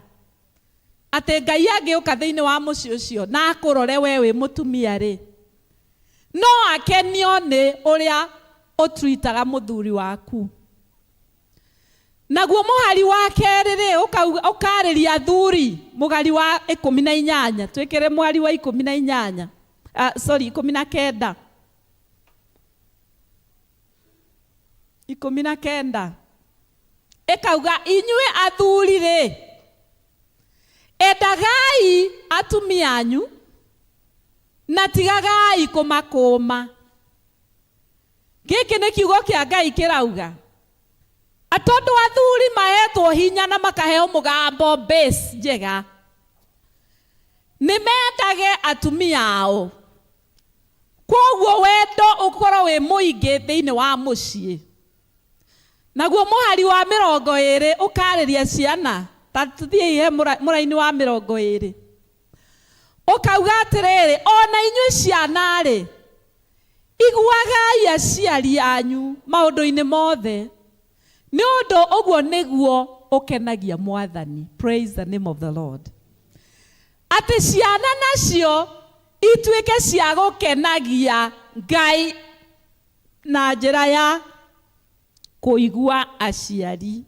Atĩ Ngai angĩũka thĩinĩ wa mũciĩ ũcio na akũrore we wĩ mũtumia rĩ, no akenio nĩ ũrĩa ũtwitaga mũthuri waku. Naguo mũhari wa kerĩ rĩ, ũkarĩria athuri, mũhari wa 18, twĩkĩre mũhari wa 18, sorry, 19. 19. Ĩkauga inyuĩ athuri rĩ, endagai atumia anyu na tigagai kũmakũma. Gĩkĩ nĩ kiugo kĩa Ngai kĩrauga tondũ athuri mahetwo hinya na makaheo mũgambo base njega, nĩ mendage atumia ao. Kwoguo wendo ũkorwo wĩ mũingĩ thĩinĩ wa mũciĩ. Naguo mũhari wa 20 ũkarĩria ciana, ta tũthiĩ ihe mũraini wa 20. Ũkauga atĩrĩrĩ, ona inyuĩ ciana rĩ, iguagai aciari anyu maũndũ-inĩ mothe, nĩ ũndũ ũguo nĩguo ũkenagia Mwathani. Praise the name of the Lord. Atĩ ciana nacio ituĩke cia gũkenagia Ngai na njĩra ya kũigua aciari.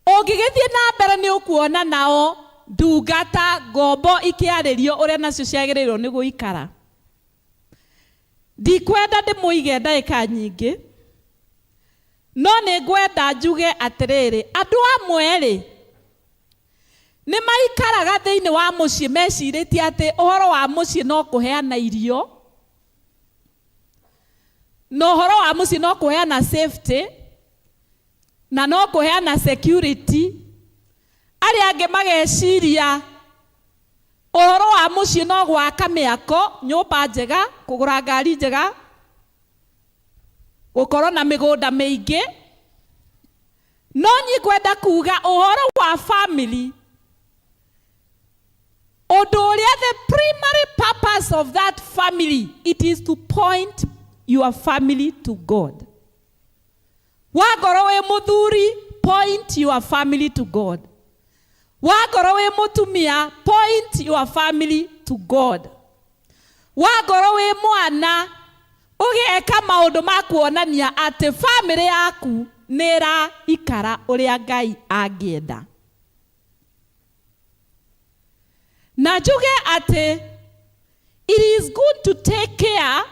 Ũngĩgĩthiĩ na mbere nĩ ũkuona nao ndungata ngombo ikĩarĩrio ũrĩa nacio ciagĩrĩirwo nĩ gũikara. Ndikwenda ndĩmũige ndagĩka nyingĩ, no nĩ ngwenda njuge atĩrĩrĩ, andũ amwe rĩ, nĩ maikaraga thĩinĩ wa mũciĩ mecirĩtie atĩ ũhoro wa mũciĩ no kũheana irio, na ũhoro wa mũciĩ no kũheana safety, na no kũheana security. Arĩa angĩ mageciria ũhoro wa mũciĩ no gwaka mĩako, nyũmba njega, kũgũra ngari njega, gũkorwo na mĩgũnda mĩingĩ. No niĩ ngwenda kuga ũhoro wa family, ũndũ ũrĩa the primary purpose of that family, it is to point your family to God. Wangorwo wĩ mũthuri, point your family to God. Wangorwo wĩ mũtumia, point your family to God. Wangorwo wĩ mwana, ũgeka maũndũ ma kuonania atĩ family yaku nĩ ĩraikara ũrĩa Ngai angĩenda. Na njuge atĩ it is good to take care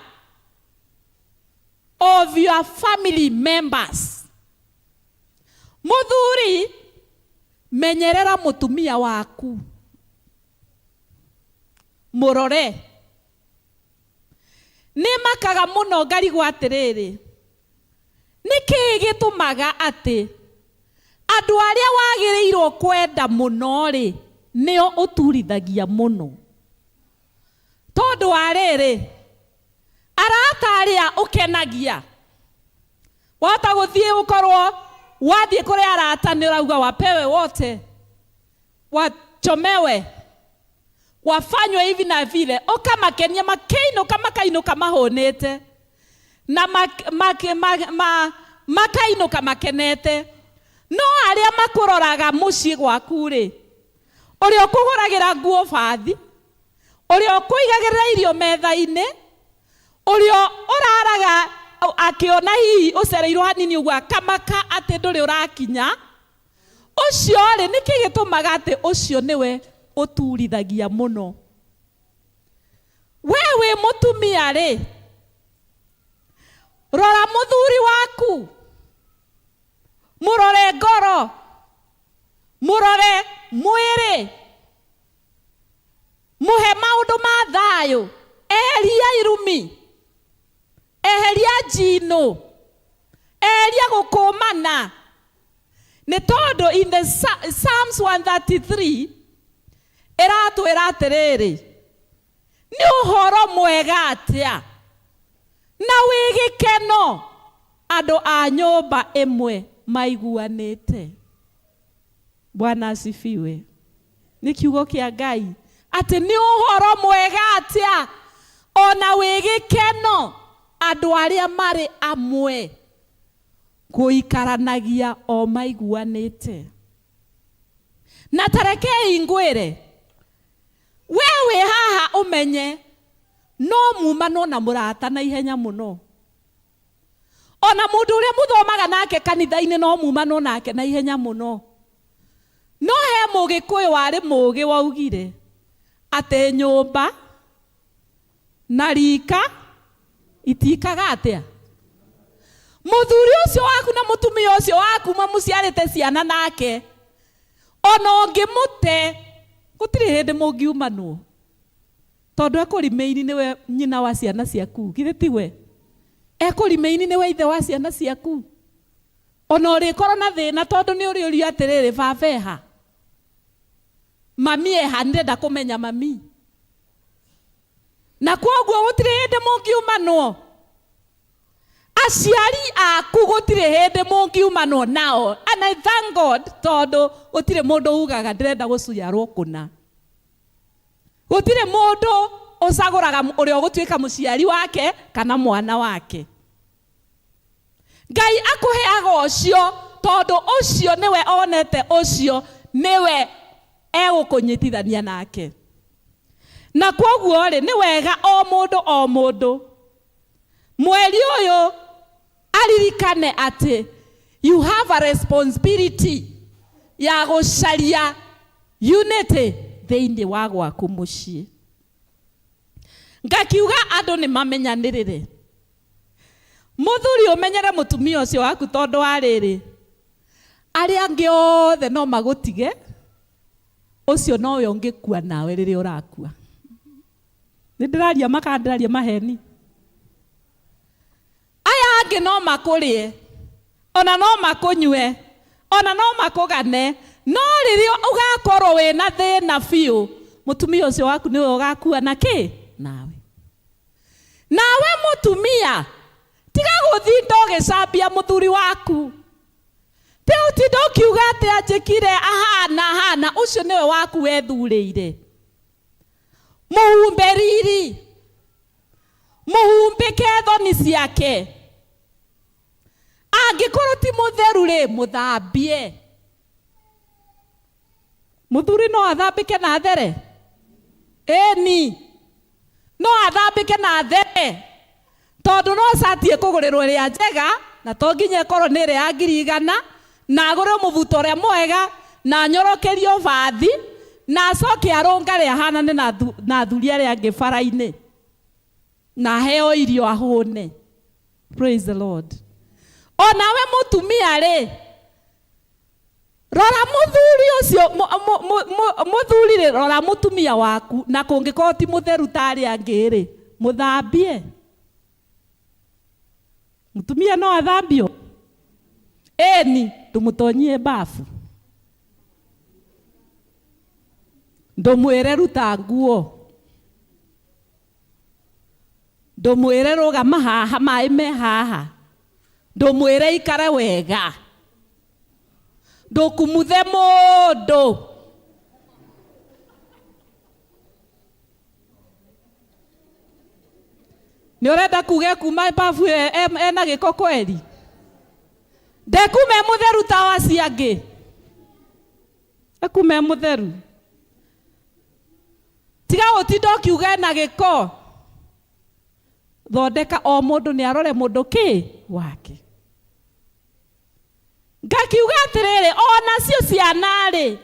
of your family members. Mũthuri, menyerera mũtumia waku, mũrore. Nĩ makaga mũno ngarigwo atĩrĩrĩ, nĩ kĩĩ gĩtũmaga atĩ andũ arĩa wagĩrĩirwo kwenda mũno rĩ, nĩo ũturithagia mũno? Tondũ wa rĩrĩ, arata arĩa ũkenagia, wahota gũthiĩ ũkorwo wathiĩ kũrĩ arata nĩ ũrauga wapewe wote, wachomewe, wafanywe hivi na vile, ũkamakenia makĩinũka makainũka mahũnĩte na Makainũka makenete. No arĩa makũroraga mũciĩ gwaku rĩ, ũrĩa ũkũgũragĩra nguo bathi, ũrĩa ũkũigagĩrĩra irio metha-inĩ, ũrĩa ũraraga akĩona hihi ũcereirwo hanini ũguo akamaka atĩ ndũrĩ ũrakinya, ũcio rĩ, nĩkĩ gĩtũmaga atĩ ũcio nĩwe ũturithagia mũno? We wĩ mũtumia rĩ, rora mũthuri waku, mũrore ngoro, mũrore mwĩrĩ, mũhe maũndũ ma thayũ, eheria irumi, eheria njino, eheria gũkũmana. Nĩ tondũ in the Psalms 133 ĩratwĩra atĩrĩrĩ, nĩ ũhoro mwega atĩa na wĩ gĩkeno andũ a nyũmba ĩmwe maiguanĩte. Bwana asifiwe. Nĩ kiugo kĩa Ngai atĩ nĩ ũhoro mwega atĩa ona wĩ gĩkeno andũ arĩa marĩ amwe gũikaranagia o maiguanĩte. Na tarekei ngwĩre, we wĩ haha ũmenye no mumanwo na mũrata na ihenya mũno. Ona mũndũ ũrĩa mũthomaga nake kanitha-inĩ no mumanwo nake na ihenya mũno. No he mũgĩkũyũ warĩ mũgĩ waugire atĩ nyũmba na rika itikaga atĩa. Mũthuri ũcio waku na mũtumia ũcio waku mamũciarĩte ciana nake, ona ũngĩmũte gũtirĩ hĩndĩ mũngiumanwo, tondũ ekũrimĩini nĩwe nyina wa ciana ciaku, githĩ tiwe? Ekũrimĩini nĩwe ithe wa ciana ciaku. Ona ũrĩkorwo na thĩna tondũ nĩ ũrĩũrio atĩrĩrĩ, baba eha, mami eha, nĩndĩrenda kũmenya mami. Na kwoguo gũtirĩ hĩndĩ mũngiumanwo. Aciari aku gũtirĩ hĩndĩ mũngiumanwo nao. And I thank God tondũ gũtirĩ mũndũ ugaga ndĩrenda gũciarwo kũna. Gũtirĩ mũndũ ũcagũraga ũrĩa ũgũtuĩka mũciari wake kana mwana wake. Ngai akũheaga ũcio tondũ ũcio nĩwe onete, ũcio nĩwe egũkũnyitithania nake. Na kwoguo rĩ, nĩ wega o mũndũ o mũndũ mweri ũyũ aririkane atĩ you have a responsibility ya gũcaria unity thĩinĩ wa gwaku mũciĩ. Ngakiuga andũ nĩ mamenyanĩrĩre. Mũthuri ũmenyere mũtumia ũcio waku tondũ wa rĩrĩ, arĩa angĩ othe no magũtige, ũcio nowe ũngĩkua nawe rĩrĩa ũrakua. Nĩ ndĩraria ma kana ndĩraria maheni? Aya angĩ no makũrĩe, ona no makũnyue, ona no makũgane, no rĩrĩa ũgakorwo wĩna thĩna biũ, mũtumia ũcio waku nĩwe ũgakua na kĩ? Nawe. Nawe mũtumia, tiga gũthinda ũgĩcambia mũthuri waku. Tiga gũtinda ũkiuga atĩ anjĩkire ahana ahana, ũcio nĩwe waku wethurĩire. Mũhumbe riri, mũhumbĩke thoni ciake. Angĩkorwo ti mũtheru rĩ, mũthambie. Mũthuri no athambĩke na athere? Ĩni, no athambĩke na athere, tondũ no cati ĩkũgũrĩrwo ĩrĩa njega, na to nginya ĩkorwo nĩ ĩrĩa ya ngiri igana, na agũrĩrwo mũbuto ũrĩa mwega, na anyorokerio bathi, na acoke arũngare ahanane na athuri arĩa angĩ bara-inĩ, na aheo irio ahũne. Praise the Lord. Onawe mũtumia rĩ, rora mũthuri ũcio, mũthuri rĩ, rora mũtumia waku, na kũngĩkorwo ti mũtheru ta arĩa angĩ rĩ, mũthambie. Mũtumia no athambio? Ĩni, ndũmũtonyie bafu, ndũmwĩre ruta nguo, ndũmwĩre rũgama haha maĩ me haha, ndũmwĩre ikare wega, ndũkumuthe mũndũ. Nĩ ũrenda kuga kuma bafu ĩyo ena gĩko kweri? Ndekuuma e mũtheru ta acio angĩ. Ekuuma e mũtheru. Tiga gũtinda ũkiuga ena gĩko. Thondeka o mũndũ nĩ arore mũndũ kĩ wake. Ngakiuga atĩrĩrĩ, onacio ciana rĩ,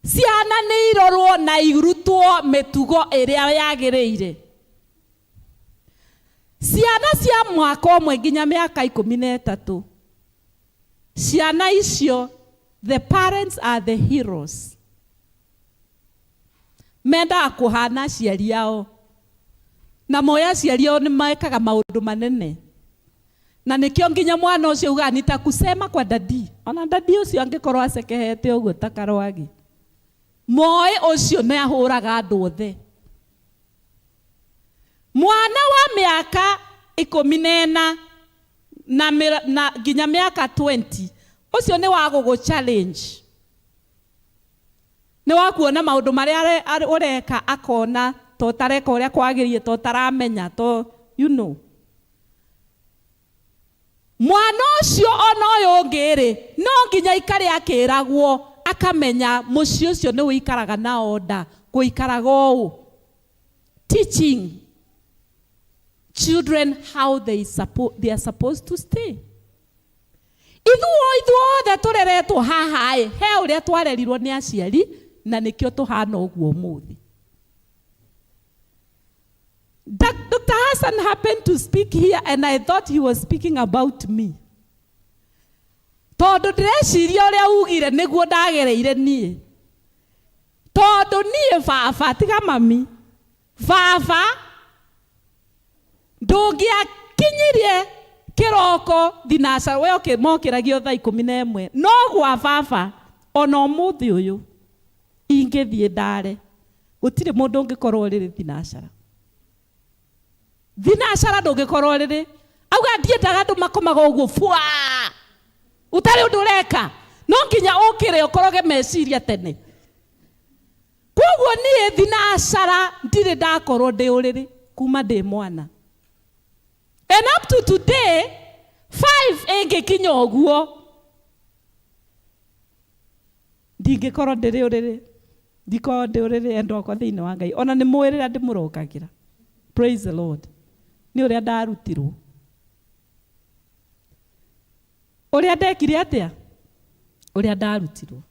ciana nĩ irorwo na irutwo mĩtugo ĩrĩa yagĩrĩire. Ciana cia mwaka ũmwe nginya mĩaka 13, ciana icio, the parents are the heroes. Mendaga kũhana aciari ao, na moĩ aciari ao nĩ mekaga maũndũ manene, na nĩkĩo nginya mwana ũcio augaga nitakusema kwa daddy. Ona daddy ũcio angĩkorwo acekehete ũguo ta karwagi, moĩ ũcio nĩ ahũraga andũ othe. Mwana wa mĩaka 14 na nginya mĩaka 20, ũcio nĩ wa gũgũ challenge, nĩ wa kuona maũndũ marĩa ũreka akona to ũtareka ũrĩa kwagĩrĩire, to ũtaramenya, to you know. Mwana ũcio ona ũyũ ũngĩ rĩ, no nginya aikare akĩragwo, akamenya mũciĩ ũcio nĩ ũikaraga na order, gũikaraga ũũ. Teaching children how they are supposed to stay. Ithuo ithuothe tũreretwo haha ĩ, he ũrĩa twarerirwo nĩ aciari, na nĩkĩo tũhana ũguo ũmũthĩ. Dr. Hassan happened to speak here and I thought he was speaking about me. Tondũ ndĩreciria ũrĩa ugire nĩguo ndagereire niĩ. Tondũ niĩ baba, tiga mami, baba ndũngĩakinyirie kĩroko thinacara, we mokĩragio thaa 11, no gwa baba ona ũmũthĩ ũyũ ingĩthiĩ ndare gũtirĩ mũndũ ũngĩkorwo rĩrĩ thinacara. Thinacara ndũngĩkorwo rĩrĩ, auga ndiendaga andũ makomaga ũguo bua ũtarĩ ũndũ ũreka, no nginya ũkĩre ũkoroge meciria tene. Koguo niĩ thinacara ndirĩ ndakorwo ndĩ ũrĩrĩ kuma ndĩ mwana, and up to today 5 ĩngĩkinya ũguo ndingĩkorwo ndĩrĩ ũrĩrĩ, ndikorwo ndĩ ũrĩrĩ endwa akwa thĩinĩ wa Ngai. Ona nĩ mũĩ rĩrĩa ndĩmũrokagĩra, praise the Lord, nĩ ũrĩa ndarutirwo, ũrĩa ndekire atĩa, ũrĩa ndarutirwo.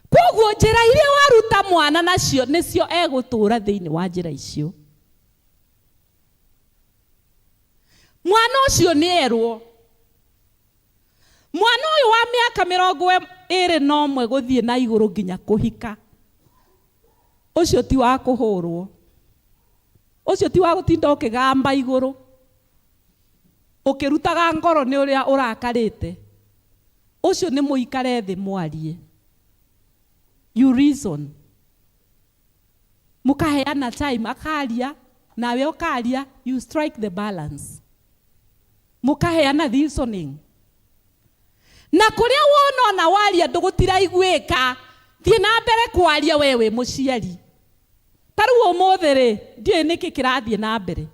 Koguo njĩra iria waruta mwana nacio nĩcio egũtũra thĩinĩ wa njĩra icio. Mwana ũcio nĩ erwo, mwana ũyũ wa mĩaka 21 gũthiĩ na igũrũ nginya kũhika, ũcio ti wa kũhũrwo, ũcio ti wa gũtinda ũkĩgamba igũrũ ũkĩrutaga ngoro nĩ ũrĩa ũrakarĩte. Ũcio nĩ mũikare thĩ mwarie, you reason, mũkaheana time, akaria nawe ũkaria, you strike the balance, mũkaheana reasoning. Na kũrĩa wona ona waria ndũgũtiraiguĩka, thiĩ na mbere kwaria we wĩ mũciari. Ta rĩu ũmũthĩ rĩ, ndiũĩ nĩkĩ kĩrathiĩ na mbere,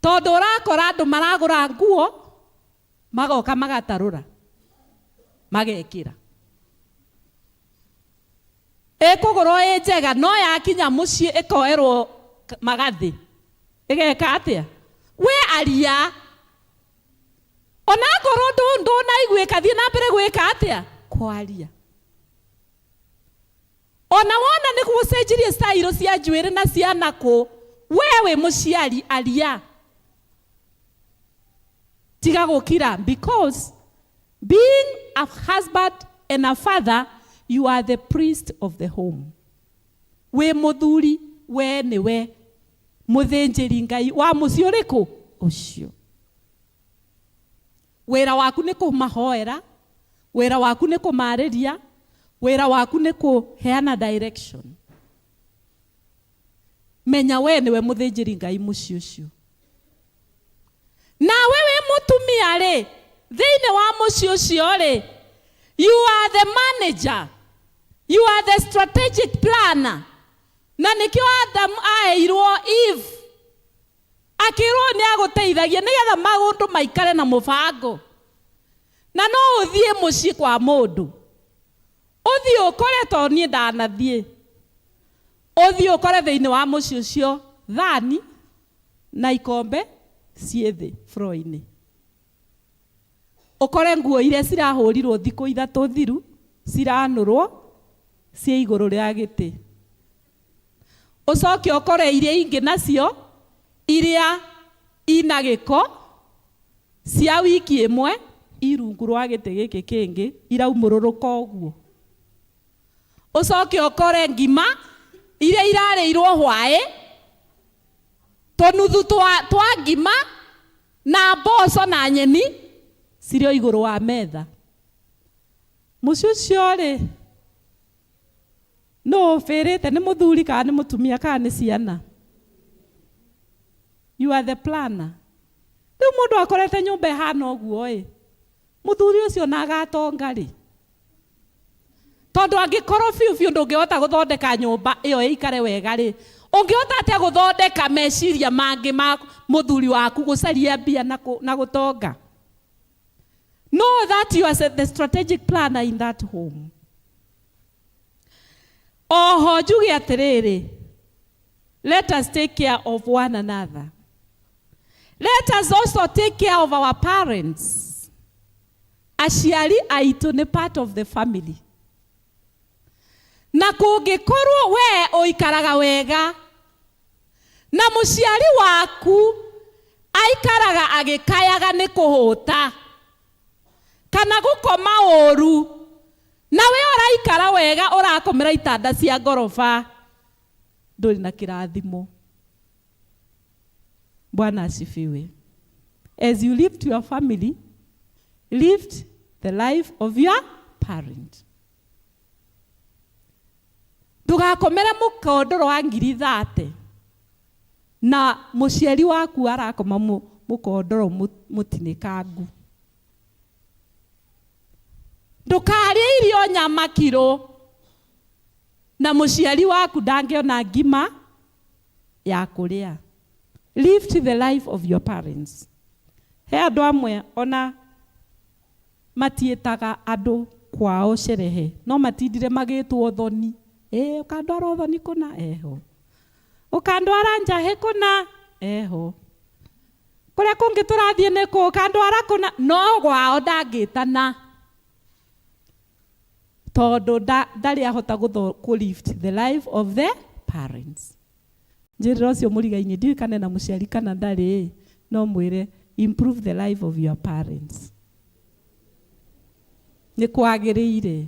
tondũ ũrakora andũ maragũra nguo magoka magatarũra magekĩra, ĩkũgũrwo ĩ njega, no yakinya mũciĩ ĩkoerwo magathĩ, ĩgeka atĩa? We aria, ona ngorwo ndũnaiguĩka, thiĩ na mbere gwĩka atĩa? Kwaria. Ona wona nĩ gũcenjirie style cia njuĩrĩ na cia nakũ, we wĩ mũciari aria, tiga gũkira, because being a husband and a father, you are the priest of the home. Wĩ mũthuri, we nĩwe mũthĩnjĩri Ngai wa mũciĩ ũrĩkũ ũcio. Wĩra waku nĩ kũmahoera, wĩra waku nĩ kũmarĩria, wĩra waku nĩ kũheana direction. Menya we nĩwe mũthĩnjĩri Ngai mũciĩ ũcio. Nawe wĩ mũtumia rĩ, thĩinĩ wa mũciĩ ũcio rĩ, you are the manager, you are the strategic planner. Na nĩkĩo Adam aheirwo Eve, akĩrwo nĩ agũteithagia nĩgetha maũndũ maikare na mũbango. Na no ũthiĩ mũciĩ kwa mũndũ, ũthiĩ ũkore, tondũ niĩ ndanathiĩ, ũthiĩ ũkore thĩinĩ wa mũciĩ ũcio thani na ikombe ciĩ thĩ floor-inĩ, ũkore nguo iria cirahũrirwo thikũ 3 thiru ciranũrwo ciĩ igũrũ rĩa gĩtĩ, ũcoke ũkore iria ingĩ nacio iria ina gĩko cia wiki ĩmwe irungu rwa gĩtĩ gĩkĩ kĩngĩ iraumũrũrũka ũguo, ũcoke ũkore ngima iria irarĩirwo hwaĩ tũnuthu twa ngima na mboco na nyeni cirĩ o igũrũ wa metha. Mũciĩ ũcio rĩ, nũ ũbĩrĩte? Nĩ mũthuri kana nĩ mũtumia kana nĩ ciana? You are the planner. Rĩu mũndũ akorete nyũmba ĩhana ũguo ĩ, mũthuri ũcio na agatonga rĩ? Tondũ angĩkorwo biũ biũ ndũngĩhota gũthondeka nyũmba ĩyo ĩikare wega rĩ, ũngĩhota atĩa gũthondeka meciria mangĩ ma mũthuri waku gũcaria mbia na gũtonga? Know that you are the strategic planner in that home. Oho njuge atĩrĩrĩ, let us take care of one another. Let us also take care of our parents. Aciari aitũ nĩ part of the family. Na kũngĩkorwo we ũikaraga wega na mũciari waku aikaraga agĩkayaga nĩ kũhũta kana gũkoma ũru, na we ũraikara wega ũrakomera itanda cia ngoroba, ndũrĩ na kĩrathimo. Bwana asifiwe. As you lift your family, lift the life of your parent. Ndũgakomere mũkondoro wa ngiri 30 na mũciari waku arakoma mũkondoro mũtinĩkangu. Ndũkarĩe irio nyama kiro na mũciari waku ndangĩona ngima ya kũrĩa. Lift the life of your parents. He andũ amwe ona matiĩtaga andũ kwao sherehe, no matindire magĩtwo thoni. Ũkandwara ũthoni kũna? Eho. Ũkandwara njahĩ kũna? Eho. Kũrĩa kũngĩ tũrathiĩ nĩ kũ? Ũkandwara kũna? No gwao ndangĩtana, tondũ ndarĩ ahota kũ lift the life of the parents. Njĩrĩra ũcio mũrigainĩ, ndiũĩ kana ena mũciari kana ndarĩ, no mwĩre improve the life of your parents. Nĩ kwagĩrĩire.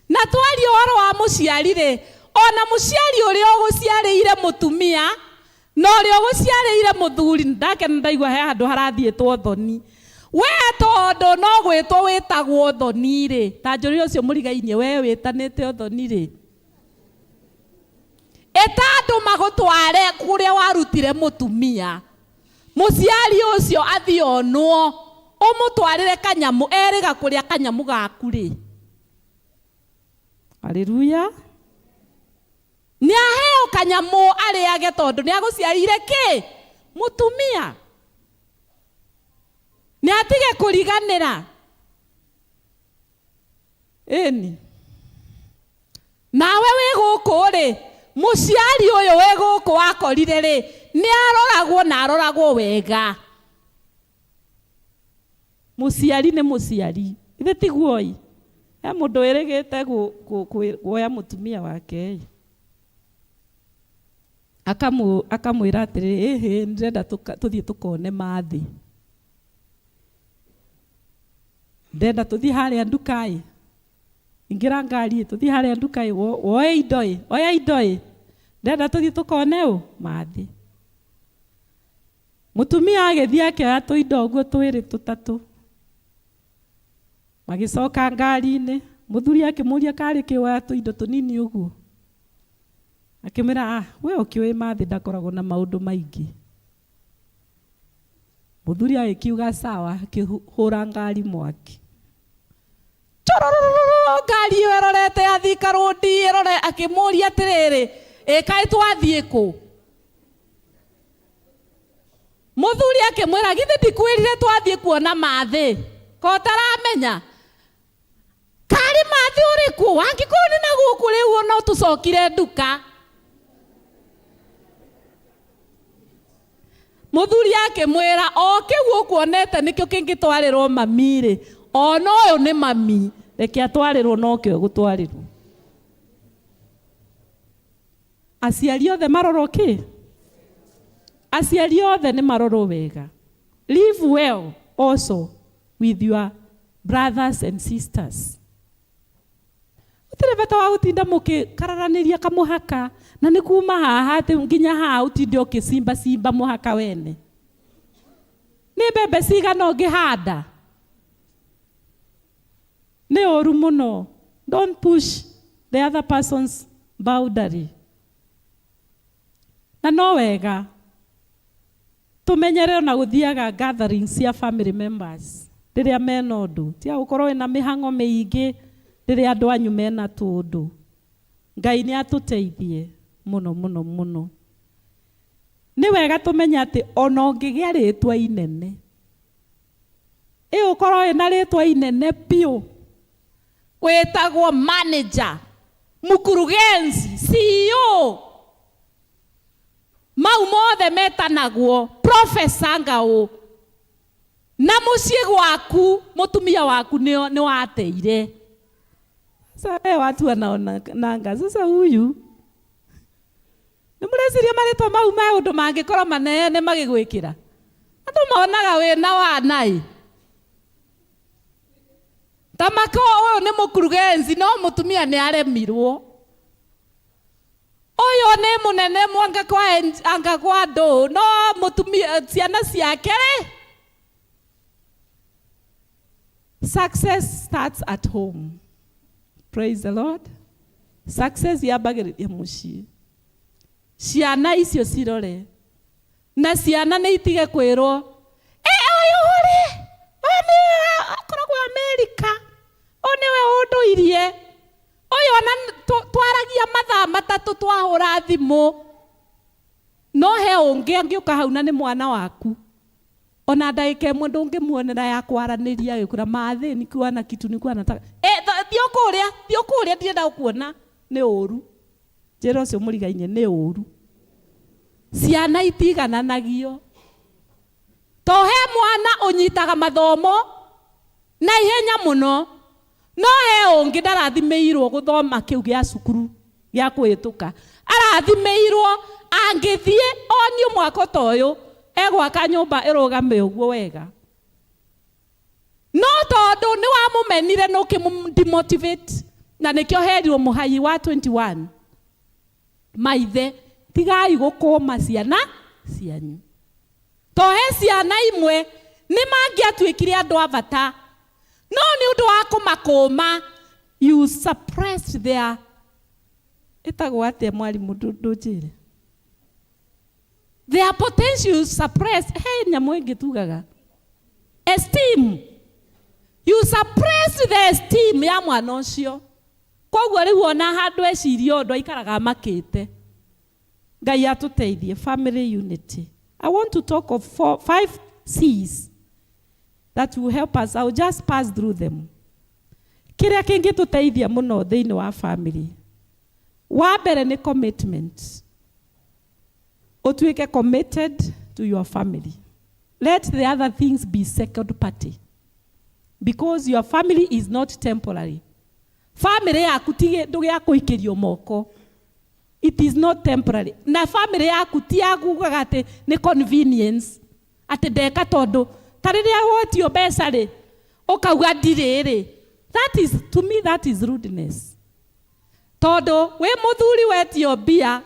Na twaria ũhoro wa mũciari rĩ, ona mũciari ũrĩa ũgũciarĩire mũtumia na ũrĩa ũgũciarĩire mũthuri, ndakena ndaigua he handũ harathiĩtwo thoni. We tondũ no gwĩtwo wĩtagwo thoni rĩ, ta njũria ũcio mũrigainie, we wĩtanĩte ũthoni rĩ, ĩta andũ magũtware kũrĩa warutire mũtumia, mũciari ũcio athiĩ onwo, ũmũtwarĩre kanyamũ, erĩga kũrĩa kanyamũ gaku rĩ. Haleluya. Nĩ aheo kanyamũ arĩage tondũ nĩ agũciarire kĩ? Mũtumia. Nĩ atige kũriganĩra. Ĩni. Nawe wĩ gũkũ rĩ, mũciari ũyũ wĩ gũkũ wakorire rĩ, nĩ aroragwo na aroragwo wega. Mũciari nĩ mũciari. Ithe tiguo ĩ? He mũndũ wĩrĩgĩte kuoya mũtumia wake ĩ. Akamwĩra atĩrĩrĩ, ĩhĩ, ndĩrenda tũthiĩ tũkone mathĩ. Ndĩrenda tũthiĩ harĩa nduka ĩ. Ingĩra ngari ĩ, tũthiĩ harĩa nduka ĩ, woe indo ĩ, oya indo ĩ. Ndĩrenda tũthiĩ tũkone ũ? Mathĩ. Mũtumia agĩthiĩ akĩoya tũindo ũguo twĩrĩ tũtatũ. Magĩcoka ngari-inĩ, mũthuri akĩmũria karĩ kĩ woya tũindo tũnini ũguo. Akĩmwĩra, we ũkĩũĩ mathĩ ndakoragwo na maũndũ maingĩ. Mũthuri agĩkiuga sawa, akĩhũra ngari mwaki. Chororororo, ngari ĩyo ĩrorete ya Thika Road, ĩrore, akĩmũria atĩrĩrĩ, ĩ kaĩ twathiĩ kũ? Mũthuri akĩmwĩra, githĩ ndikwĩrire twathiĩ kuona mathĩ? Ko ũtaramenya karĩ mathi ũrĩkũ wangĩkorwo nĩ na gũkũ rĩu no tũcokire nduka. Mũthuri akĩmwĩra o kĩu ũkuonete nĩkĩo kĩngĩtwarĩrwo mami rĩ, ona ũyũ nĩ mami, reke atwarĩrwo nokĩo egũtwarĩrwo. Aciari othe marorwo kĩ? Aciari othe nĩ marorwo wega. Live well also with your brothers and sisters. Gũtirĩ bata wa gũtinda mũkĩkararanĩria kamũhaka na nĩ kuma haha atĩ nginya haha ũtinde ũkĩcimba cimba mũhaka wene. Nĩ mbembe cigana ũngĩhanda? Nĩ ũru mũno. Don't push the other person's boundary. Na no wega tũmenyere ona gũthiaga gatherings cia family members rĩrĩa mena ũndũ. Tiga gũkorwo wĩna mĩhang'o mĩingĩ rĩrĩa andũ anyu mena tũũndũ. Ngai nĩ atũteithie mũno mũno mũno. Nĩ wega tũmenye atĩ ona ũngĩgĩa rĩtwa inene, ĩ ũkorwo wĩna rĩtwa inene biũ, wĩtagwo manager, mkurugenzi, CEO, mau mothe metanagwo, professor ngau, na mũciĩ gwaku mũtumia waku nĩ wateire. Sasa we watu wanaonanga sasa huyu nĩ mũreciria marĩtwa mau maũndũ mangĩkorwo manene magĩgwĩkĩra andũ monaga wĩna wana ĩ ta mako ũyũ nĩ mũkurugenzi no mũtumia nĩ aremirwo, ũyũ nĩ mũnene mwanga kwa anga kwa andũ no mũtumia ciana ciake rĩ. Success starts at home. Praise the Lord. Success yambagĩrĩria mũciĩ. Ciana icio cirore na ciana nĩ itige kwĩrwo ĩ ũyũ rĩ, ũyũ nĩ akoragwo Amerika, ũyũ nĩwe ũndũirie, ũyũ ona twaragia mathaa 3 twahũra thimũ, no he ũngĩ angĩũka hau na nĩ mwana waku ona ndagĩka ĩmwe ndũngĩmuonera ya kwaranĩria agĩkwĩra mathĩ nikiwa na kitu nikiwa nataka thiĩ kũrĩa, thiĩ kũrĩa, ndirenda gũkuona. Nĩ ũru, njĩra ũcio mũrigainie nĩ ũru. Ciana itigananagio to he mwana ũnyitaga mathomo na ihenya mũno, no he ũngĩ ndarathimĩirwo gũthoma kĩu gĩa cukuru gĩa kũhĩtũka, arathimĩirwo angĩthiĩ onio mwaka ta ũyũ egwaka nyũmba ĩrũgame ũguo wega, no tondũ nĩ wamũmenire na ũkĩmũ-demotivate, na nĩkĩo herirwo mũhai wa 21 maithe tigai gũkũma ciana cianyu, to he ciana imwe nĩ mangĩatuĩkire andũ a bata, no nĩ ũndũ wa kũmakũma you suppressed their ĩtagwo atĩa mwarimũ ndũnjĩre their potential suppressed. He nyamũ ĩngĩ tugaga esteem, you suppress the esteem ya mwana ũcio, koguo rĩu ona handũ eciria ũndũ aikaraga makĩte. Ngai atũteithie. Family unity. I want to talk of 4, 5 C's that will help us. I'll just pass through them. Kĩrĩa kĩngĩtũteithia mũno thĩinĩ wa family, wa mbere nĩ commitment. Ũtuĩke committed to your family. Let the other things be second party, because your family is not temporary. Family yaku ti kĩndũ gĩa kũikĩrio moko. It is not temporary. Na family yaku ti ya kugaga atĩ nĩ convenience, atĩ ndeka tondũ ta rĩrĩa wotio mbeca rĩ ũkauga ndirĩ rĩ, that is, to me that is rudeness. Tondũ wĩ mũthuri wetio mbia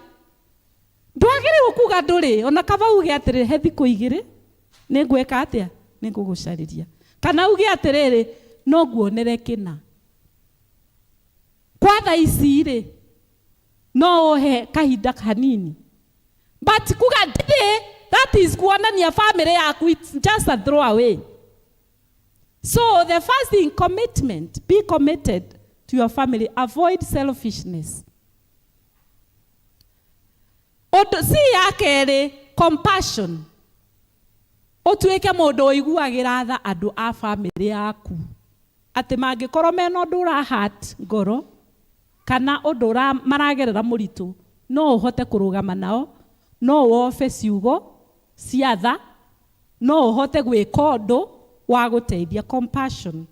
ndwagĩrĩirwo kuga ndũrĩ, ona kaba uge atĩrĩrĩ he thikũ 2 nĩ ngwĩka atĩa, nĩ ngũgũcarĩria, kana uge atĩrĩrĩ no nguonere kĩna kwa thaa ici rĩ no ũhe kahinda kanini, but kuga ndirĩ, that is kuonania family yaku it's just a throw away. So the first thing, commitment. Be committed to your family. Avoid selfishness. Ũndũ C ya kerĩ, compassion. Ũtuĩke mũndũ ũiguagĩra tha andũ a bamĩrĩ yaku, atĩ mangĩkorwo mena ũndũ ũra hurt ngoro kana ũndũ maragerera mũritũ, no ũhote kũrũgama nao, no wobe ciugo cia tha, no ũhote gwĩka ũndũ wa gũteithia. Compassion.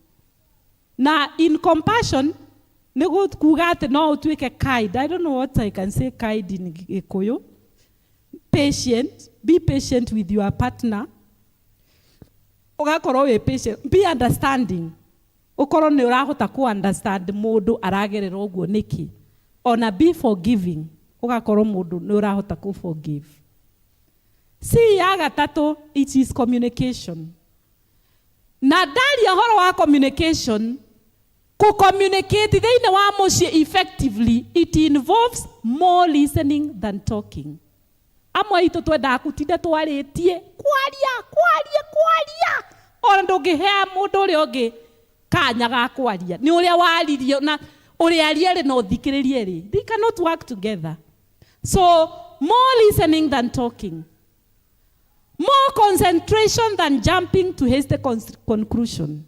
Na in compassion nĩ kuga atĩ no ũtuĩke kind. I don't know what I can say kind in Gĩkũyũ. Patient, be patient with your partner. Ũgakorwo wĩ patient, be understanding, ũkorwo nĩ ũrahota ku understand mũndũ aragerera ũguo nĩkĩ. Ona be forgiving, ũgakorwo mũndũ nĩ ũrahota ku forgive. C ya gatatũ, it is communication. Na ndaria ũhoro wa communication, ku communicate thĩinĩ wa mũciĩ effectively, it involves more listening than talking. Amwe aitũ twendaga gũtinda twarĩtie, kwaria, kwaria, kwaria, ona ndũngĩhea mũndũ ũrĩa ũngĩ kanya ga kwaria nĩ ũrĩa waririe na ũrĩa arie rĩ na ũthikĩrĩrie rĩ. They cannot work together. So more listening than talking, more concentration than jumping to hasty conclusion,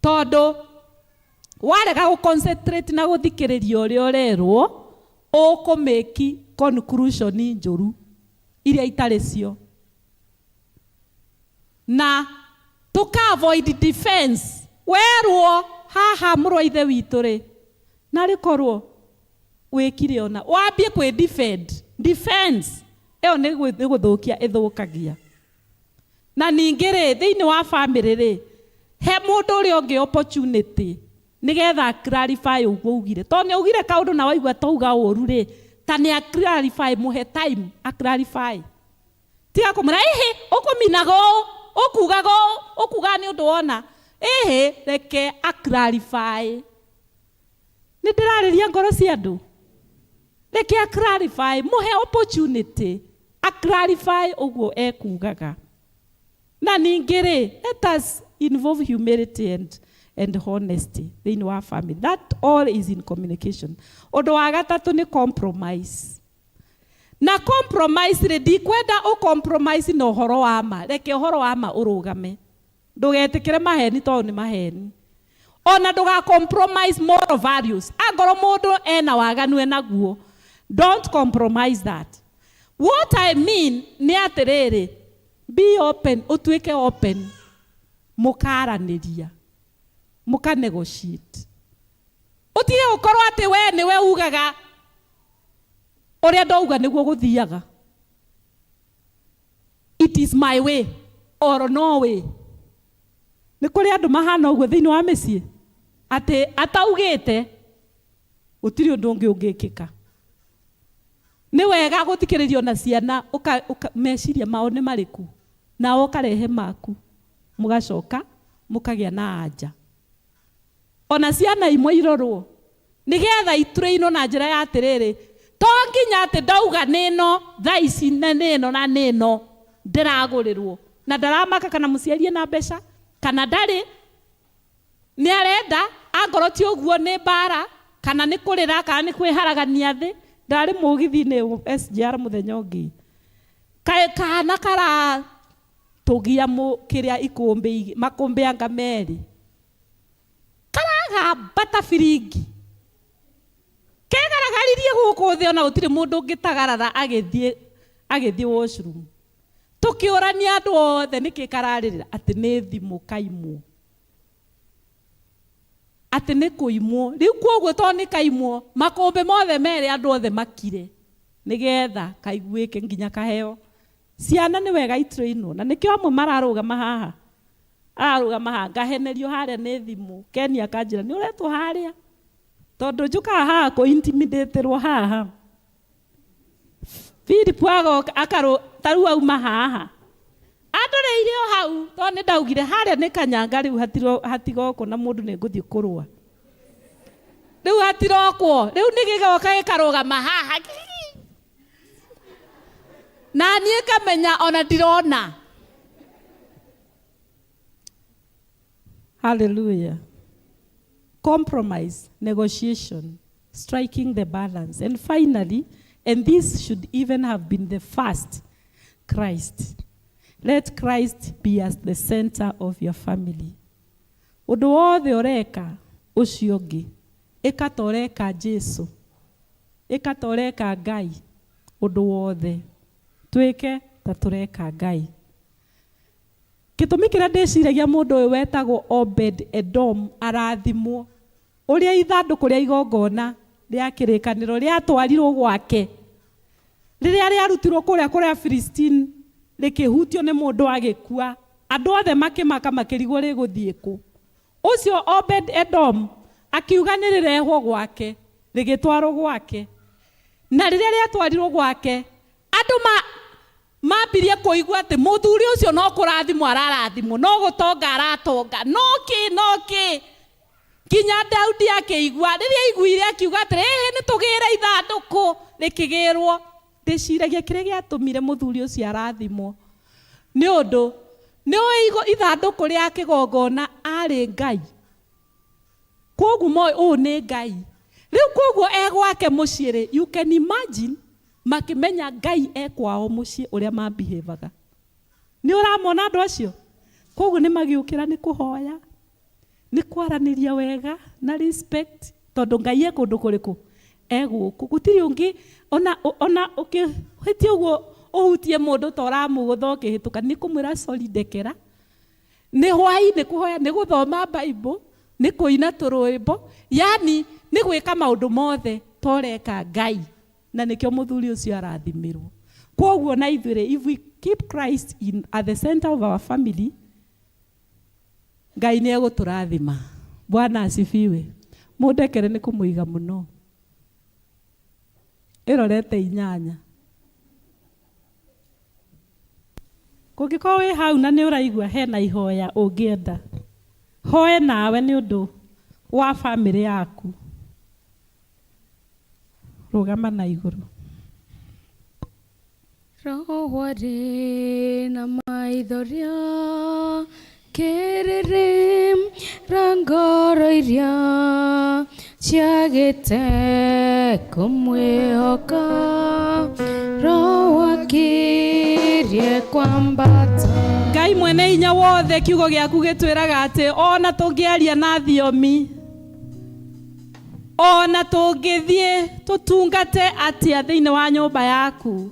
tondũ warega gũ concentrate na gũthikĩrĩria ũrĩa ũrerwo, ũkũmĩki conclusion njũru iria itarĩ cio. Na tũka avoid defense. Werwo haha, mũrũ wa ithe witũ rĩ, narĩ korwo wĩkire ona wambie kwĩ defend, defense ĩyo nĩ gũthũkia ĩthũkagia. Na ningĩ rĩ, thĩinĩ wa family rĩ, he mũndũ ũrĩa ũngĩ opportunity nĩgetha clarify ũguo ugire, tondũ nĩ augire kaũndũ na waigua tauga ũru rĩ, ta nĩ a clarify, mũhe time a clarify. Tiga kũmwĩra, ĩhĩ, ũkũminaga ũũ, ũkugaga ũũ, ũkugaga nĩ ũndũ wona ĩhĩ. Reke a clarify. Nĩ ndĩrarĩria ngoro cia andũ. Reke a clarify, mũhe opportunity a clarify ũguo ekugaga. Na ningĩ rĩ, let us involve humility and honesty thĩinĩ wa family. That all is in communication. Ũndũ wa gatatũ nĩ compromise. Na compromise rĩ, ndikwenda ũ compromise na ũhoro wa ma. Reke ũhoro wa ma ũrũgame, ndũgetĩkĩre maheni tondũ nĩ maheni. Ona ndũga compromise moral values. Angorwo mũndũ ena waganu enaguo, don't compromise that. What I mean nĩ atĩrĩrĩ, be open, ũtuĩke open, mũkaranĩria, mũka negotiate. Ũtige gũkorwo atĩ we nĩwe ugaga ũrĩa ndauga nĩguo gũthiaga, it is my way or no way. Nĩ kũrĩ andũ mahana ũguo thĩinĩ wa mĩciĩ, atĩ ataugĩte gũtirĩ ũndũ ũngĩ ũngĩkĩka. Nĩ wega gũthikĩrĩrio na ciana ũka, meciria mao nĩ marĩkũ, nao ũkarehe maku, mũgacoka mũkagĩa na anja. Ona ciana imwe irorwo nĩgetha itrainwo na njĩra ya atĩrĩrĩ, to nginya atĩ ndauga nĩno thaa ici na nĩno na nĩno ndĩragũrĩrwo, na ndaramaka kana mũciari ena mbeca kana ndarĩ, nĩ arenda. Angorwo ti ũguo, nĩ mbara kana nĩ kũrĩra kana nĩ kwĩharagania thĩ. Ndarĩ mũgithi-inĩ SGR mũthenya ũngĩ, kaĩ kana karatũgia kĩrĩa ikũmbĩ makũmbĩ anga merĩ, karagamba ta biringi, kegaragaririe gũkũ thĩ, ona gũtirĩ mũndũ ũngĩtagarara agĩthiĩ washroom. Tũkĩũrania andũ othe nĩkĩ kararĩrĩra, atĩ nĩ thimũ kaimwo, atĩ nĩ kũimwo. Rĩu koguo tondũ nĩ kaimwo, makũmbĩ mothe merĩ andũ othe makire nĩgetha kaiguĩke nginya kaheo. Ciana nĩ wega itrainwo, na nĩkĩo amwe mararũgama haha, ararũgama haha, ngahenerio harĩa nĩ thimũ. Keni akanjĩra nĩ ũretwo harĩa, tondũ njũkaga haha kũ intimidatĩrwo haha. Philip agoka akarũ tarĩu auma haha andũrĩire o hau, tondũ nĩ ndaugire harĩa nĩ kanyanga. Rĩu hatigokwo na mũndũ, nĩ ngũthiĩ kũrũa. Rĩu hatirokwo, rĩu nĩ gĩgoka gĩkarũgama haha na niĩ ngamenya ona ndirona. Hallelujah. Compromise, negotiation, striking the balance. And finally, and this should even have been the first, Christ. Let Christ be as the center of your family. Ũndũ wothe ũreka ũcio ũngĩ, ĩka ta ũreka Jesu, ĩka ta ũreka Ngai. Ũndũ wothe twĩke ta tũreka Ngai. Gĩtũmi kĩrĩa ndĩciragia mũndũ ũyũ wetagwo Obed Edom arathimwo, ũrĩa ithandũkũ rĩa igongona rĩa kĩrĩkanĩro rĩatwarirwo gwake, rĩrĩa rĩarutirwo kũrĩa kũrĩa Philistine rĩkĩhutio nĩ mũndũ agĩkua, andũ othe makĩmaka makĩrigwo rĩgũthiĩ kũ. Ũcio Obed Edom akiuga nĩ rĩrehwo gwake, rĩgĩtwarwo gwake. Na rĩrĩa rĩatwarirwo gwake, andũ mambirie kũigua atĩ mũthuri ũcio no kũrathimwo ararathimwo, no gũtonga aratonga, no kĩ no kĩ. Nginya Daudi akĩigua, rĩrĩa aiguire akiuga atĩrĩ, ĩhĩ nĩ tũgĩre ithandũkũ, rĩkĩgĩrwo. Ndĩciragia kĩrĩa gĩatũmire mũthuri ũcio arathimwo nĩ ũndũ nĩ ũĩ ithandũkũ rĩa kĩgongona arĩ Ngai, koguo moĩ ũũ nĩ Ngai. Rĩu koguo e gwake mũciĩ rĩ, you can imagine makĩmenya Ngai e kwao mũciĩ ũrĩa mambihevaga. Nĩ ũramona andũ acio? Koguo nĩ magĩũkĩra nĩ kũhoya, nĩ kwaranĩria wega na respect, tondũ Ngai e kũndũ kũrĩkũ? E gũkũ. Gũtirĩ ũngĩ ona ona ũkĩhĩtia ũguo ũhutie mũndũ ta ũramũgũtha ũkĩhĩtũka, nĩ kũmwĩra sorry ndekera. Nĩ hwaĩ-inĩ kũhoya, nĩ gũthoma Bible, nĩ kũina tũrwĩmbo, yani nĩ gwĩka maũndũ mothe ta ũreka Ngai. Na nĩkĩo mũthuri ũcio arathimirwo. Koguo na ithuĩ rĩ, if we keep Christ in at the center of our family, Ngai nĩ egũtũrathima. Bwana asifiwe. Mũndekere nĩ kũmũiga mũno. Ĩrorete 8. Kũngĩkorwo wĩ hau na nĩ ũraigua hena ihoya ũngĩenda, hoe nawe nĩ ũndũ wa bamĩrĩ yaku. Rũgama na igũrũ. Roho arĩ na maithoria kĩrĩrĩ ra ngoro iria ciagĩte kũmwĩhoka. Roho akirie kwambata. Ngai mwene hinya wothe, kiugo gĩaku gĩtwĩraga atĩ ona tũngĩaria na thiomi, ona tũngĩthiĩ tũtungate atĩa thĩinĩ wa nyũmba yaku,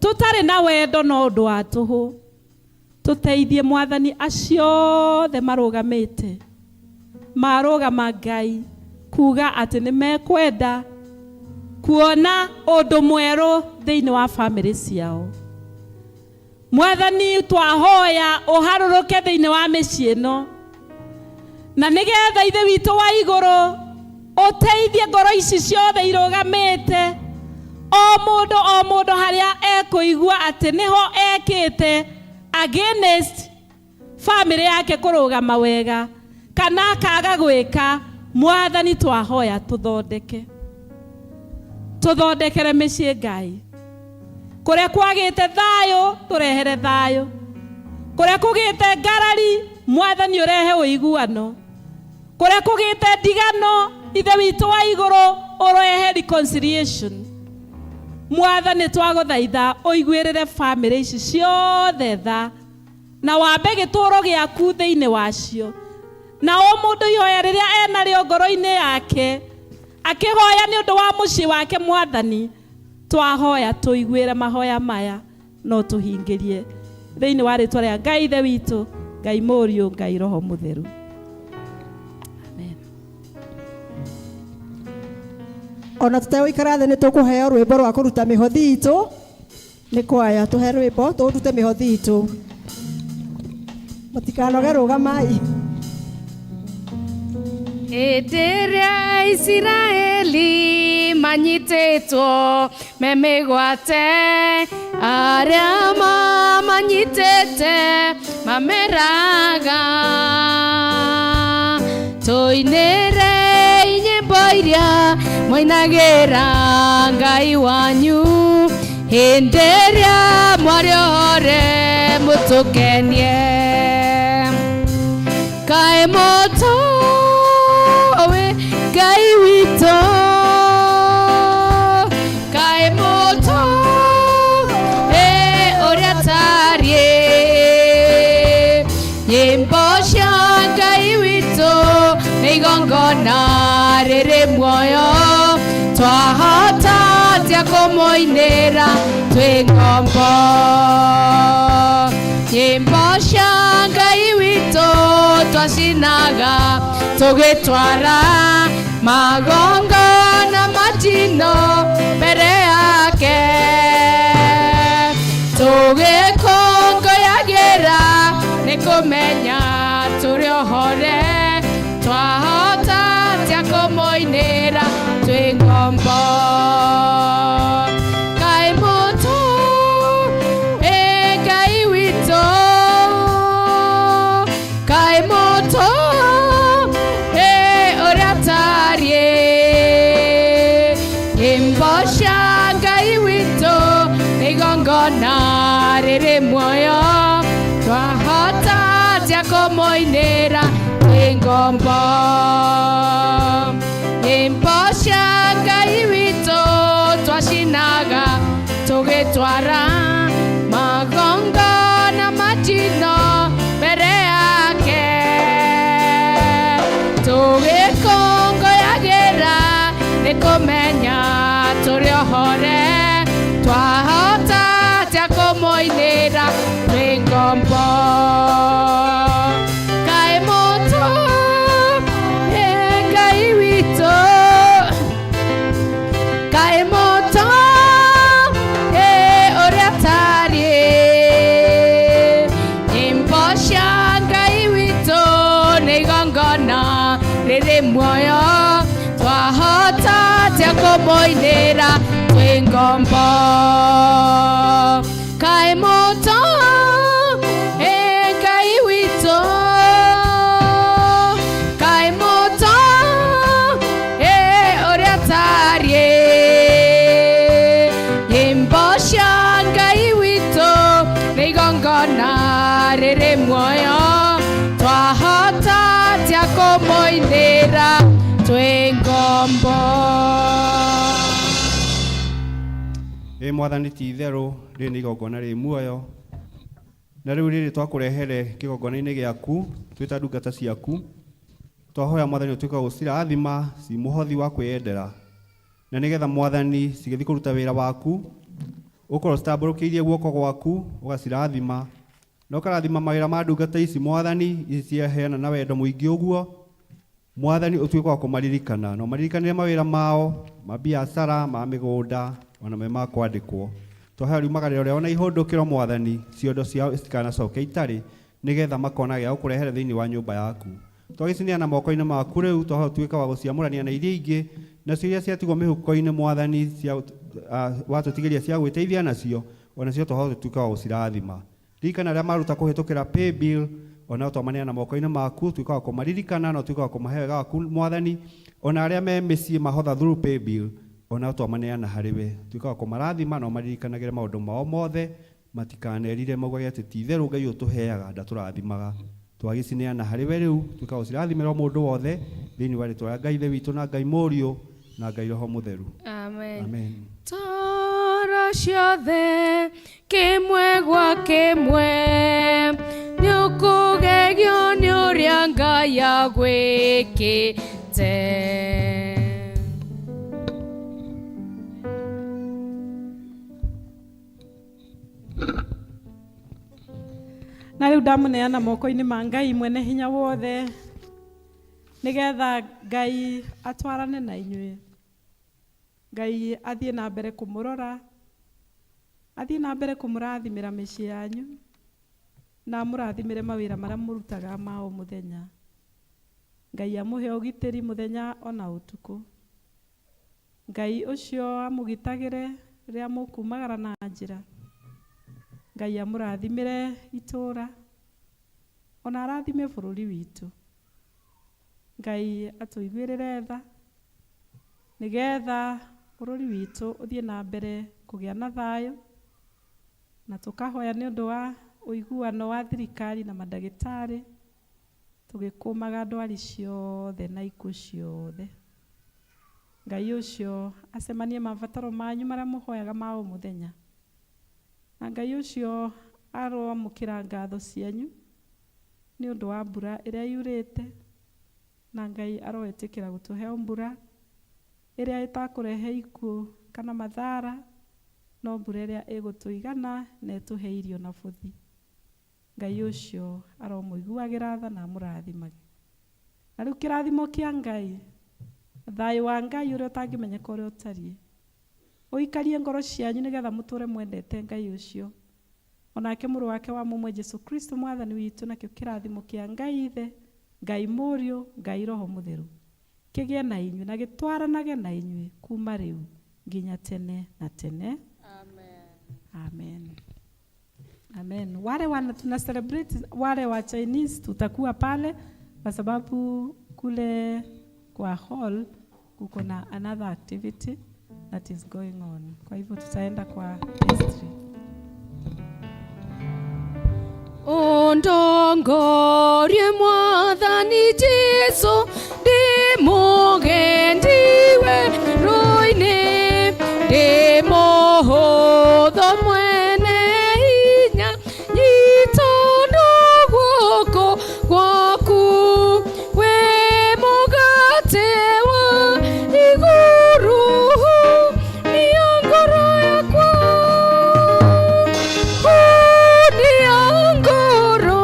tũtarĩ na wendo no ũndũ wa tũhũ. Tũteithie Mwathani, acio othe marũgamĩte marũgama Ngai kuga atĩ nĩ mekwenda kuona ũndũ mwerũ thĩinĩ wa bamĩrĩ ciao. Mwathani, twahoya ũharũrũke thĩinĩ wa mĩciĩ ĩno, na nĩgetha Ithe witũ wa igũrũ ũteithie ngoro ici ciothe irũgamĩte, o mũndũ o mũndũ harĩa ekũigua atĩ nĩho ekĩte against bamĩrĩ yake kũrũgama wega kana akaga gwĩka. Mwathani, twahoya tũthondeke, tũthondekere mĩciĩ Ngai. Kũrĩa kwagĩte thayũ tũrehere thayũ, kũrĩa kũgĩte ngarari Mwathani ũrehe ũiguano, kũrĩa kũgĩte ndigano Ithe witũ wa igũrũ ũrehe reconciliation. Mwathani, twagũthaitha ũiguĩrĩre bamĩrĩ ici ciothe tha na wambe gĩtũũro gĩaku thĩinĩ wacio. Na o mũndũ ihoya rĩrĩa enarĩo ngoro-inĩ yake akĩhoya nĩ ũndũ wa mũciĩ wake, Mwathani, twahoya tũiguĩre mahoya maya no tũhingĩrie thĩinĩ wa rĩtwa rĩa Ngai Ithe witũ, Ngai Mũriũ, Ngai Roho Mũtheru. Amen. Ona tũtegũikara thĩ nĩ tũkũheo rwĩmbo rwa kũruta mĩhothi itũ. Nĩ kwaya tũhe rwĩmbo tũrute mĩhothi itũ. Mũtikanoge, rũgamai. Hĩndĩ ĩrĩa Isiraeli manyitĩtwo me mĩgwate, arĩa mamanyitĩte mameraga, tũinĩre nyĩmbo iria mwainagĩra Ngai wanyu hĩndĩ ĩrĩa mwarĩ ohore, mũtũkenie. Kaĩ mũtũĩ Ngai witũ, kaĩ mũtũĩ ũrĩa tariĩ. kũmũinĩra twĩ ngombo. Nyĩmbo cia Ngai witũ twacinaga tũgĩtwara magongona majino mbere yake tũgĩkũngũyagĩra nĩ kũmenya tũrĩ ohore twahota atĩa kũmũinĩra twĩ ngombo. Ngai mũtũ, ĩ Ngai witũ, Ngai mũtũ, ĩ ũrĩa tariĩ. Nyĩmbo cia Ngai witũ nĩ igongona rĩrĩ muoyo twahota atĩa kũmũinĩra twĩ ngombo. Nyĩmbo cia Ngai witũ twacinaga tũgĩtwara magongona majino mbere yake tũgĩkũngũyagĩra nĩ kũmenya tũrĩ ohore twahota atĩa kũmũinĩra twĩ ngombo. Ngai mũtũ, ĩ Ngai witũ, Ngai mũtũ, ĩ ũrĩa tariĩ. Nyĩmbo cia Ngai witũ nĩ igongona rĩrĩ muoyo twahota atĩa kũmũinĩra twĩ ngombo. Ngai mũtũ, ĩ Ngai witũ, Ngai mũtũ, ĩ ũrĩa tariĩ. Nyĩmbo cia Ngai witũ nĩ igongona rĩrĩ muoyo twahota atĩa kũmũinĩra twĩ ngombo. Ĩ mwathani ti itherũ rĩrĩ nĩ igongona rĩ muoyo na rĩu rĩrĩ twakũrehere kĩgongona-inĩ gĩaku twĩ ta ndungata ciaku twahoya mwathani ũtuĩke wa gũcirathima ci mũhothi wa kwĩyendera na nĩgetha mwathani cigĩthiĩ kũruta wĩra waku ũkorwo citambũrũkĩirie guoko gwaku ũgacirathima na ũkarathima mawĩra ma ndungata ici mwathani ici ciaheana na wendo mũingĩ ũguo mwathani ũtuĩke wa kũmaririkana na ũmaririkanĩre mawĩra mao ma biacara ma mĩgũnda ona me ma kwandĩkwo twahoya riumagarĩro rĩao na ihũndũkĩro mwathani ciondo ciao itikanacoke itarĩ nĩgetha makona gĩa gũkũrehere thĩinĩ wa nyũmba yaku twagĩcineana moko-inĩ maku rĩu twahoya ũtuĩke wa gũciamũrania na iria ingĩ nacio iria ciatigwo mĩhuko-inĩ mwathani cia watũtigĩria cia gwĩteithia nacio onacio twahoya ũtuĩke wa gũcirathima ririkana arĩa maruta kũhĩtũkĩra paybill onao twamaneana moko-inĩ maku tuĩka wa kũmaririkana na ũtuĩke wa kũmahe wega waku mwathani ona arĩa me mĩciĩ mahotha through paybill onao twamaneana harĩ we tuĩka wa kũmarathima na ũmaririkanagĩre maũndũ mao mothe matikanerire maugage atĩ ti itherũ Ngai ũtũheaga ndatũrathimaga twagĩcineana harĩ we rĩu tuĩka wa gũcirathimĩra o mũndũ wothe thĩinĩ wa rĩtwa rĩa Ngai Ithe witũ na Ngai Mũriũ na Ngai Roho Mũtheru. Amen. Amen. Toro ciothe kĩmwe gwa kĩmwe nĩũkũgegio nĩ ũrĩa Ngai agwĩkĩte. Na rĩu ndamũneana moko-inĩ ma Ngai mwene hinya wothe nĩgetha Ngai atwarane na inyuĩ. Ngai athiĩ na mbere kũmũrora, athiĩ na mbere kũmũrathimĩra mĩciĩ yanyu na amũrathimĩre mawĩra marĩa mũrutaga ma o mũthenya. Ngai amũhe ũgitĩri mũthenya ona ũtukũ. Ngai ũcio amũgitagĩre rĩrĩa mũkumagara na njĩra. Ngai amũrathimĩre itũũra ona arathime bũrũri witũ. Ngai atũiguĩrĩre tha nĩgetha bũrũri witũ ũthiĩ na mbere kũgĩa na thayũ na tũkahoya nĩ ũndũ wa ũiguano wa thirikari na mandagĩtarĩ tũgĩkũmaga ndwari ciothe na ikuũ ciothe. Ngai ũcio acemanie mabataro manyu marĩa mũhoyaga ma o mũthenya na Ngai ũcio aroamũkĩra ngatho cianyu nĩ ũndũ wa mbura ĩrĩa yurĩte na Ngai aroetĩkĩra gũtũhe mbura ĩrĩa ĩtakũrehe ikuũ kana mathara No mbura ĩrĩa ĩgũtũigana na ĩtũhe irio na bũthi. Ngai ũcio aromũiguagĩra tha na amũrathimage. Na rĩu kĩrathimo kĩa Ngai, thayũ wa Ngai ũrĩa ũtangĩmenyeka ũrĩa ũtariĩ, ũikarie ngoro cianyu nĩgetha mũtũre mwendete Ngai ũcio, onake mũrũ wake wa mũmwe Jesu Kristo mwathani witũ, nakĩo kĩrathimo kĩa Ngai Ithe, Ngai Mũriũ, Ngai Roho Mũtheru kĩgĩe na inyuĩ na gĩtwaranage na inyuĩ kuma rĩu nginya tene na tene. Amen. Amen. Wale wana tuna celebrate wale wa Chinese tutakuwa pale kwa sababu kule kwa hall kuko na another activity that is going on. Kwa hivyo tutaenda kwa pastry. Ũndongorie mwathani Jesu ndĩ mũgendi werũ-inĩ, ndĩ mũhũthũ mwene hinya, nyitwo guoko gwaku, wĩ mũgate wa igũrũ, nĩyo ngoro yakwa, nĩyo ngoro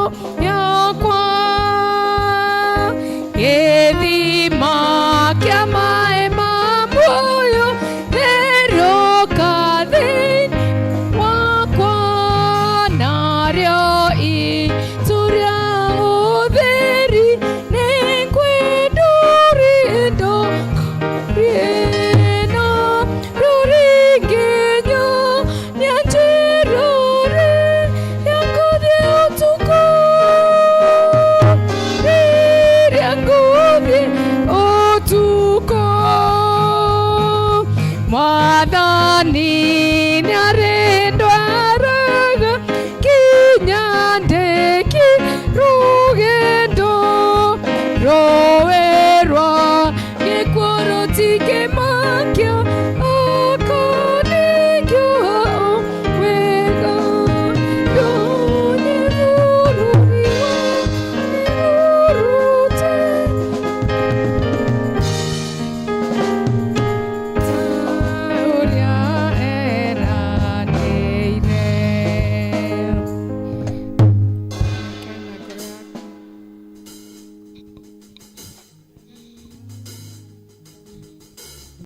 yakwa, gĩthima kĩa maĩ ma muoyo, therũka thĩinĩ wakwa, narĩo itu rĩa ũtheri nĩngwenda ũrĩndongorie na rũrĩngĩnyonia njĩra ĩrĩa ngũthiĩ ũtukũ, rĩrĩa ngũthiĩ ũtukũ. Mwathani nĩarĩndwaraga nginya ndĩkie rũgendo, rũĩ rwa gĩkuũ rũtingĩma